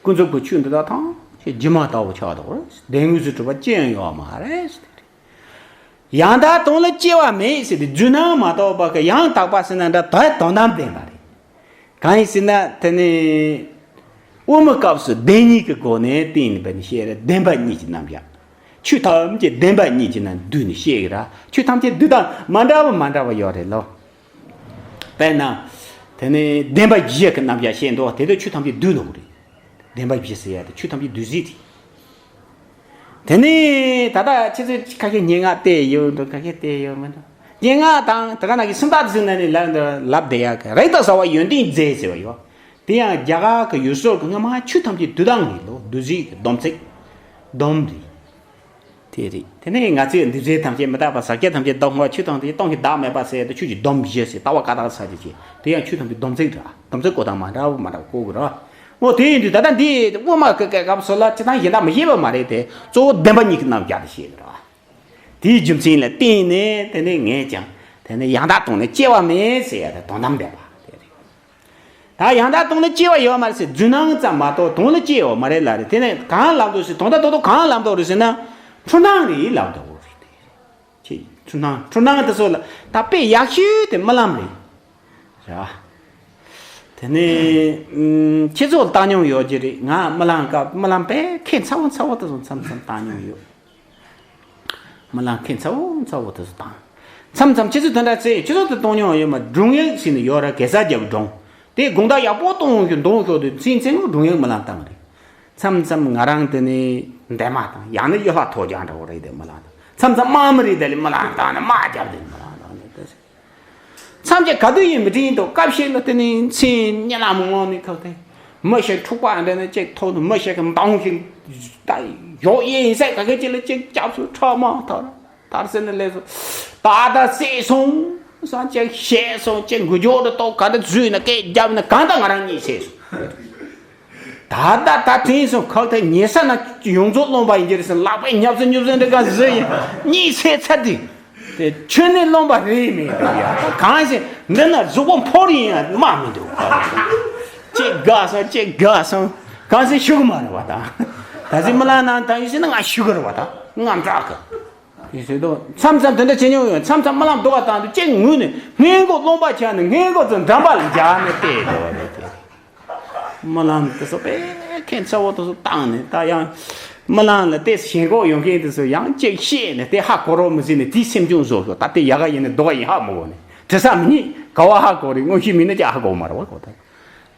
ཀུན་རྫོབ་ཀྱི་ཆོས་འདི་དག་ཐམས་ཅད་སྒྱུ་མ་ལྟ་བུ་ཆགས་འདུག་རེད། བདེན་དངོས་སུ་གྲུབ་པ་ཅི་ཡང་ཡོད་མ་རེད་ཟེར་ཏེ། ཡང་དག་དོན་ལ་སྐྱེ་བ་མེད་ཟེར་ཏེ་རྫུན་སྣང་མ་གཏོགས་པ་གི་ཡང་དག་པ་ཟེར་ན་འདྲ་ད་དོན་དམ་བདེན་པ་རེད། གང་ཡིན་ཟེར་ན་དེ་ནི་དབུ་མའི་སྐབས་སུ་བདེན་གཉིས་ཀྱི་སྒོ་ནས་བསྟན་ནས་བཤད་རེད། བདེན་པ་གཉིས་ཀྱི་རྣམ་གཞག་ཆོས་ཐམས་ཅད་བདེན་པ་གཉིས་ཀྱི་ནང་བསྡུས་ནས་བཤད་ཀྱི་ར། ཆོས་ཐམས་ཅད་བསྡུས་དང་མ་འདྲ་བ་མ་འདྲ་བ་ཡོད་རེད་ལོ། དཔེར་ན། དེ་ནི་བདེན་པ་བཞི་གི་རྣམ་གཞག་བཤད་འདུག་དེ་དུས་ཆོས་ཐམས་ཅད་བསྡུས་ལོག་རེད། བདེན་པ་བཞི་ཟེར་ཡ་དེ་ཆོས་ཐམས་ཅད་བསྡུས་ཟིན་རེད། དེ་ནི་ད་ལྟ་ཁྱེད་ཚོས་ཁ་ཤས་སྙན་ངག་བལྟས་ཡོད་འདུག་ཁ་ཤས་བལྟས་ཡོད་མི་འདུག་སྙན་ངག་དང་དེ་ག་ནང་གི་སུམ་རྟགས་དེ་ཚོའི་ནང་ནས་ལབ་འདུག་ལབ་བསྡད་ཡག་གི་རིགས་དང་ཟབ་པ་ཡོན་ཏན་མཛེས་ཟེར་བ་ཡོད། དེ་ཡང་རྒྱ་གར་གྱི་ཡུལ་སྲོལ་གྱི་སྔ་མ་ཆོས་ཐམས་ཅད་བསྡུས་དང་ངེས་ལོ། བསྡུས་ཚིག་གི་སྡོམ་ཚིག་སྡོམ་རེད། དེ་རེད། དེ་ནས་ང་ཚོས་འདུས་བྱས་ཐམས་ཅད་མི་རྟག་པ། ཟག་བཅས་ཐམས་ཅད་སྡུག་བསྔལ། ཆོས་ཐམས་ཅད་སྟོང་ཞིང་བདག་མེད་པ་ཟེར་ཏེ་ཆོས་ཀྱི་སྡོམ་བཞི་ཟེར་ལྟ་བ་བཀའ་རྟགས་ས་ཅིག་བྱས། དེ་ཡང་ཆོས་ཐམས་ཅད་སྡོམ་ཚིག་རེད། སྡོམ་ཚིག་གོ་དང་མ་འདྲ་བ་མ་འདྲ་བ་གོ་དགོས་རེད། འོ་དེ་ཡིན་དུས་ད་ལྟ་འདི་དབུ་མ་གི་སྐབས་སུ་ལ་སྤྱིར་བཏང་གཞན་དག་མི་བཤད་པ་མ་རེད་དེ། གཙོ་བོ་བདེན་པ་གཉིས་ཀྱི་རྣམ་གཞག་དེ་བཤད་ཀྱི་རེད། དེའི་རྒྱུ་མཚན་ལ་བརྟེན་ནས་དེ་ནས་ངས་ཀྱང་དེ་ནས་ཡང་དག་དོན་ལ་སྐྱེ་བ་མེད་ཟེར་ཡ་དེ་དོན་དམ་བདེན་པ་དེ་རེད། ད་ཡང་དག་དོན་ལ་སྐྱེ་བ་ཡོད་མ་རེད་ཟེར་རྫུན་སྣང་ཙམ་མ་གཏོགས་དོན་ལ་སྐྱེ་ཡོད་མ་རེད་ལབ་རེད། དེ་ནས་གང་ལབ་འདུག་ཟེར། དོན་དག་རྡོག་རྡོག་གང་ལབ་འདུག་རེད་ཟེར་ན། འཁྲུལ་སྣང་རེད་ལབ་འདུག་རེད་དེ། ཁྱེད་འཁྲུལ་སྣང་འཁྲུལ་སྣང་དེ་ཚོ་ལ་ད་དཔེ་ཡག་ཤོས་དེ་རྨི་ལམ་རེད། རེད་བ། དེ་ནས་ཨུམ་ཁྱེད་ཚོ་བཏང་མྱོང་ཡོད་ཀྱི་རེད། ང་རྨི་ལམ་སྐབས་རྨི་ལམ་དཔེ་ཁྱད་མཚར་པོ་མཚར་པོ་དེ་ཚོ་མཚམས་མཚམས་བཏང་མྱོང་ཡོད། རྨི་ལམ་ཁྱད་མཚར་པོ་མཚར་པོ་དེ་ཚོ་བཏང་། མཚམས་མཚམས་ཁྱེད་ཚོ་དེ་འདྲ་ཚེ་ཁྱེད་ཚོ་དེ་གཏོང་མྱོང་ཡོད་མ། སྒྲུང་ཡིག་ཟེར་ནས་ཡོད་ར། གེ་སར་རྒྱལ་པོའི་སྒྲུང་། དེ་དགོང་དག་ཡག་པོ་གཏོང་ཞོག་འདོང་ཞོག་དུས་མཚན་མཚན་མོ་སྒྲུང་ཡིག་རྨི་ལམ་བཏང་རེད། མཚམས་མཚམས་ང་རང་དེ་ནས་འདན་མ་དང་ཡང་ན་གཡུ་ལྷ་ཐོག་རྒྱག་འདྲ་བོ་རེད་དེ་རྨི་ལམ་དང་། མཚམས་མཚམས་དམག་མི་རེད་དེ་ལས་རྨི་ལམ་བཏང་ནས་དམག་རྒྱབ་དེ་རྨི་ལམ་བཏང་ནས་དེ། མཚམས་ཀྱི་ག་དུས་ཡིན་མི་དྲན་འདུག་སྐབས་ཤིག་ལ་དེ་ནས་མཚན་རྨི་ལམ་ངོ་ནས་ཁ་དེ། མི་ཞིག་འཁྲུག་པ་འདྲ་ནས་ཅིག་ཐོག་ནས་མི་ཞིག་གི་མདུང་ཞིག་ད་ཡོག་ཡེ་ཡིན་ཟེར་ག་གེ་ཅིག་ལ་ཅིག་སྐྱབས་སུ་ཁྲ་མ་ཐར་ཐར་ཟེར་ནས་སླེབས་སོང་། ད་ལྟ་བསད་སོང་ཟེར་ཅིག་བཤད་སོང་། ཅིག་འགུལ་སྐྱོད་དུ་གཏོགས་ག་འདྲ་འཛུལ་ན་སྐད་རྒྱབ་ན་གང་ལྟར་ང་རང་གཉིད་སད་སོང་། ད་ལྟ་ད་དྲན་སོང་། ཁག་ཐེག་ཉལ་ས་ན་ཡོངས་རྫོགས་རློམ་པ་ཡིན་གྱི་རེད་ཟེར། ལག་པས་ཉབ་སེ་ཉུབ་སེ་འདྲ་ག་བཟོས་ཡིན། གཉིད་སད་ཚར་དུས། དེ་ཁྱོད་ནི་རློམ་པ་རེད་མེད་དུ་ཡ། གང་ཞིག་འདི་ན་གཟུགས་པོ་འཕོར་ཡིན་ཡང་དམག་མི་འདུག་ཅེས་དགའ་སོང་། ཅེས་དགའ་སོང་། གང་ཞིག་ཞུ་གི་མ་རེད་བ་ད། ད་ཟིག་རྨི་ལམ་ནང་ད་ཡིན་ཟེར་ན་ང་ཞུ་གི་རེད་བ་ད། ང་འདྲ་གི། ཡིན་ཟེར་དུས་མཚམས་མཚམས་དེ་འདྲ་བྱེད་མྱོང་ཡོད། མཚམས་མཚམས་རྨི་ལམ་སྡུག་པ་བཏང་དུས་ཅེས་ངུས་ནས་སྔས་མགོ་རློན་པ་ཆགས་ནས་སྔས་མགོ་ཚོ་འགྲམ་པ་ལ་འཇགས་ནས་བལྟས་འདུག་བ་རེད་དེ། རྨི་ལམ་དེ་ཚོ་དཔེ་ཁྱད་མཚར་པོ་དེ་ཚོ་བཏང་ནས་ད་ཡང་རྨི་ལམ་ལ་དེ་ཞེན་ཁོག་ཡོད་མཁན་དེ་ཚོ་ཡང་གཅིག་བཤད་ནས་དེ་ཧ་གོ་རོགས་མི་ཟིན་ནས་དེའི་སེམས་ཆུང་བཟོ་ཤོག་ད་དེ་ཡག་ག་ཡིན་ནས་སྡུག་ག་ཡིན་ཧ་མི་གོ་ནས་དྲི་ས་མི་རྙེད། ག་བ་ཧ་གོ་རེད། དངོས་གཞི་མིན་ན་ཅི་ཧ་གོ་མ་རེད་བ་གོ་ད།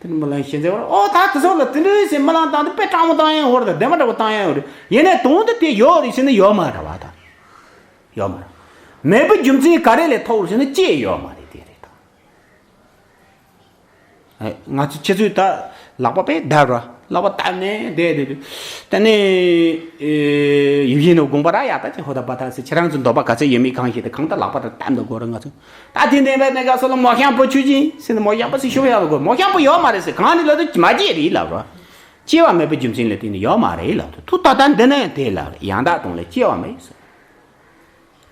དེ་ནི་རྨི་ལམ་ཤེས་ཚེ་བར་ཨོ་ད་དེ་ཚོ་ལ་དེ་འདྲའི་ཟེར་རྨི་ལམ་བཏང་དེ་དཔེ་སྤྲང་མོ་བཏང་ཡང་འོར་ད་བདེན་པ་འདྲ་བོ་བཏང་ཡང་འོར་ཡིན་ནའི་དོན་དུ་དེ་ཡོད་རེད་ཟེར་ན་ཡོད་མ་རེད་བ་ད། ཡོད་མ་རེད། མེད་པའི་རྒྱུ་མཚན་ག་རེ་ལས་ཐོགས་རེད་ཟེར་ན་ཅི་ཡོད་མ་རེད་དེ་རེད་ད། ང་ཚོ་ཁྱེད་ཚོས་ད་ལག་པ་དཔེ་བརྡབ་ར། ལག་པ་བརྡབ་ནས་བསྡད་བསྡད་དུས། ད་ནི་ཡིད་བཞིན་ནོར་དགོངས་པ་ར་ཡག་ད་ཅི་ཧོ་ད་པ་ད་ཟེར། ཁྱེད་རང་ཚོ་འདོད་པ་ག་ཚོད་ཡོད་མེད་གང་ཤེས་ཏེ་གང་ལྟར་ལག་པ་ར་བརྡབ་འདུག་གོ་ར། ང་ཚོ་ད་དེ་འདྲ་བས་ནས་ག་སོ་ལ་མོ་ཤམ་པོ་ཆུ་ཅིང་ཟེར་ནས་མོ་ཤམ་པོ་ཟེར་ཤོག་ཡག་གོ། མོ་ཤམ་པོ་ཡོད་མ་རེད་ཟེར། གང་ནས་ལབ་དུས་མ་སྐྱེས་རེད་ལབ་ར། སྐྱེ་བ་མེད་པའི་རྒྱུ་མཚན་ལ་བརྟེན་ནས་ཡོད་མ་རེད་ལབ་དུས། ཐུགས་ད་ལྟ་འདི་ནས་དེ་ལབ་རེད། ཡང་དག་དོན་ལ་སྐྱེ་བ་མེད་ཟེར།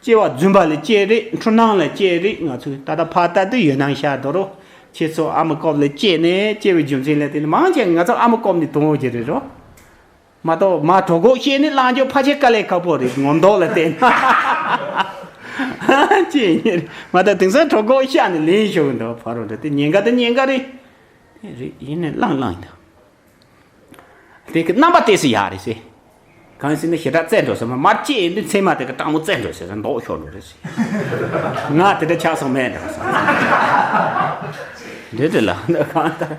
སྐྱེ་བ་རྫུན་པ་ལ་སྐྱེས་རེད། འཁྲུལ་སྣང་ལ་སྐྱེས་རེད། ང་ཚོས་ད་ལྟ་ཕར་ལྟ་དུས་ཡོད་སྣང་ཤར་འགྲོ་རོགས། ཁྱེད་ཚོ་ཨ་མ་སྐབས་ལ་སྐྱེས་ནས་སྐྱེ་བའི་རྒྱུ་མཚན་ལ་བརྟེན་ནས་མང་ཆེ་ང་ཚོ་ཨ་མ་སྐབས་ནས་དོན་གྱི་རེད་རོ། མ་གཏོགས་མ་གྲོད་ཁོག་བཤད་ནས་བླང་རྒྱུ་ཕལ་ཆེར་དཀའ་ལས་ཁག་པོ་རེད། ངོ་མདོག་ལ་བལྟས་ན་ཅི་ཡིན་མ་གཏོགས་དེང་སང་གྲོད་ཁོག་བཤད་ནས་ལེན་ཞུ་གི་འདུག་ཕ་རོ་འདྲ་དེ་ཉེན་ཁ་དེ་ཉེན་ཁ་རེད། དེ་རེད། ཡིན་ནས་བླངས་བླངས་ཡིན་ད། དེ་གི་རྣམ་པ་དེ་སུ་ཡག་རེད་ཟེར། གང་ཟེར་ན་ཞེ་དྲག་བཙལ་འགྲོ་ཟེར་མ་མར་སྐྱེས་དུས་མཚན་མ་དེ་གི་སྤྲང་མོ་བཙལ་འགྲོ་ཟེར་མདོག་ཤོར་འགྲོ་རེད་ཟེར། ང་དེ་འདྲ་ཆགས་སོང་མེད་འགྲོ་ཟེར། འདི་འདྲ་ལ་གང་ལྟར།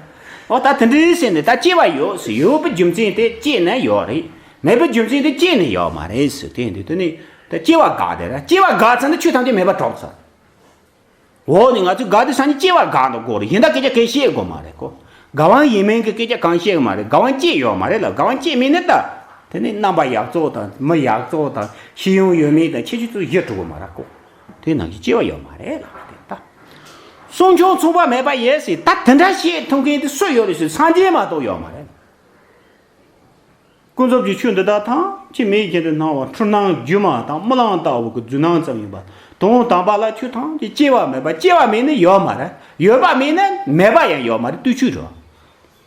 ཨོ་ད་དེ་འདྲའི་ཟེར་ནས་ད་སྐྱེ་བ་ཡོད་ཟེར། ཡོད་པའི་རྒྱུ་མཚན་དེ་སྐྱེས་ནས་ཡོད་རེད། མེད་པའི་རྒྱུ་མཚན་དེ་སྐྱེས་ནས་ཡོད་མ་རེད་ཟེར། དེ་འདི་དེ་ནི་ད་སྐྱེ་བ་དགག་དེ་ར། སྐྱེ་བ་དགག་ཚར་ན་ཆོས་ཐམས་ཅད་མེད་པར་གྲུབ་ཚར། འོ་ནི་ང་ཚོས་དགག་དུས་སང་ཉིན་སྐྱེ་བ་དགག་འདུག་གོ་རེད། གཞན་དག་སྐད་ཆ་གང་བཤད་དགོས་མ་རེད་གོ། དགག་དབང་ཡིན་མིན་གྱི་སྐད་ཆ་གང་བཤད་དགོས་མ་རེད། དགག་དབང་སྐྱེས་ཡོད་མ་རེད་ལ། དགག་དབང་སྐྱེས་མིན་ནི་ད། དེ་ནི་རྣམ་པ་ཡག་བཙོག་དང་མི་ཡག་བཙོག་དང་ཤེས་ཡོན་ཡོད་མེད་དང་ཁྱད་ཆོས་ཚོ་བཞི་དྲུག་པོ་མ་རག་གོ། དེ་ནང་བཞིན་སྐྱེ་བ་ཡོད་མ་རེད་ལབ་པ་དེ་ད། གསུང་ཆོག་མཚུངས་པ་མེད་པ་ཡིན་ཟེར་ད་དེ་འདྲ་བཤད་ཐུབ་མཁན་དེ་སུ་ཡོད་རེད་ཟེར་སངས་རྒྱས་མ་གཏོགས་ཡོད་མ་རེད། ཀུན་རྫོབ་ཀྱི་ཆོས་འདི་དག་ཐམས་ཅད་མིའི་རྒྱུད་དུ་སྣང་བ་འཁྲུལ་སྣང་སྒྱུ་མ་དང་རྨི་ལམ་ལྟ་བུ་གི་རྫུན་སྣང་ཙམ་ཡིན་པ། དོན་དམ་པ་ལ་ཆོས་ཐམས་ཅད་སྐྱེ་བ་མེད་པ། སྐྱེ་བ་མེད་ན་ཡོད་མ་རེད། ཡོད་པ་མེད་ན་མེད་པ་ཡང་ཡོད་མ་རེད། བསྡུས་ཆོས་རེད།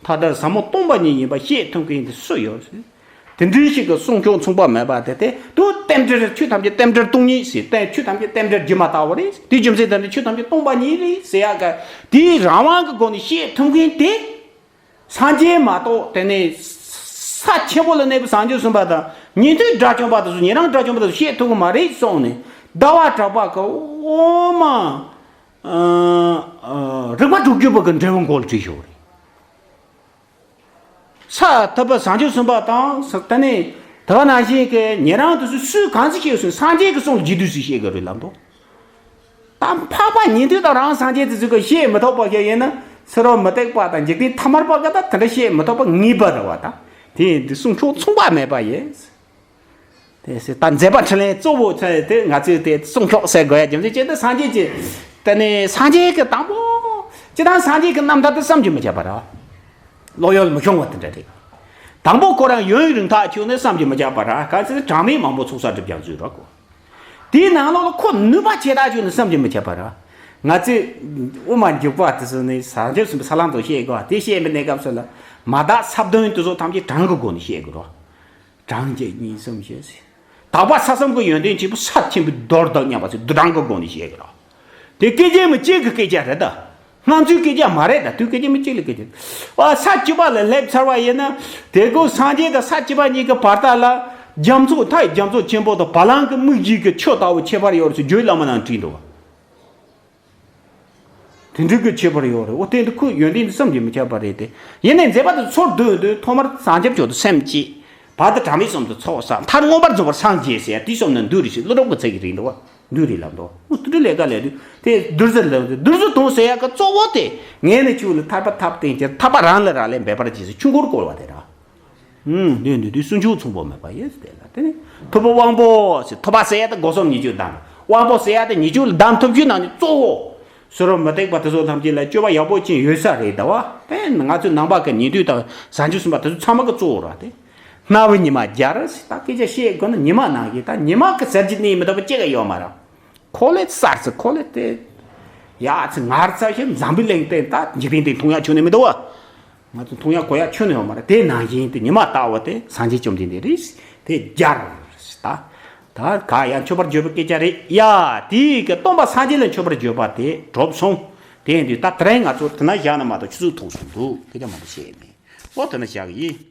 ད་ལྟ་ཟབ་མོ་སྟོང་པ་ཉིད་ཡིན་པ་བཤད་ཐུབ་མཁན་དེ་སུ་ཡོད་ཟེར། དེ་འདྲའི་ཞིག་གི་གསུང་ཆོག་མཚུངས་པ་མེད་པ་དེ་དེ་དུ་རྟེན་འབྲེལ་ཆོས་ཐམས་ཅད་རྟེན་འབྲེལ་སྟོང་ཉིད་ཟེར། རྟེན་ཆོས་ཐམས་ཅད་རྟེན་འབྲེལ་སྒྱུ་མ་ལྟ་བུ་རེད། དེའི་རྒྱུ་མཚན་དེ་ནི་ཆོས་ཐམས་ཅད་སྟོང་པ་ཉིད་རེད་ཟེར་ཡག་གི་དེའི་རང་དབང་གི་སྒོ་ནས་བཤད་ཐུབ་མཁན་དེ། སངས་རྒྱས་མ་གཏོགས་དེ་ནས་ས་ཆེན་པོ་ལ་གནས་པའི་བྱང་ཆུབ་སེམས་དཔའ་དང་ཉན་ཐོས་དགྲ་བཅོམ་པ་དེ་ཚོ་ཉན་རང་དགྲ་བཅོམ་པ་དེ་ཚོ་བཤད་ཐུབ་ཀྱི་མ་རེད་གསུངས་ནས་ཟླ་བ་གྲགས་པ་གི་འོ་མ། ཨ། ཨ། རིག་པ་དྲུག་ཅུ་པ་གི་འབྲས་བུ་མགོ་ལ་བྲིས་ཤོག་རེད། ས་ཐོབ་པ་བྱང་ཆུབ་སེམས་དཔའ་དང་ས་དེ་ནས་དེ་ག་ནང་བཞིན་གྱི་ཉན་རང་དེ་ཚོས་སུས་གང་ཟིག་བཤད་ཟིན་སངས་རྒྱས་ཀྱི་གསུང་ལ་རྗེས་ཟློས་སུས་བཤད་གི་རེད་ལབ་འདུག་ད་འཕགས་པ་ཉན་ཐོས་དང་རང་སངས་རྒྱས་དེ་ཚོས་གི་བཤད་མི་ཐུབ་པ་ཞིག་ཡིན་ན་ཚེ་རབས་མུ་སྟེགས་པ་དང་འཇིག་རྟེན་ཐ་མལ་པ་ག་ད་དེ་འདྲ་བཤད་མི་ཐུབ་པ་ངེས་པ་རེད་བ། ད་དེ་ཡིན་དུས་གསུང་ཆོག་མཚུངས་པ་མེད་པ་ཡིན། དེ་སེ་ད་མཛད་པ་འཕྲིན་ལས་གཙོ་བོ་ཚེ་དེ་ང་ཚོས་དེ་གསུང་ཆོག་ཟེར་དགོས་ཡ་རྒྱུ་མཚན་ཅི་སྟེ་སངས་རྒྱས་ཀྱི་དེ་ནས་སངས་རྒྱས་ཀྱི་དང་པོ་ཅི་དང་སངས་རྒྱས་ཀྱི་རྣམ་ཐར་དེ་བསམ་གྱིས་མི་ཁྱབ་པ་རེད། བློ་ཡུལ་མི་ཤོང་བ་དེ་འདྲ་རེད། དང་པོ་ཁོ་རང་ཡུན་རིང་ཐག་ཆོད་ནས་བསམ་གྱིས་མི་ཁྱབ་པ་ར། ག་ཚོད་གྲངས་མེད་མང་པོ་ཚོགས་བསགས་སྒྲིབ་སྦྱང་ཚུལ་ར་གོ། དེའི་ནང་ལོགས་ལ་ཁོ་ནུས་པ་ཆེ་ཐག་ཆོད་ནས་བསམ་གྱིས་མི་ཁྱབ་པ་ར། ང་ཚོས་དབུ་མ་འཇུག་པ་དེ་ཚོ་ནས་བྱང་ཆུབ་སེམས་དཔའི་ས་ལམ་དུ་བཤད་དགོས་པ་དེ་བཤད་པའི་གནས་སྐབས་སུ་ལ་མ་དག་ས་བདུན་དེ་ཚོ་ཐམས་ཅད་གྲངས་ཀྱི་སྒོ་ནས་བཤད་དགོས་ར། གྲངས་གཅིག་གཉིས་གསུམ་བཞི་ཟེར། དག་པ་ས་གསུམ་གྱི་ཡོན་ཏན་གཅིག་པུ་ས་ཆེན་པོའི་མདོར་བསྡུ་སྙམ་པ་ཟེར་བསྡུ་གྲངས་ཀྱི་སྒོ་ནས་བཤད་དགོས་ར། དེ་སྐད་ཅིག་མི་གཅིག་གི་སྐད་ཆ་རེད་ད། སྔ་ཚོའི་སྐད་ཆ་མ་རེད་ད། དུས་སྐད་ཅིག་མི་གཅིག་ལ་སྐད་ཆ། ཨ། ས་བཅུ་པ་ལ་སླེབས་ཚར་བ་ཡིན་ན། དེ་ཀོ་སངས་རྒྱས་དང་ས་བཅུ་པ་གཉིས་ཀྱི་བར་ཐག་ལ། རྒྱ་མཚོ་མཐའ་ཡི་རྒྱ་མཚོ་ཆེན་པོ་དང་བ་ལང་གི་སྨུག་རྒྱུད་ཀྱི་ཆུ་ལྟ་བུ་ཁྱད་པར་ཡོད་རེད་ཟེར་རྒྱུད་བླ་མ་ནང་བྲིས་འདུག་བ། དེ་འདྲའི་གི་ཁྱད་པར་ཡོད་རེད། འོ་དེ་འདི་ཁོའི་ཡོན་ཏན་འདི་བསམ་གྱིས་མི་ཁྱབ་པ་རེད་དེ། ཡིན་ནའི་མཛད་པ་དེ་ཚུར་བསྡུས་དུས་ཐོག་མར་བྱང་ཆུབ་མཆོག་ཏུ་སེམས་བསྐྱེད། བར་དུ་གྲངས་མེད་གསུམ་དུ་ཚོགས་བསགས། མཐར་མངོན་པར་རྫོགས་པར་སངས་རྒྱས་ཟེར་ཡ་དེ་གསུམ་ནི་འདུས་རེད་ཞེས་ཀླུ་སྒྲུབ་ཀྱི་ཚིག་གི་རིགས་འདུག་བ། འདུས་རེད་ལབ་འདུག་འོ་དེ་འདྲའི་ལས་ཀ་ལས་དུས་དེ་བདུད་རྩི་ལ་བདུད་རྩི་དང་ཟེར་ཡ་གི་གཙོ་བོ་དེ་ངས་ནི་ཆུ་ལ་ཐར་པ་ཐབས་བསྟན་ཅིང་ཐར་པ་རང་ལ་རག་ལས་འབད་པར་བྱེད་ཟེར་ཆུ་འཁོར་བསྐོར་བ་དེ་ར། ཨུམ། འདི་འདི་དུས་སུན་ཆུང་མཚུངས་པོ་མེད་པ་ཡིན་ཟེར་ལ། དེ་ནི་ཐུབ་པ་དབང་པོ་ཟེར། ཐུབ་པ་ཟེར་ཡ་དེ་སྒོ་གསུམ་ཉེས་སྤྱོད་བསྡམས། དབང་པོ་ཟེར་ཡ་དེ་ཉེས་སྤྱོད་ལ་བསྡམས་ཐུབ་རྒྱུ་ནང་ནས་གཙོ་བོ། ཚེ་རབས་མུ་སྟེགས་པ་དེ་ཚོ་ཐམས་ཅད་ལ་སྤྱོད་པ་ཡག་པོ་ཅན་ཡོད་ས་རེད་ད་བ། དེ་ནི་ང་ཚོའི་ནང་པ་གི་ཉན་ཐོས་དང་བྱང་ཆུབ་སེམས་དཔའ་དེ་ཚོ་ཚང་མ་གི་གཙོ་བོ་ར་དེ། སྣང་བའི་ཉི་མ་རྒྱལ་ཟེར། ད་སྐད་ཆ་བཤད་དགོས་ན་ཉི་མ་ནང་བཞིན་ད་ཉི་མ་གི་ཟེར་རྒྱུ་གནས་མི་ཐུབ་པ་ཅི་ག་ཡོད་མ་ར། ཁོ་ལས་གསར་ཚེ་ཁོ་ལས་དེ། ཡ་ཚེ་ངར་ཚ་ཞིག་འཛམ་བུའི་གླིང་སྟེང་ད་འཇིག་རྟེན་སྟེང་མཐོང་ཡ་ཁྱོན་ནས་མི་འདུག་བ། ང་ཚོ་མཐོང་ཡ་གོ་ཡ་ཁྱོན་ནས་ཡོད་མ་རེད། དེ་ནང་བཞིན་དུ་ཉི་མ་ལྟ་བུ་དེ་སངས་རྒྱས་བཅོམ་ལྡན་འདས་རེད། དེ་རྒྱལ་ད། ད་ག་ཡང་མཆོད་པར་བརྗོད་པའི་སྐད་ཆ་རེད་ཡ། དེའི་གི་སྟོན་པ་སངས་རྒྱས་ལ་མཆོད་པར་བརྗོད་པ་དེ་གྲུབ་སོང་། དེ་ཡིན་དུས་ད་དེ་རིང་ང་ཚོ་དེ་ན་བཞག་ན་མ་གཏོགས་ཆུ་ཚོད་ཐུང་སོང་འདུག་སྐད་ཆ་མང་པོ་བཤད་མེད། ཨོ་དེ་ན་བཞག་གི་ཡིན།